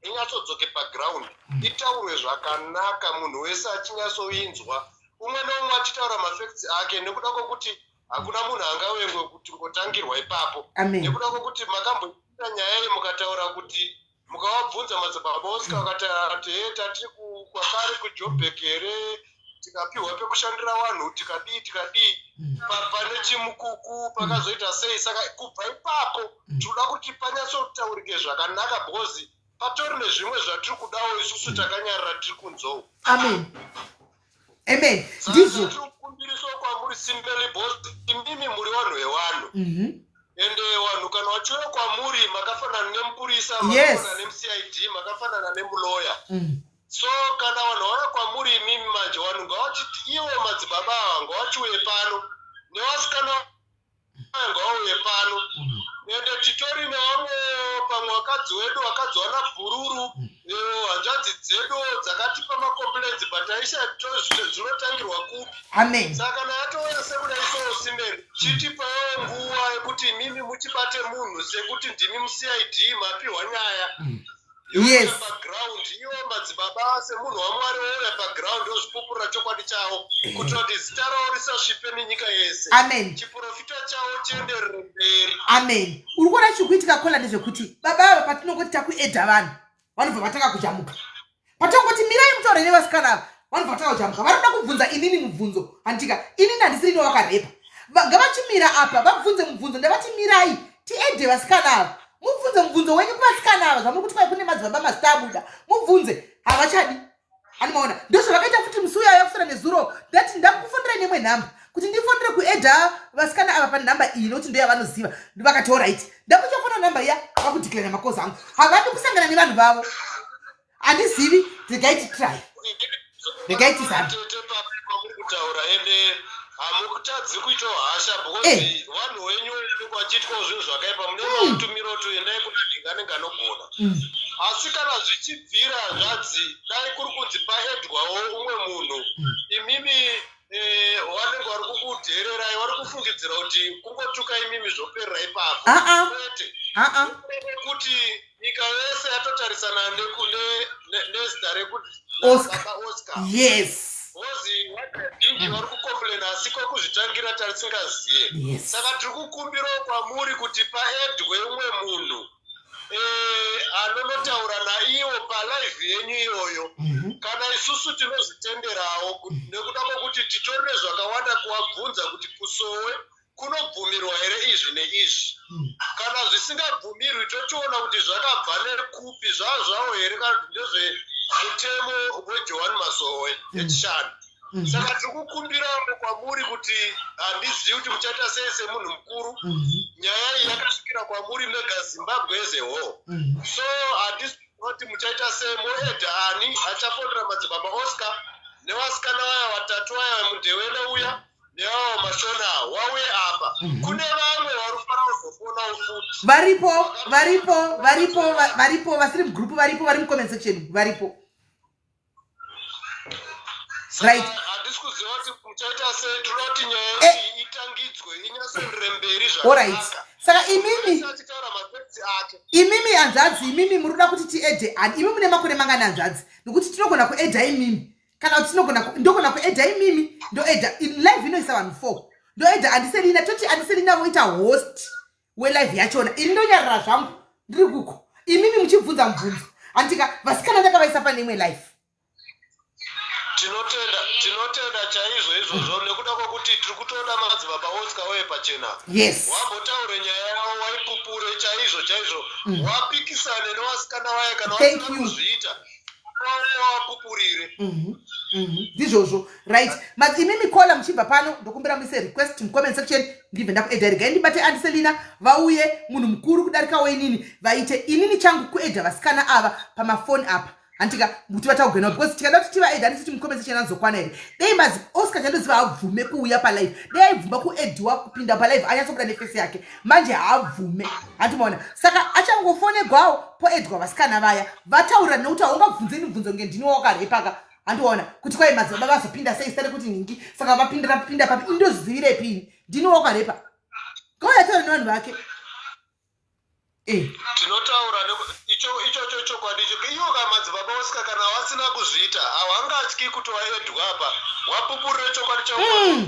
Speaker 3: Inyatsodzoke paground, itaurwe zvakanaka, munhu wese achinyatsoinzwa, umwe neumwe achitaura mafacts ake, nekuda kwokuti hakuna munhu angavengwe kuti ngotangirwa ipapo.
Speaker 1: Amen.
Speaker 3: Nekuda kwokuti makamboita nyaya iyi, mukataura kuti mukavabvunza madzibaba Oscar, vakataura kuti he, tatiri kwakare kuJobek here, tikapiwa pekushandira vanhu, tikadii tikadii, pane chimukuku pakazoita sei. Saka kubva ipapo tinoda kuti panyatsotaurike zvakanaka, because patori nezvimwe zvatiri kudawo isusu takanyarara tiri kunzowo.
Speaker 1: Amen, amen, ndizvo.
Speaker 3: Tiri kukumbiriswa kwamuri, Simbeli Boss, imimi muri vanhu vevanhu, ende vanhu kana vachiuya kwamuri makafanana nemupurisa, makafanana nemuCID, makafanana nemuloya. So kana vanhu vauya kwamuri imimi manje, vanhu ngavachiti ivo madzibaba ava ngavachiuye pano, nevasikana ngavauye pano. Ende titori nevamwe pamwe vakadzi wedu, vakadzi vana bhururu, hanzvadzi dzedu dzakatipa macomplaints, but aisha zvinotangirwa kupi?
Speaker 1: Amen.
Speaker 3: Saka kana yatouya sekuda isowo, Simberi, chitipawo nguva yekuti imimi muchibate munhu sekuti ndimi muCID mapiwa nyaya. Paground iwo madzibaba semunhu waMwari wouya paground, ozvipupurira chokwadi chavo, kuitira kuti zita ravo risasvipe nenyika yese.
Speaker 1: Amen.
Speaker 3: Chiprofita chavo chienderere mberi.
Speaker 1: Amen. Uri kuona chiri kuitika, caller, ndezvekuti baba ava patinongoti takuadda vanhu, vanobva vatanga kujamuka. Patongoti mirai mutaure nevasikana ava, vanobva vatanga kujamuka. Vari kuda kubvunza inini mubvunzo, handitika inini handisiri newakarepa. Ngavachimira apa vabvunze mubvunzo. Ndavati mirai tiadde vasikana ava, mubvunze mubvunzo wenyu kuvasikana ava, zvamuri kuti kwai kune madzibaba mazita abuda, mubvunze. Havachadi, handimaona. Ndozvavakaita futi musi uya yakusara nezuro. Ndati ndakufonderai nemwe nhamba kuti ndifonere kuadda vasikana ava panhamba iyi, nokuti ndoyavanoziva. Vakati alright. Ndakuchafona nhamba iya, vakudeclara macalls angu. Havadi kusangana nevanhu vavo, handizivi. Regai titry, regai tizame.
Speaker 3: Tete, pamuri kutaura, ende hamutadzi kuitawo hasha, because vanhu wenyu vachiitwawo zvinhu zvakaipa, mune mamutumiro kuti endai kuna dhinga anenge anogona. Asi kana zvichibvira, zvanzi dai kuri kunzi paaddwawo umwe munhu, imimi vanenge vari kukudhererai, vari kufungidzira kuti kungotuka imimi zvoperera ipapo.
Speaker 1: Ah-ah.
Speaker 3: Kwete.
Speaker 1: Aa.
Speaker 3: Kuti nyika yese yatotarisana nezita rekuti
Speaker 1: Oscar.
Speaker 3: Baba Oscar. Because vazhinji vari kucomplaina, asi kwekuzvitangira tarisingaziye. Saka tiri kukumbirawo kwamuri kuti paaddwe umwe munhu anonotaura naiwo palive yenyu iyoyo. Kana isusu tinozvitenderawo, nekuda kwokuti titori nezvakawanda kuvabvunza kuti kusowe kunobvumirwa here izvi neizvi. Kana zvisingabvumirwi, tochiona kuti zvakabva nekupi, zvazvawo here kana kuti ndezvemutemo weJohani Masowe echishanu. Saka tiri kukumbirawo kwamuri kuti, handizivi kuti muchaita sei semunhu mukuru, nyaya iyi yakasvikira kwamuri mega, Zimbabwe as a whole. So handisi kuti muchaita sei, moadda ani achafonera madzibaba Oscar nevasikana vaya vatatu vaya, mundewele uya nevawo mashona wauye apa. Kune vamwe vari kufanira kuzofonawo futi.
Speaker 1: Varipo, varipo, varipo, varipo vasiri mugroup, varipo, vari mucomment section, varipo. Right.
Speaker 3: Handisi kuziva kuti muchaita sei. Tinoda kuti nyaya iyi itangidzwe, inyatsoendere mberi.
Speaker 1: Alright, saka imimi
Speaker 3: Achitaura mafacts ake.
Speaker 1: Imimi hanzvadzi, imimi muri kuda kuti tiadde ani? Imi mune makore mangani, hanzvadzi? Nokuti tinogona kuadda imimi, kana kuti tinogona ndogona kuadda imimi, ndoadda live inoisa vanhu four, ndoadda Andiselina, toti Andiselina voita host welive yachona, ini ndonyarara zvangu ndiri kuko, imimi muchibvunza mubvunzo, handika? Vasikana ndakavaisa pane imwe live.
Speaker 3: Tinotenda, tinotenda chaizvo izvozvo, nekuda kwekuti tiri kutoda madzibaba Oscar uye pachena. Wambotaure nyaya yavo, waipupure chaizvo chaizvo, wapikisane nevasikana vaya kana
Speaker 1: Thank
Speaker 3: vasina
Speaker 1: you.
Speaker 3: kuzviita, wapupurire.
Speaker 1: Ndizvozvo, right. But imimi caller, muchibva pano, ndokumbira muise request mucomment section, ndibve ndakuadda. Regai ndibate Andiselina vauye, munhu mukuru kudarikawo inini. Vaite inini changu kuadda vasikana ava pamafoni apa, handika, kuti vataugwenawo, because tikada kuti tivaadda, handisi kuti mucomment section anozokwana here. Dei mazi Oscar, chandoziva abvume kuuya palive. Dei aibvuma kuaddiwa kupinda palive, anyatsobuda neface yake. Manje haabvume, handimaona. Saka achangofonegwawo, poaddwa vasikana vaya, vataura, nekuti haungabvunze mibvunzo nge ndini wakarepaka, handiona kuti kwai madzibaba vazopinda sei, zita rekuti nhingi, saka vapindira pinda papi? Indozivirepi ini ndini wakarepa? Ngauya taura nevanhu vake. Eh.
Speaker 3: Tinotaura ichocho chokwadi icho. Iwo ka madzibaba Oscar kana wasina kuzviita hawangatyi kuti waedwa apa wapupurire chokwadi chako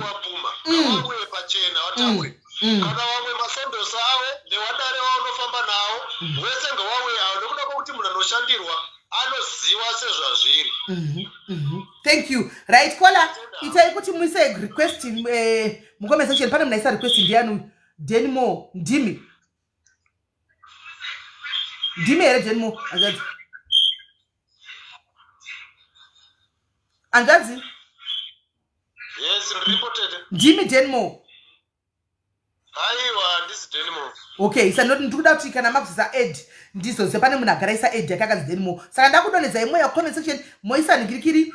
Speaker 3: wapuma. Ngawauye pachena wataure. Kana vamwe masondosi avo newadare waunofamba nawo wese ngawauye awo nekuda kwekuti munhu anoshandirwa anoziva sezvazviri.
Speaker 1: Thank you. Right caller, itai kuti muise request mucomment section pane munhu aisa request ndiyani uyu? Denmo ndimi. Ndimi here Denmo hanzvadzi? Hanzvadzi?
Speaker 3: Yes, ndiripo tete.
Speaker 1: Ndimi Denmo.
Speaker 3: Aiwa, handisi Denmo.
Speaker 1: Okay, saka ndoti ndikuda kuti kana makuzoisa add ndizoziva pane munhu agara isa add yake akanzi Denmo. Saka ndakudonhedza imwe ya comment section moisa nigirikiri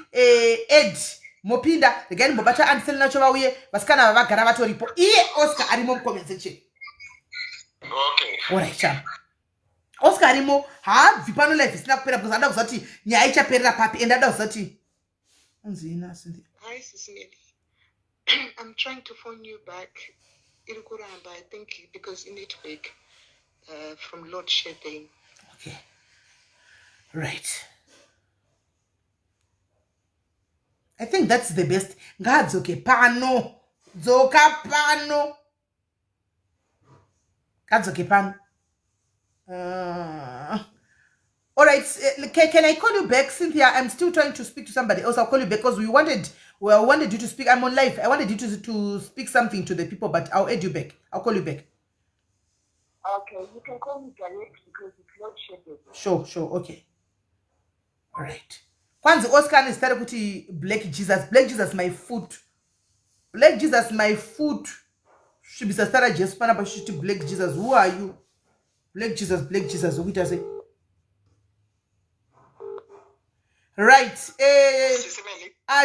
Speaker 1: add mopinda regai ndimbobata Aunty Selina vacho vauye vasikana ava vagara vatoripo iye Oscar arimo mucomment section.
Speaker 3: Okay.
Speaker 1: Alright, chama. Oscar arimo haabvi pano live isina kupera because anoda kuziva kuti nyaya ichaperera papi and anoda kuziva kuti anzi ina Cynthia.
Speaker 11: Hi, Sisi Nelly. I'm trying to phone you back. Iri kuramba, I think because in network from load shedding.
Speaker 1: Okay. Right. I think that's the best. Ngaadzoke pano. Dzoka pano. Ngaadzoke pano. All right. Can I call you back, Cynthia? I'm still trying to speak to somebody else. I'll call you back because we wanted you to speak. I'm on live. I wanted you to speak something to the people, but I'll add you back. I'll call you back.
Speaker 11: Okay, you can call me direct because it's load shedding.
Speaker 1: Sure. Okay. All right. Kwanzi Oscar ane zita rekuti Black Jesus. Black Jesus my foot. Black Jesus my foot. Svibisa zita raJesu panapa chichiti Black Jesus. Who are you? Black Jesus, Black Jesus. Ukuita sei? Right.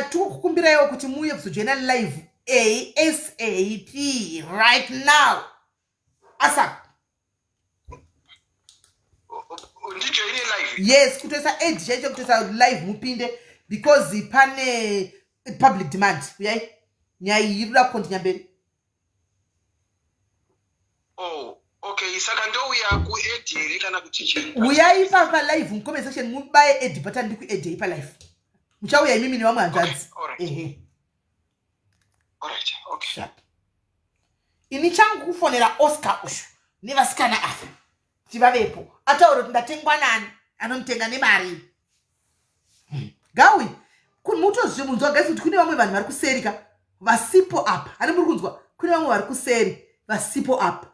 Speaker 1: Tikukumbiraiwo kuti muuye kuzojoina live ASAP right now. ASAP.
Speaker 3: Ndijoine live?
Speaker 1: Yes, kutoisa add chaicho kutoisa live mupinde because pane public demand. Uyai? Nyaya iyi iri kuda kukontinya mberi.
Speaker 3: Oh, okay. Saka ndouya ku-add here kana kuti chii?
Speaker 1: Uyai pa live mucomment section mubaye add button ndiku-add ipa live. Muchauya imimi nevamwe hanzvadzi.
Speaker 3: Okay, alright.
Speaker 1: Ehe.
Speaker 3: Alright, okay.
Speaker 1: Sharp. Ini changu kufonera Oscar ushu nevasikana ava kuti vavepo ataure kuti ndatengwa nani anomutenga nemari. Gawi mutozvimunzwa guys kuti kune vamwe vanhu vari kuseri ka vasipo apa. Hani muri kunzwa kune vamwe vari kuseri vasipo apa.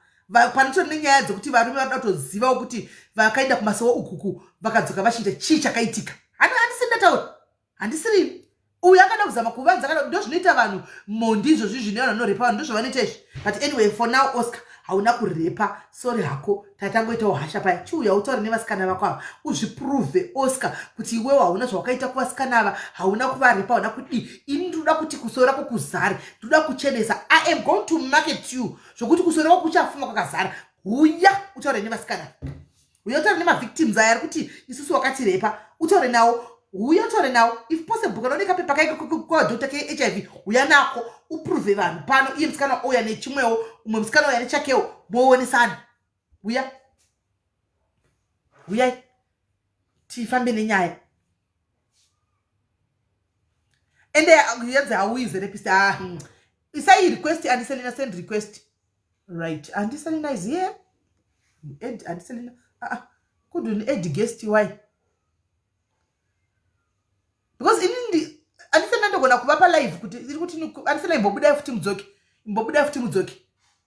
Speaker 1: Panotori nenyaya dzekuti varume varikuda kutozivawo kuti vakaenda kumasowo ukuku vakadzoka vachiita chii chakaitika. Handisiri ndataura. Handisiri. Uyu akada kuzama kuvanza kana ndo zvinoita vanhu mhondi izvozvi zvine vanhu vanorepa vanhu ndozvavanoita izvi. But anyway for now Oscar hauna kurepa, sorry hako, tatangoitawo hasha paya. Chiuya utaure nevasikana vako ava uzviprove Oscar kuti iwewe hauna zvawakaita kuvasikana ava, hauna kuvarepa, hauna kudii. Ini ndinoda kuti kusoro rako kuzare, ndinoda kuchenesa. I am going to market you zvokuti kusoro rako kuchafuma kwakazara. Huya utaure nevasikana, huya utaure nemavictims aya ari kuti isusu wakatirepa, utaure nawo. Huya utaure nawo if possible kana une kapepa kaike kwadoctor keHIV huya nako uprove vanhu pano. Iye musikana ouya nechimwewo, umwe musikana ouya nechakewo, moonesana. Huya, huyai tifambe nenyaya. Ende yanzi hauize rapist. Isai request Aunty Selina, send request. Right, Aunty Selina is here. Add Aunty Selina. Couldn't add guest, why? Because inini Aunty Selina ndogona kuvapa live kuti iri kuti Aunty Selina imbobudai futi mudzoke, imbobudai futi mudzoke,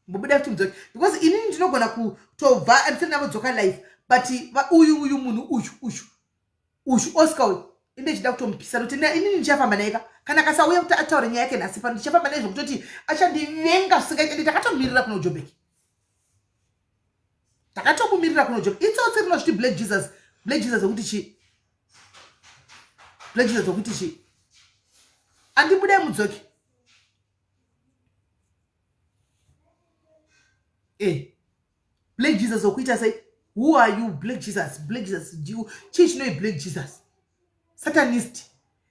Speaker 1: imbobudai futi mudzoke, because inini ndinogona kutobva Aunty Selina vodzoka live, but uyu munhu uyu uyu uyu Oscar uyu inde chida kutomupisa kuti inini ndichafamba naye ka kana akasauya kuti ataure nyaya yake nhasi pano ndichafamba naye zvekutoti achandivenga zvisingaiti. Ende takatomirira kuno Joburg, takatomumirira kuno Joburg. Itsotsi rinozviti Black Jesus. Black Jesus wekuti chi? Black Jesus wekuti chi? Andibudai mudzoke. Black Jesus wekuita sei? Who are you, Black Jesus? Black Jesus chii chinoi Black Jesus? Satanist.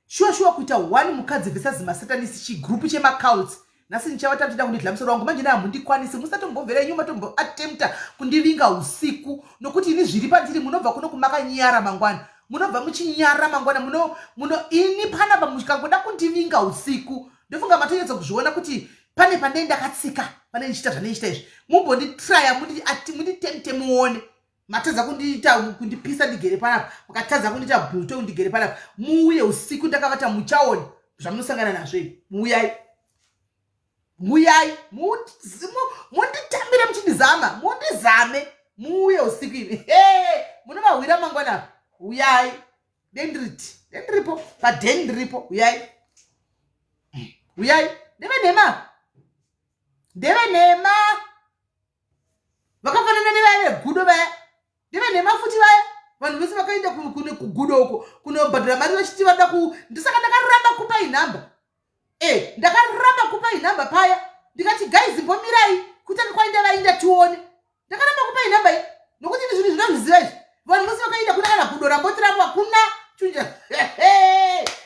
Speaker 1: Shuwa shuwa kuita one mukadzi versus masatanist, chigroup chemacults. Nhasi ndichavata muchida kundidla musoro wangu manje hamundikwanisi musatombobvera inyu matomboattempta kundivinga usiku nokuti ini zviri pandiri munobva kuno kumakanyara mangwana munobva muchinyara mangwana muno muno ini panapa mukangoda kundivinga usiku ndofunga matonyatsa kuzviona kuti pane pandei ndakatsika pane ndichiita zvandichiita izvi mumbonditraya munditemte muone matadza kundiita kundipisa ndigere panapa mukatadza kundiita bhuto ndigere panapa muuye usiku ndakavata muchaona zvamunosangana nazvo ivi muuyai muyai munditambire muchindizama mundizame muuye usiku ivi he munovahwira mangwana apa uyai dendiriti dendiripo paden ndiripo uyai uyai ndeve nhema ndeve nhema vakafanana nevaya vegudo vaya ndevenhema futi vaya vanhu vese vakaenda kugudo uko kunobhadhara mari vachiti vada ku ndisaka ndakaramba kupa inhamba e eh, ndakaramba kupa inhamba paya ndikati guys mbomirai kutanga kwaenda vainda tione ndakaramba kupa inhamba iyi nokuti ndi zvinhu zvinozviziva izvi vanhu vose vakaenda kuna kana gudo ramboti ravo hakuna chunja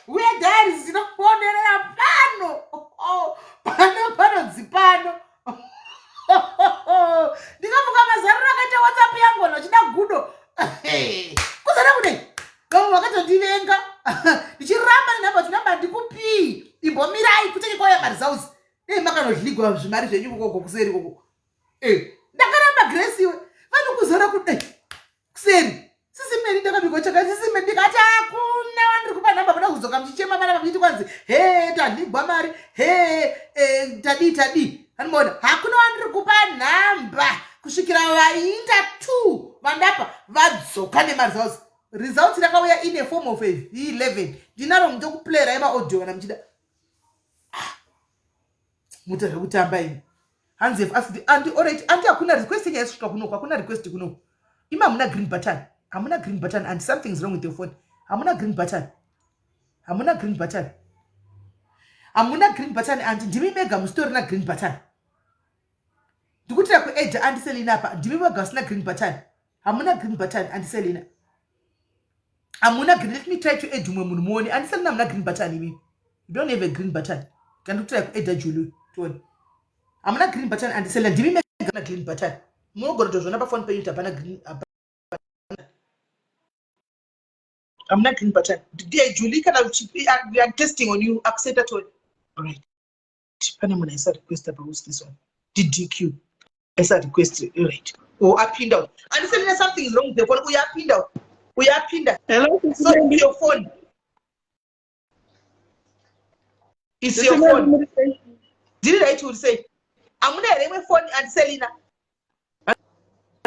Speaker 1: uye diaries dzinofonerera pano pano panodzipano ndikamuka mazariro akaita whatsapp yangu vanhu vachida gudo kuzara kudai vamwe vakatondivenga ndichiramba nenhamba kuti namba ndikupii imbomirai kutenge kwauya maresults dei makanodligwa zvimari zvenyu kokoko kuseri koko eh, ndakaramba grace iwe vanhu kuzora kudai kuseri sisi meri ndakabikwa chaka sisi meri ndikati hakuna wandiri kupa nhamba kuda kudzoka muchichema vana vakuiti kwanzi he tadligwa mari he eh, tadii tadii anomaona hakuna wandiri kupa nhamba kusvikira vainda two vandapa vadzoka nemaresults results rakauya in a form of a v11 ndinaro ndokuplayera emaaudio kana muchida ah, muta zvekutamba ini hanzi have asked anti alright anti hakuna request yenyu yaisvika kunoku hakuna request kunoku imi hamuna green button hamuna green button and something is wrong with your phone hamuna green button hamuna green button hamuna green button anti ndimi mega musitorina green button ndikutira kuedha anti selina apa ndimi mega vasina green button hamuna green button anti selina hamuna green let me try to add umwe munhu muone anti selina hamuna green button imi you don't have a green button kandikutira kuedha julu tione hamuna green button anti selina ndimi mega green button munogona kutozviona pafoni penyu kuti hapana green hamuna green button dear julie kana I'm testing on you accept at all right pane munhu aisa request apa who's this one ddq aisa request right o oh, apinda uyu andiselina something is wrong with the phone uyu apinda uyu apinda so it's your phone it's your phone ndiri right uri sei amuna here imwe phone andiselina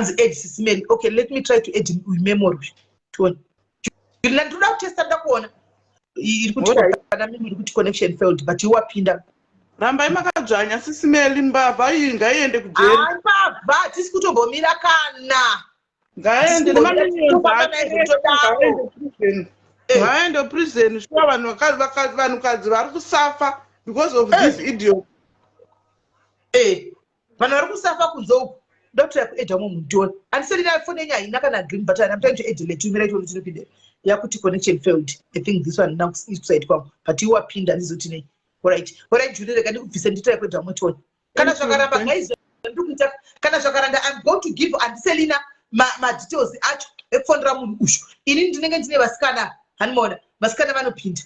Speaker 1: anzi add sisimeli okay let me try to add uyu memory tione ndinoda kutesta ndoda kuona iri kuti kana memory iri kuti connection failed but iwe wapinda
Speaker 12: rambai makadzvanya sisimeli mbavha iyi ngaiende kujeri
Speaker 1: ah, mbavha hatisi kutombomira kana
Speaker 12: ngaende nemamillions ake eh. ngaende prison shuwa vanhu vanhukadzi vari kusafa because of eh. this idiot
Speaker 1: eh. vanhu vari kusafa kunze uku ndokutoya kuedha umwe munhu tione andisati nafoni yenyu haina kana green button I'm trying to add let tumira ichiona tinopinda yakuti connection failed I think this one now is kuside kwangu but iwe wapinda andizoti nei alright alright Julie rega ndikubvise nditry kuedha umwe tione kana zvakaramba guys ndikuita kana zvakaranda I'm going to give andiselina madetails acho ekufonera munhu uyu ini ndinenge ndine vasikana handimaona vasikana vanopinda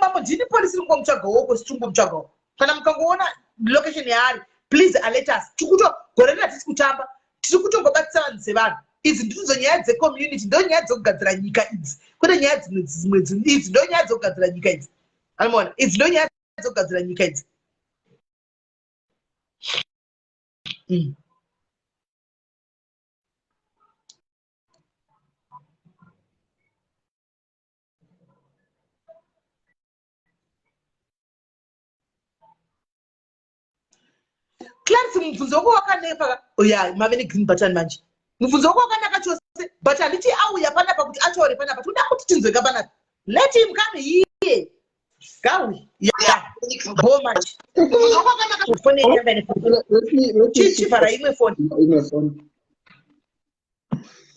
Speaker 1: Mambo ndini police iri kungomutsvagawo uko tiri kungomutsvagawo kana mukangoona location yaari please alert us tikuto gore rino hatisi kutamba tiri kutongobatisa vanhu sevanhu idzi ndidzo nyaya dzecommunity ndo nyaya dzekugadzira nyika idzi kwete nyaya dzimwe dzimwe idzi ndo nyaya dzekugadzira nyika idzi anomaona idzi ndo nyaya dzekugadzira nyika idzi mm. Clarence mubvunzo wako wakanaka ya mave negreen button manje mubvunzo wako wakanaka chose but handiti auya panapa kuti ataure panapa toda kuti tinzweka panapa let him come here gawi ya bo manje mubvunzo wako wakanaka foni yanga ine chivhara imwe foni
Speaker 13: imwe foni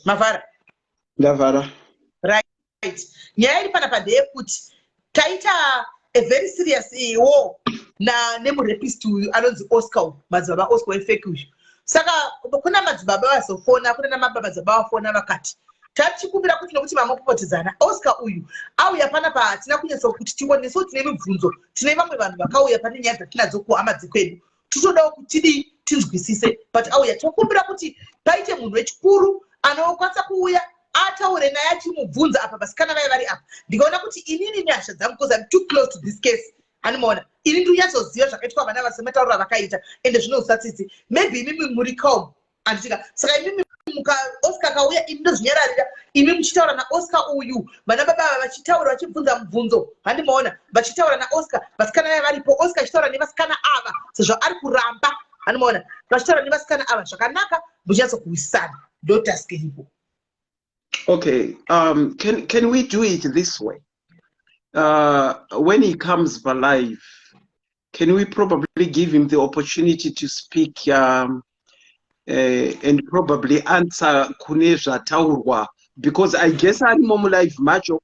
Speaker 1: mavhara
Speaker 13: ndavhara
Speaker 1: right nyaya iri panapa ndeyekuti taita a very serious eh, war na nemurepist uyu anonzi Oscar uyu, madzibaba Oscar wefake uyu. Saka kuna madzibaba vazofona, kuna namadzibaba vafona vakati tachikumbira kuti nokuti mamopopotedzana, Oscar uyu auya panapa, hatina kunyatsa kuti tione, so tine mibvunzo, tine vamwe vanhu vakauya pane nyaya dzatinadzo kuhama dzekwedu, titodawo kuti tidii, tinzwisise, but auya, tokumbira kuti paite munhu wechikuru anokwanisa kuuya ataure naye achimubvunza. Apa vasikana vaya vari apa, ndikaona kuti inini nehasha dzangu, because I'm too close to this case, handimaona, ini ndiri zvakaitwa vana vasematauriro avakaita, ende zvinouswa tsitsi. Maybe imimi muri calm, handitika? Saka imimi muka Oscar kauya, ini ndozvinyararira, imi muchitaura naOscar uyu, vana baba ava vachitaura, vachibvunza mubvunzo, handimaona, vachitaura naOscar, vasikana vaya varipo, Oscar achitaura nevasikana ava sezvo ari kuramba, handimaona, vachitaura nevasikana ava zvakanaka, muchinyatsokuwisana. Ndo task iripo.
Speaker 13: Okay, can we do it this way? When he comes live, can we probably give him the opportunity to speak and probably answer kune zvataurwa, because I guess arimo mulive macho?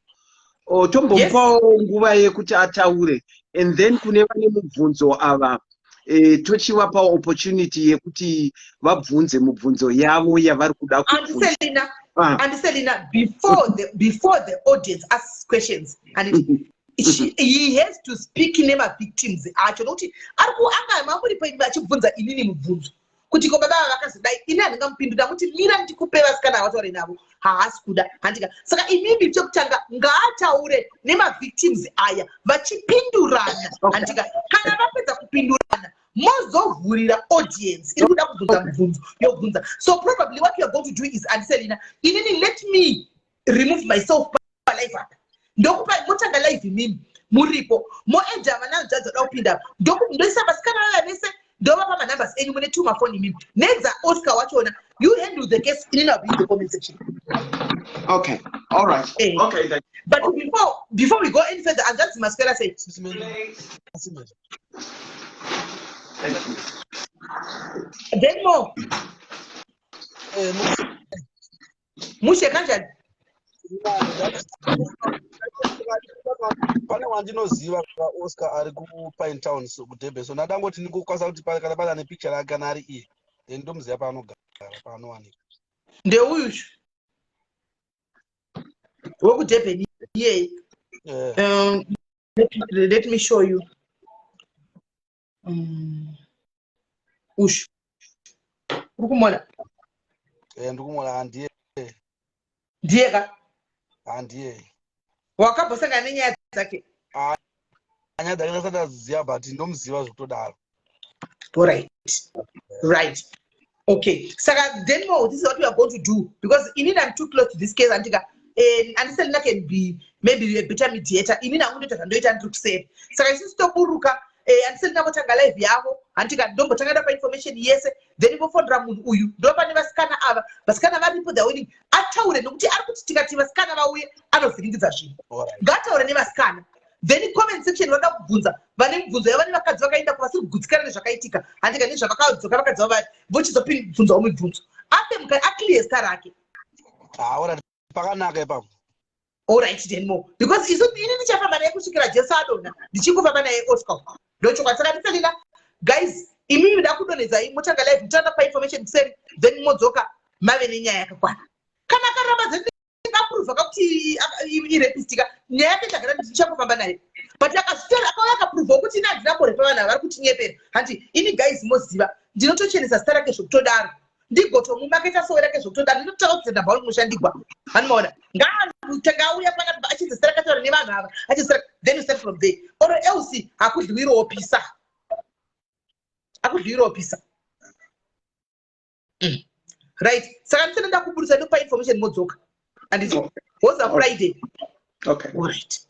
Speaker 13: Tombomupawo nguva yekuti ataure, and then kune vane mubvunzo ava, tochivapawo opportunity yekuti vabvunze mubvunzo yavo yavari kuda kubvunza.
Speaker 1: Andiselina. Andiselina, before the audience asks questions and he has to speak nemavictims acho, nokuti ari anga mamuripo achibvunza inini mubvunzo kuti ko baba ava vakazodai, ini handingamupindura muti mira ndikupe vasikana vataure navo, haasi kuda, handika? Saka imimi chekutanga ngaataure nemavictims aya vachipindurana, handika? Kana vapedza kupindurana, mozovhurira audience iri kuda kubvunza mubvunzo yobvunza. So probably what you are going to do is, Andiselina, inini let me remove myself palive apa, ndokupa motanga live imimi muripo, moedha vana dzadza da kupinda, ndoisa vasikana vaya vese, ndovapa manumbers enyu, mune two mafoni imimi nedza Oscar wachona. You handle the case, inini will be in the comment section.
Speaker 13: Okay, all right. Okay then.
Speaker 1: But before we go any further, hanzvadzi, maswera sei?
Speaker 13: Thank you.
Speaker 1: Then more mushe kanjani?
Speaker 14: Pane wandinoziva, Oscar, ari kuPine Town, so kuDurban, so ndadangoti ndingokwanisa kuti kana pane ane picture rake, kana ari iye, then ndomuziva paanogara, paanowanika.
Speaker 1: Ndeuyushu wekuDurban iyeye? Let me show you. Ushu uri kumona?
Speaker 14: Eh, ndikumuona, handiye.
Speaker 1: Ndiye ka?
Speaker 14: Handiye.
Speaker 1: Wakambosangana nenyaya dzake?
Speaker 14: Nyaya dzake ndasati ndaziziva, but ndomuziva zvekutodaro.
Speaker 1: Alright, right, okay. Saka then more, this is what we are going to do, because inini I'm too close to this case, andika? Andiselina can be maybe a better mediator. Inini hangu ndoita zvandoita, ndiri kuseri. Saka isusu toburuka, Andiselina votanga live yavo, handika? Ndombotanga ndapa information yese, then vofonera munhu uyu, ndopane vasikana ava, vasikana varipo, the willing ataure, nokuti ari kuti tikati vasikana vauye anovhiringidza zvinhu. Ngaataure nevasikana, then comment section vanoda kubvunza, vane mibvunzo yava nevakadzi vakaenda kuvasiri kugutsikana nezvakaitika, handika, nezvavakadzoka vakadzi vavo, vochizopibvunzawo mibvunzo, ape muka aclear zita rake.
Speaker 14: Alright, pakanaka ipapo.
Speaker 1: Alright, then more, because isu ini ndichafamba naye kusvikira Jesu adonha, ndichingofamba naye Oscar, ndochokwadi. Saka ndiselina, guys, imimi da kudonhedzai, motanga live, mutanga pa information kuseri, then modzoka mave nenyaya yakakwana. Kana akaramba, ndingaprova kakuti irapistika nyaya yake, ndagara ndichangofamba naye, but akazvitaura, akauya akaprova kuti ini handina kurepa vanhu ava, vari kutinyepera, handi? Ini guys, moziva ndinotochenesa zita rake zvekutodaro, ndigotomumaketa sowe rake zvekutodaro, ndinototaura kuti ndabva kumushandigwa, hanimaona? Ngaatanga auya panapa achinzi zita rakataura nevanhu ava, achinzi, then you start from there, or else hakudyiwirowo pisa, hakudyiwirowo pisa. Right, saka ndisati ndakuburisa, ndokupa information, modzoka, handiti? Woza Friday.
Speaker 13: Okay.
Speaker 1: Alright,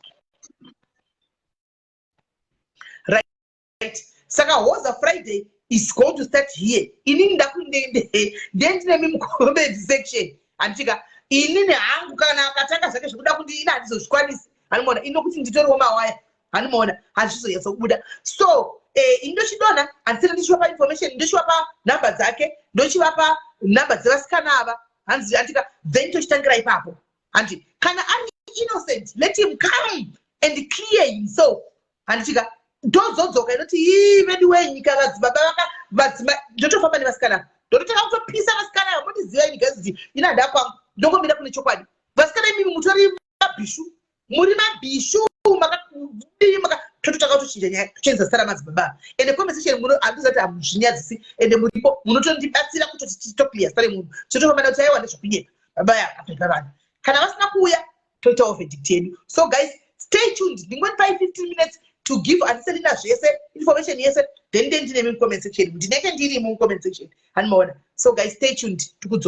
Speaker 1: right, saka hoza Friday is going to start here. Inini ndakundende ndendinemi mucomment section, handitika? Inini hangu kana akatanga zvake zvekuda kuti ini handizozvikwanisi, handimaona? Inokuti nditoriwo mawaya, handimaona? Handizozonyatsa kubuda. So ini ndochidonha, handisina, ndichivapa information, ndochivapa nhamba dzake, ndochivapa nhamba dzevasikana ava, hanzi, handika? Then tochitangira ipapo, handi? Kana ari innocent, let him come and clear himself, handitika? Ndozodzoka inoti, "Ii, vedu wenyika, vadzibaba vaka vadzima." Ndotofamba nevasikana, ndototanga kutopisa vasikana ava. Mondiziva ini, guys, kuti ina handa kwangu ndongomira kune chokwadi. Vasikana imimi mutori mabhishu, muri mabhishu. Makadii maka tototanga kutochinja nyaya, tochenza zita ramadzibaba. Ende comment section muno, handizati hamuzvinyadzisi, ende muripo munotondibatsira kutoti titoclear zita remunhu. Totofamba nekuti aiwa, ndezvekunyepa, baba yakapaipa vanhu. Kana vasina kuuya, toitawo verdict yedu. So guys, stay tuned. Ndingonipai 15 minutes to give andiselina zvese, information yese, then ndine mucomment section, ndinenge ndiri mucomment section, handimaona. So guys, stay tuned, tikudzoka.